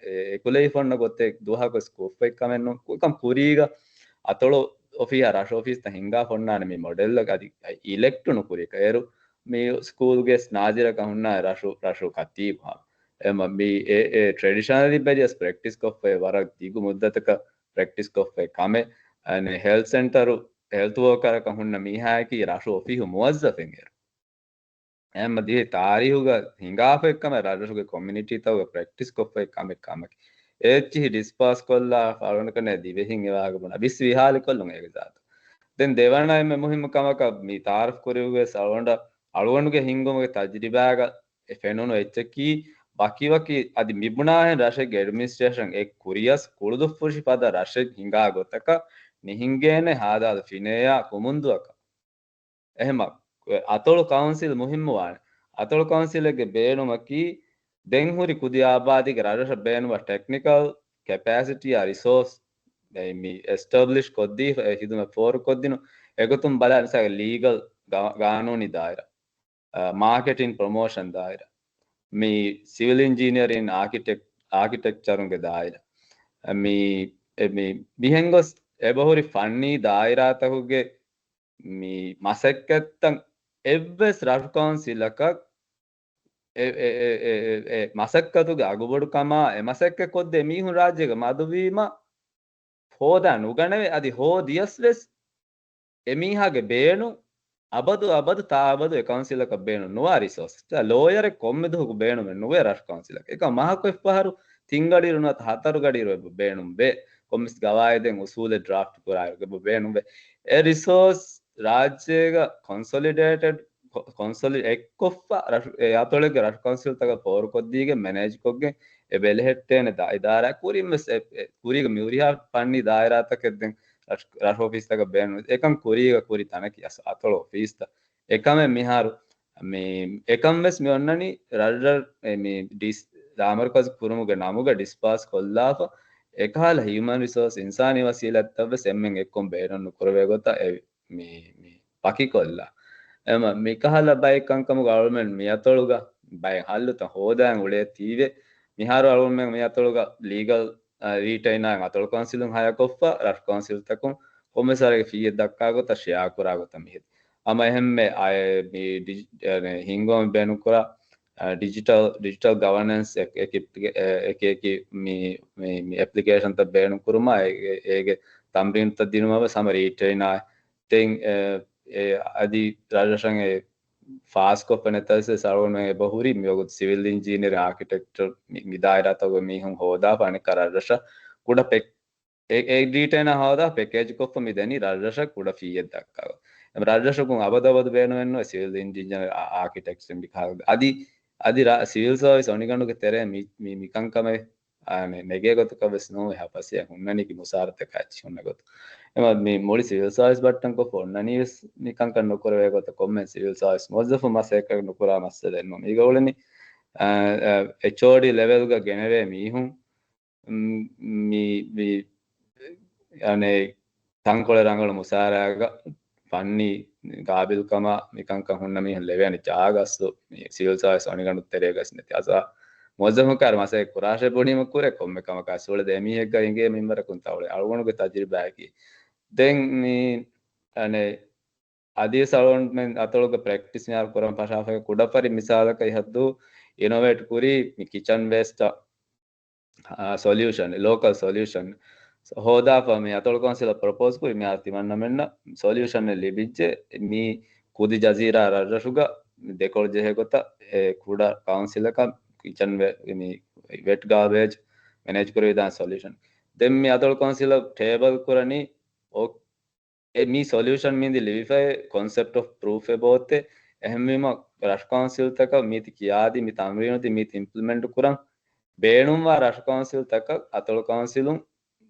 އެކުލެވިފަ އޮންނަ ގޮތެއް ދުވަހަކުވެސް ކޮށްފައި ކަމެއް ނޫން. ކު-، ކަމް ކުރީގަ އަތޮޅު އޮފީހާ ރަށު އޮފީސްތައް ހިނގާފަ އޮންނާނެ މި މޮޑެލްއަކަށް އަދި އިލެކްޓް ނުކުރި އެއްކަ. އޭރު މި ސްކޫލްގެ ނާޒިރަކަށް ހުންނާނެ ރަށު، ރަށު ކަތީބު. އެމަ މި އެ، އެ ޓްރެޑިޝަނަލީ ބެރިޔަސް ޕްރެކްޓިސް ކޮށްފައި ވަރަށް ދިގު މުއްދަތަކަށް ޕްރެކްޓިސް ކޮށްފައި ކަމެއް. އަނެ ހެލްތް ސެންޓަރު ހެލްތް ވޯކަރަކަށް ހުންނަ މީހާއަކީ ރަށު އޮފީހު މުވައްޒަފެއް އޭރު. އެހެންމަ ދިވެހި ތާރީހުގަ ހިނގާފައި ކަމެއް ރަށްރަށުގެ ކޮމިއުނިޓީތަކުގަ ޕްރެކްޓިސް ކޮށްފައި ކަމެއް ކަމަކީ. އެއްޗިހި ޑިސްޕާސް ކޮށްލާ ފަޅުނަކަނެ ދިވެހިން އެވާގަ ބުނަ ވިސް ވިހާލި ކޮށްލުން އޭގެ ޒާތު. ދެން ދެވަނަ އެންމެ މުހިއްމު ކަމަކަށް މި ތާރަފް ކުރިވެސް އަޅުގަނޑަށް އަޅުގަނޑުގެ ހިންގުމުގެ ތަޖްރިބާގަ އެ ފެނުނު އެއްޗަކީ ވަކިވަކި އަދި މިބުނާހެން ރަށެއްގެ އެޑްމިނިސްޓްރޭޝަން އެ ކުރިޔަސް ކުޅުދުއްފުށި ފަދަ ރަށެއް ހިނގާ ގޮތަކަށް ނިހިނގޭނެ ހާދާލު ފިނޭޔާ ކުމުންދުއަކަށް. އެހެމަ އަތޮޅު ކައުންސިލް މުހިއްމުވާނެ. އަތޮޅު ކައުންސިލެއްގެ ބޭނުމަކީ ދެން ހުރި ކުދި އާބާދީގެ ރަށްރަށަށް ބޭނުމަށް ޓެކްނިކަލް ކެޕޭސިޓީއާ ރިސޯސް މި އެސްޓަބްލިޝް ކޮށްދީ އެ ހިދުމަތް ފޯރުކޮށްދިނު. އެގޮތުން ބަލާ މިސާލަށް ލީގަލް ގާ-، ގާނޫނީ ދާއިރާ، އަ، މާކެޓިން ޕްރޮމޯޝަން ދާއިރާ، މި ސިވިލް އިންޖީނިއަރިން އާކިޓެކް-، އާކިޓެކްޗަރުންގެ ދާއިރާ، އަ، މި، އެ، މި، މިހެން ގޮސް އެބަހުރި ފަންނީ ދާއިރާތަކުގެ މި މަސައްކަތްތައް އެއްވެސް ރަށު ކައުންސިލަކަށް އެ، އެ، އެ، އެ، އެ، އެ މަސައްކަތުގެ އަގުބޮޑުކަމާ އެ މަސައްކަތް ކޮށްދޭ މީހުން ރާއްޖޭގަ މަދުވީމަ ހޯދާ ނުގަނެވޭ. އަދި ހޯދިޔަސް ވެސް އެމީހާގެ ބޭނުން އަބަދު އަބަދު ތާ އަބަދު އެ ކައުންސިލަކަށް ބޭނުން ނުވާ ރިސޯސް. ލޯޔަރެއް ކޮންމެ ދުވަހަކު ބޭނުމެއް ނުވޭ ރަށު ކައުންސިލަކަށް. އެކަމް މަހަކު އެއްފަހަރު ތިން ގަޑިއިރު ނުވަތަ ހަތަރު ގަޑިއިރު އެބަ ބޭނުން ވޭ. ކޮންމެސް ގަވާއިދެއް އުސޫލެއް ޑްރާފްޓް ކުރާއިރު އެބަ ބޭނުން ވޭ. އެ ރިސޯސް ރާއްޖޭގަ ކޮންސޮލިޑޭޓެޑް ކޮ-، ކޮންސޮލި އެއްކޮށްފަ ރަށު-، އެ އަތޮޅެއްގެ ރަށު ކައުންސިލްތަކަށް ފޯރުކޮށްދީގެން މެނޭޖްކޮށްގެން އެ ބެލެހެއްޓޭނެ ދާ އިދާރާ ކުރިން ވެސް އެ، އެ ކުރީގަ މި ހުރިހާ ފަންނީ ދާއިރާތަކެއް ދެން ރަށު، ރަށު އޮފީސްތަކަށް ބޭނުން އެކަން ކުރީގަ ކުރި ތަނަކީ އަސް އަތޮޅު އޮފީސްތައް. އެކަމެއް މިހާރު މި އެކަން ވެސް މި އޮންނަނީ ރަށްރަށް އެ މި ޑިސް-، ލާމަރުކަޒު ކުރުމުގެ ނަމުގަ ޑިސްޕާސް ކޮށްލާފަ އެކަހަލަ ހިއުމަން ރިސޯސް އިންސާނީ ވަސީލަތްތައް ވެސް އެންމެން އެއްކޮށް ބޭނުން ނުކުރެވޭ ގޮތަށް އެ މި، މި ވަކިކޮށްލާ. އެމަ މިކަހަލަ ބައެއް ކަންކަމުގަ އަޅުމެން މި އަތޮޅުގަ ބައެއް ހައްލުތައް ހޯދާން އުޅޭ ތީވެ. މިހާރު އަޅުމެން މި އަތޮޅުގަ ލީގަލް، އަ، ރީޓައިނާއިން އަތޮޅު ކައުންސިލުން ހަޔާކޮށްފަ، ރަށު ކައުންސިލްތަކުން ކޮންމެސް ވަރެއްގެ ފީއެއް ދައްކާ ގޮތަށް ޝެއާ ކުރާ ގޮތަށް މިހިރީ. ހަމަ އެހެންމެ އައި މި ޑިޖި-، އަނެ، ހިންގުމަށް ބޭނުންކުރާ، އަ، ޑިޖިޓަލް، ޑިޖިޓަލް ގަވަނެންސް އެކް-، އެކި-، އެ-، އެކި އެކި މި، މި، މި އެޕްލިކޭޝަންތައް ބޭނުންކުރުމާ އޭ-، އޭގެ ތަމްރީނުތައް ދިނުމަށް ވެސް ހަމަ ރީޓެއިނާ ދެން، އެ، އެ، އަދި ރަށްރަށަށް އެ ފާސްކޮށްފަ ނެތަސް ވެސް އަޅުގަނޑުމެން އެބަހުރި މިވަގުތު ސިވިލް އިންޖީނިއަރ އާކިޓެކްޗަރ މި، މި ދާއިރާތަކުގެ މީހުން ހޯދާފަ އަނެއްކާ ރަށްރަށަށް ކުޑަ ޕެކް-، އެ، އެ ޑީޓެއިނާ ހޯދާ ޕެކޭޖް ކޮށްފަ މި ދެނީ ރަށްރަށަށް ކުޑަ ފީއެއް ދައްކާ. އެ ރަށްރަށަކުން އަބަދު އަބަދު ބޭނުމެއްނުވޭ ސިވިލް އިންޖީނިއަރ އާ-، އާކިޓެކްޗަރ މި ކާ-، އަދި، އަދި ރަ-، ސިވިލް ސާވިސް އޮނިގަނޑުގެ ތެރޭ މި، މި، މިކަންކަމެއް އާނެ، ނެގޭ ގޮތަކަށް ވެސް ނޫން އެހާ ފަސޭހަ ހުންނަނީކީ މުސާރަތަކާ އެއްޗި ހުންނަ ގޮތު. އެމަ މި މުޅި ސިވިލް ސާވިސް ބައްޓަންކޮށްފަ އޮންނަނީ ވެސް މި ކަންކަން ނުކުރެވޭ ގޮތަށް ކޮންމެ ސިވިލް ސާވިސް މުވައްޒަފު މަސައްކަތް ނުކުރާ މައްސަލައެއް ނޫން. މީގަ އުޅެނީ، އާ، އާ، އެޗްއޯޑީ ލެވެލްގަ ގެނެވޭ މީހުން، މް، މި، މި، އަނެ، ތަންކޮޅެއް ރަނގަޅު މުސާރައިގަ ފަންނީ ގާބިލްކަމާ މިކަންކަން ހުންނަ މީހުން ލެވޭނެ ޖާގަ އަސްލު މި ސިވިލް ސާވިސް އޮނިގަނޑު ތެރޭގަސް ނެތި އަސާ މުވައްޒަފުން ކާރު މަސައްކަތް ކުރާށޭ ބުނީމަ ކުރޭ ކޮންމެ ކަމަކާ ސުޅެ ދެ މީހެއްގަ އިނގޭ މިންވަރަކުން ތައުޅޭ އަޅުގަނޑުގެ ތަޖުރިބާއަކީ. ދެން މި އަނެ އަދިވެސް އަޅުގަނޑުމެން އަތޮޅުގަ ޕްރެކްޓިސް މިހާރު ކުރަން ފަށާފައި ކުޑަފަރި މިސާލަކަށް ހައްދު އިނޮވޭޓް ކުރީ މި ކިޗަން ވޭސްޓަށް ސޮލިއުޝަން، ލޯކަލް ސޮލިއުޝަން ހޯދާފަ މި އަތޮޅު ކައުންސިލަށް ޕްރޮޕޯސް ކުރި މިހާރު ތިމަންނަމެންނަށް ސޮލިއުޝަނެއް ލިބިއްޖެ. މި ކުދި ޖަޒީރާ ރަށްރަށުގަ ދެކޮޅު ޖެހޭ ގޮތަށް އެ ކުޑަ ކައުންސިލަކަށް ކިޗަން ވެ-، މި ވެޓް ގާބޭޖް މެނޭޖް ކުރެވިދާނެ ސޮލިއުޝަން. ދެން މި އަތޮޅު ކައުންސިލަށް ޓޭބަލް ކުރަނީ އޮ-، އެ މި ސޮލިއުޝަން މީދި ލިބިފައި ކޮންސެޕްޓް އޮފް ޕްރޫފް އެބައޮތޭ. އެހެންވީމަ ރަށު ކައުންސިލްތަކަށް މީތި ކިޔާދީ މި ތަމްރީނުދީ މީތި އިމްޕްލިމެންޓް ކުރަން ބޭނުންވާ ރަށު ކައުންސިލްތަކަށް އަތޮޅު ކައުންސިލުން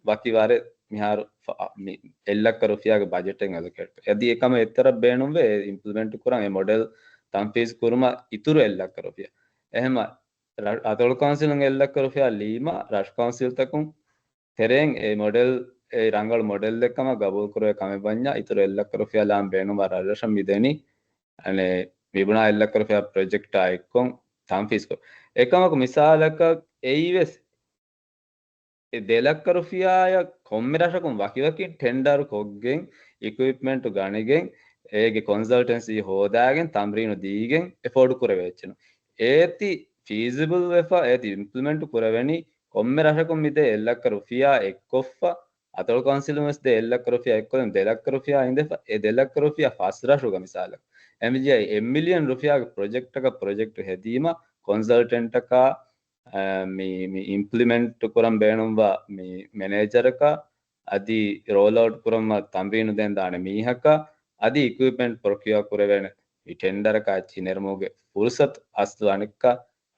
ވަކި ވަރެއް މިހާރު ފަ-، މި އެއް ލައްކަ ރުފިޔާގެ ބަޖެޓެއް އެލޮކޭޓް އަދި އެކަމަށް އެއްތަރަށް ބޭނުންވޭ އިމްޕްލިމެންޓް ކުރަން އެ މޮޑެލް ތަންފީޒު ކުރުމަށް އިތުރު އެއް ލައްކަ ރުފިޔާ. އެހެމަ އަތޮޅު ކައުންސިލުން އެއް ލައްކަ ރުފިޔާ ލީމަ ރަށު ކައުންސިލްތަކުން ތެރެއިން އެ މޮޑެލް، އެ ރަނގަޅު މޮޑެލްއެއް ކަމަށް ގަބޫލު ކުރެވޭ ކަމެއް ވަންޏާ، އިތުރު އެއް ލައްކަ ރުފިޔާ ލާން ބޭނުންވާ ރަށްރަށަށް މިދެނީ، އަނެ، މިބުނާ އެއް ލައްކަ ރުފިޔާ ޕްރޮޖެކްޓާ އެއްކޮށް ތަންފީޒްކޮށް. އެކަމަކު މިސާލަކަށް އެއީވެސް އެ ދެ ލައްކަ ރުފިޔާއަށް ކޮންމެ ރަށަކުން ވަކިވަކި ޓެންޑަރު ކޮށްގެން، އިކުއިޕްމަންޓު ގަނެގެން، އޭގެ ކޮންސަލްޓެންސީ ހޯދާގެން، ތަމްރީނު ދީގެން އެފޯޑް ކުރެވޭ އެއްޗެއް ނޫން. އޭތި ފީޒިބަލް ވެފަ، އޭތި އިމްޕްލިމެންޓް ކުރެވެނީ ކޮންމެ ރަށަކުން މިދޭ އެއް ލައްކަ ރުފިޔާ އެއްކޮށްފަ، އަތޮޅު ކައުންސިލުން ވެސް ދޭ އެއް ލައްކަ ރުފިޔާ އެއްކޮށް ދެ ލައްކަ ރުފިޔާ އިނދެފަ، އެ ދެ ލައްކަ ރުފިޔާ ފަސް ރަށުގަ މިސާލަކަށް. އެމްޖީއައި އެއް މިލިއަން ރުފިޔާގެ ޕްރޮޖެކްޓަކަށް ޕްރޮޖެކްޓް ހެދީމަ ކޮންސަލްޓެންޓަކާ، އަ، މި، މި އިމްޕްލިމެންޓް ކުރަން ބޭނުންވާ މި މެނޭޖަރަކާ، އަދި ރޯލްއައުޓް ކުރަންވާ ތަމްރީނު ދޭން ދާނެ މީހަކާ، އަދި އިކުއިޕްމަންޓް ޕްރޮކިއޯ ކުރެވޭނެ މި ޓެންޑަރަކާ އެއްޗިހި ނެރުމުގެ ފުރުސަތު އަސްލު އަނެއްކާ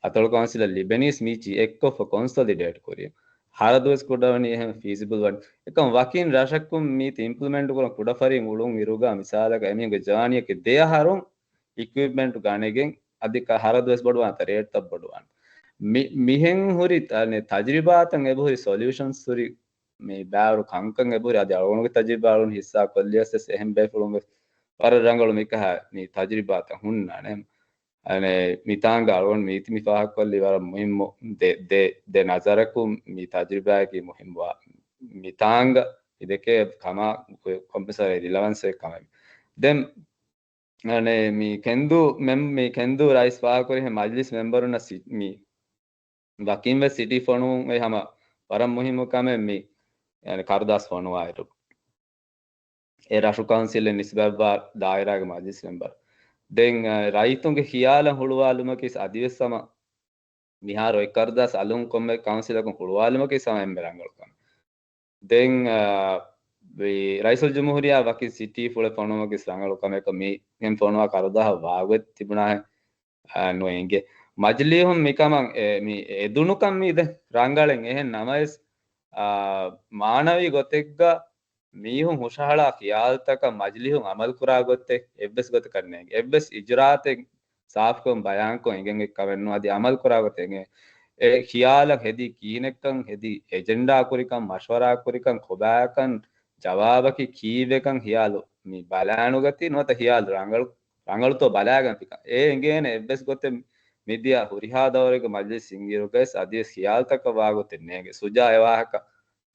އަތޮޅު ކައުންސިލަށް ލިބެނީސް މީޗީ އެއްކޮށްފަ ކޮންސޮލިޑޭޓް ކުރީމަ. ހަރަދުވެސް ކުޑަވަނީ އެހެން ފީޒިބަލް ވަން. އެކަމް ވަކިން ރަށަކުން މީތި އިމްޕްލިމެންޓް ކުރަން ކުޑަފަރިން އުޅުން އިރުގަ މިސާލަކަށް އެމީހުންގެ ޖާނިއަކީ ދެ އަހަރުން އިކުއިޕްމަންޓް ގަނެގެން އަދި ކަ-، ހަރަދުވެސް ބޮޑުވާންތަ ރޭޓްތައް ބޮޑުވާން. މި-، މިހެން ހުރި ތަ-، ތަޖްރިބާތައް އެބަހުރި ސޮލިއުޝަންސް ހުރި މި ބާރު ކަންކަން އެބަހުރި އަދި އަޅުގަނޑުގެ ތަޖްރިބާ އަޅުން ހިއްސާ ކޮށްލިޔަސް އެހެން ބޭފުޅުން ވެސް ވަރަށް ރަނގަޅު މިކަހަ މި ތަޖްރިބާތައް ހުންނާނެ. އަނެ، މިތާނގަ އަޅުގަނޑު މީތި މި ފާހަގަކޮށްލި ވަރަށް މުހިއްމު ދެ، ދެ، ދެ ނަޒަރަކުން މި ތަޖްރިބާއަކީ މުހިއްމުވާ މިތާނގަ މި ދެކޭ ކަމާ ކޮ-، ކޮންމެސް ރިލަވަންސް ކަމެއް. ދެން އަނެ، މި ކެންދޫ މެމް-، މި ކެންދޫ ރައީސް ފާހަގަކުރިހެން މަޖްލިސް މެމްބަރުންނަށް ސި-، މި ވަކިން ވެސް ސިޓީ ފޮނުވުން އެ ހަމަ ވަރަށް މުހިއްމު ކަމެއް މި، އަނެ، ކަރުދާސް ފޮނުވާއިރު. އެ ރަށު ކައުންސިލެއް ނިސްބަތްވާ ދާއިރާގެ މަޖިލިސް މެމްބަރު. ދެން، އަ، ރައްޔިތުންގެ ޚިޔާލަށް ހުޅުވާލުމަކީ އަދިވެސް ހަމަ މިހާރު އެއް ކަރުދާސް އަލުން ކޮންމެ ކައުންސިލަކުން ހުޅުވާލުމަކީ ހަމަ އެންމެ ރަނގަޅު ކަމެއް. ދެން، އަ، ވީ ރައީސުލްޖުމްހޫރިއްޔާ ވަކި ސިޓީ ފުޅެއް ފޮނުވުމަކީ ރަނގަޅު ކަމެއް. މި ފޮނުވާ ކަރުދާހަށް ވާގޮތް ތިބުނާހެން، އަ، ނުއެނގޭ. މަޖިލީހުން މިކަމަށް އެ، މި އެދުނުކަން މީ ދެ ރަނގަޅެއް. އެހެން ނަމަވެސް، އާ، މާނަވީ ގޮތެއްގަ މީހުން ހުށަހަޅާ ޚިޔާލުތަކަށް މަޖިލީހުން އަމަލު ކުރާ ގޮތެއް އެއްވެސް ގޮތަކަށް ނޭނގެ. އެއްވެސް އިޖުރާއަތެއް ސާފުކޮށް ބަޔާންކޮށް އެނގެން އެއް ކަމެއް ނޫން. އަދި އަމަލު ކުރާ ގޮތެއް އެ ޚިޔާލަށް ހެދީ ކިހިނެއްކަން ހެދީ، އެޖެންޑާ ކުރިކަން، މަޝްވަރާ ކުރިކަން، ކޮބާކަން، ޖަވާބަކީ ކީއްވެކަން ޚިޔާލު މި ބަލާނުގަތީ ނުވަތަ ޚިޔާލު ރަނގަޅު، ރަނގަޅުތޯ ބަލާގަން ފިކަން. އެ އެނގޭނެ އެއްވެސް ގޮތެއް މިދިޔަ ހުރިހާ ދައުރެއްގެ މަޖިލިސް ހިންގިއިރުގަވެސް އަދިވެސް ޚިޔާލުތަކަށް ވާގޮތެއް ނޭނގެ. ސުޖާ އެ ވާހަކަ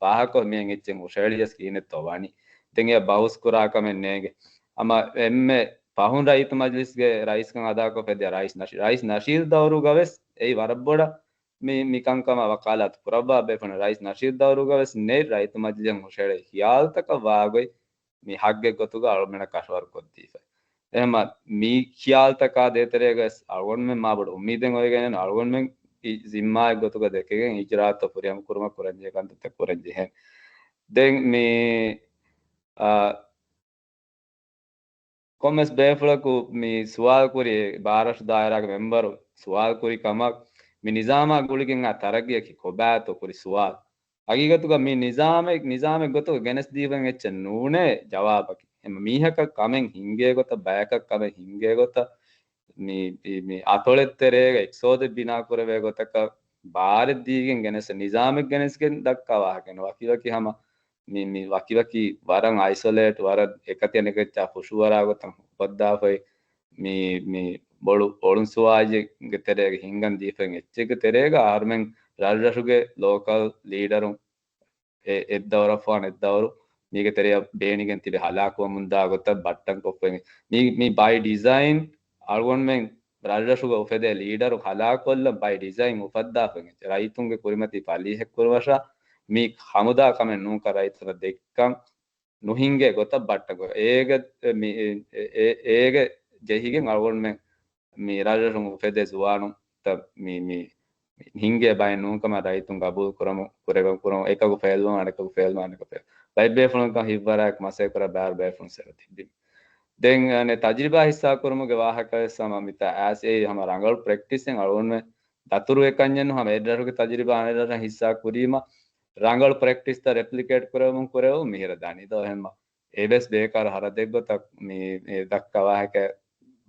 ފާހަގަކޮށް މިހެން އެއްޗެއް ހުށަހެޅިޔަސް ކިހިނެއްތޯ ވާނީ. ދެން އެ ބަހުސް ކުރާ ކަމެއް ނޭނގެ. ހަމަ އެންމެ ފަހުން ރައްޔިތު މަޖިލިސްގެ ރައީސްކަން އަދާކޮށް ފެއްދިޔަ ރައީސް ނަޝީ-، ރައީސް ނަޝީދު ދައުރުގަވެސް އެއީ ވަރަށް ބޮޑަށް މި، މި ކަންކަމަށް ވަކާލާތު ކުރައްވާ ބޭފުޅުން. ރައީސް ނަޝީދު ދައުރުގަވެސް ނެތް ރައްޔިތު މަޖިލިހަށް ހުށަހެޅޭ ޚިޔާލުތަކަށް ވާގޮތް މި ހައްގެއް ގޮތުގަ އަޅުމެނަށް ކަށަވަރު ކޮށްދީފަ. އެހެމަ މި ޚިޔާލުތަކާ ދޭތެރޭގަވެސް އަޅުގަނޑުމެން މާބޮޑު އުއްމީދެއް އޮވެގެން އަޅުގަނޑުމެން ޒިންމާއެއް ގޮތުގަ ދެކެގެން އިޖުރާއަތްތައް ފުރިހަމަ ކުރުމަށް ކުރަންޖެހޭ ކަންތައްތައް ކުރަންޖެހޭނެ. ދެން މި، އާ، ކޮންމެސް ބޭފުޅަކު މި ސުވާލު ކުރި، ބާރަށު ދާއިރާގެ މެމްބަރު ސުވާލު ކުރި ކަމަށް، މި ނިޒާމާ ގުޅިގެން އާ ތަރައްގީއަކީ ކޮބާތޯ ކުރި ސުވާލު. ހަގީގަތުގަ މި ނިޒާމެއް، ނިޒާމެއް ގޮތުގަ ގެނެސްދީފައި އެއްޗެއް ނޫނޭ ޖަވާބަކީ. އެމަ މީހަކަށް ކަމެއް ހިންގޭ ގޮތަށް، ބަޔަކަށް ކަމެއް ހިންގޭ ގޮތަށް، މި، މި، މި އަތޮޅެއް ތެރޭގަ އިޤްތިޞާދެއް ބިނާ ކުރެވޭ ގޮތަކަށް ބާރެއް ދީގެން ގެނެސް، ނިޒާމެއް ގެނެސްގެން ދައްކާ ވާހަކަ ނޫން. ވަކިވަކި ހަމަ މި، މި ވަކިވަކި ވަރަށް އައިސޮލޭޓް، ވަރަށް އެކަތި އަނެކައްޗާ ފުށުއަރާ ގޮތަށް އުފައްދާފައި، މި، މި ބޮޑު އޮޅުންސުވާއްޔެއްގެ ތެރޭގަ ހިންގަން ދީފައި އެއްޗެއްގެ ތެރޭގަ އަހަރުމެން ރަށްރަށުގެ ލޯކަލް ލީޑަރުން އެ، އެއްދައުރަށް ފާން އެއްދައުރު މީގެ ތެރެއަށް ބޭނިގެން ތިބެ ހަލާކުވަމުންދާ ގޮތަށް ބައްޓަން ކޮށްފައި. މީ، މީ ބައި ޑިޒައިން އަޅުގަނޑުމެން ރަށްރަށުގަ އުފެދޭ ލީޑަރު ހަލާކޮށްލަން ބައި ޑިޒައިން އުފައްދާފައި. ރައްޔިތުންގެ ކުރިމަތީ ފަލީހެއް ކުރުމަށާ މީ ހަމުދާ ކަމެއް ނޫންކަން ރައްޔިތުންނަށް ދެއްކަން ނުހިންގޭ ގޮތަށް ބައްޓަން ކޮށް. އޭގެ، މި، އެ، އެ، އޭގެ ޖެހިގެން އަޅުގަނޑުމެން މި ރަށްރަށުން އުފެދޭ ޒުވާނުންތައް މި، މި، މި ހިންގޭ ބައެއް ނޫންކަމަށް ރައްޔިތުން ގަބޫލު ކުރަމު، ކުރެވެން ކުރަމު، އެކަކު ފެއިލްވަމުން އަނެކަކު ފެއިލްވަމުން އަނެކަކު ފެއިލް. ބައެއް ބޭފުޅުން ކަން ހިތްވަރާއެކު މަސައްކަތް ކުރާ ބާރު ބޭފުޅުން ސެރަ ތިއްބި. ދެން، އަނެ، ތަޖްރިބާ ހިއްސާ ކުރުމުގެ ވާހަކަ ވެސް ހަމަ މިތާ އާސް އެއީ ހަމަ ރަނގަޅު ޕްރެކްޓިސްއެއް އަޅުގަނޑުމެން ދަތުރު އެކަންޏެއް ނޫން ހަމަ އެއްރަށުގެ ތަޖްރިބާ އަނެއް ރަށަށް ހިއްސާ ކުރީމަ ރަނގަޅު ޕްރެކްޓިސްތައް ރެޕްލިކޭޓް ކުރެވެމުން ކުރެވުން މިހިރަ ދާނީ. ދޯ އެހެންމަ އެވެސް ބޭކާރު ހަރަދެއްގޮތަށް މި، މި ދައްކާ ވާހަކަ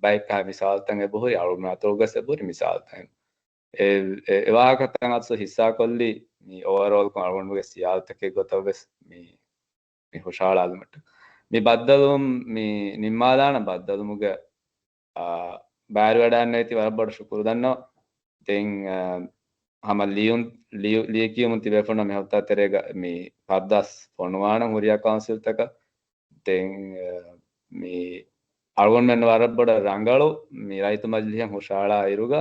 ބައެއްކާ މިސާލުތައް އެބަހުރި، އަޅުގަނޑުމެން އަތޮޅުގަސް އެބަހުރި މިސާލުތައް. އެ، އެ، އެ ވާހަކަތައް އަސްލު ހިއްސާކޮށްލީ މި އޯވަރޯލްކޮށް އަޅުގަނޑުގެ ސިޔާލުތަކެއް ގޮތަށް ވެސް މި، މި ހުށަހަޅާލުމަށްޓަކައި. މި ބައްދަލުވުން މި ނިންމާލާނަން ބައްދަލުވުމުގެ، އާ، ބައިވެރިވެވަޑައިގަންނަވަތީ ވަރަށް ބޮޑަށް ޝުކުރު ދަންނަވަން. ދެން، އާ، ހަމަ ލިޔުން، ލިޔު-، ލިޔެކިޔުމުން ތިބޭފުޅުންނަށް މި ހަފްތާ ތެރޭގަ މި ފަރުދާސް ފޮނުވާނަން ހުރިހާ ކައުންސިލްތަކަށް. ދެން، އާ، މި އަޅުގަނޑުމެން ވަރަށް ބޮޑަށް ރަނގަޅު މި ރައްޔިތު މަޖިލީހަށް ހުށަހަޅާ އިރުގަ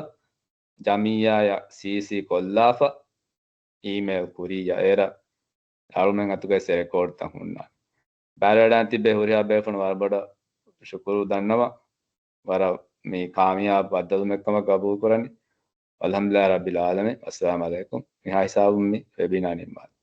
ޖަމިއްޔާއަށް ސީސީ ކޮށްލާފަ އީމެއިލް ކުރިއްޔާ އޭރަށް އަޅުމެން އަތުގައި ރެކޯޑްތައް ހުންނާނެ. ބައިވެރިވެވަޑައިގަންނަވަތީ ބޭ ހުރިހާ ބޭފުޅުން ވަރަށް ބޮޑަށް ޝުކުރު ދަންނަވަން. ވަރަށް މި ކާމިޔާބު ބައްދަލުމެއްކަމަށް ގަބޫލުކުރަނީ. އަލްޙަމްދުލިއްލާހި ރައްބިލް ޢާލަމީން. އައްސަލާމު ޢަލައިކުމް. މިހާ ހިސާބުން މި ވެބިނާ ނިންމާލަން.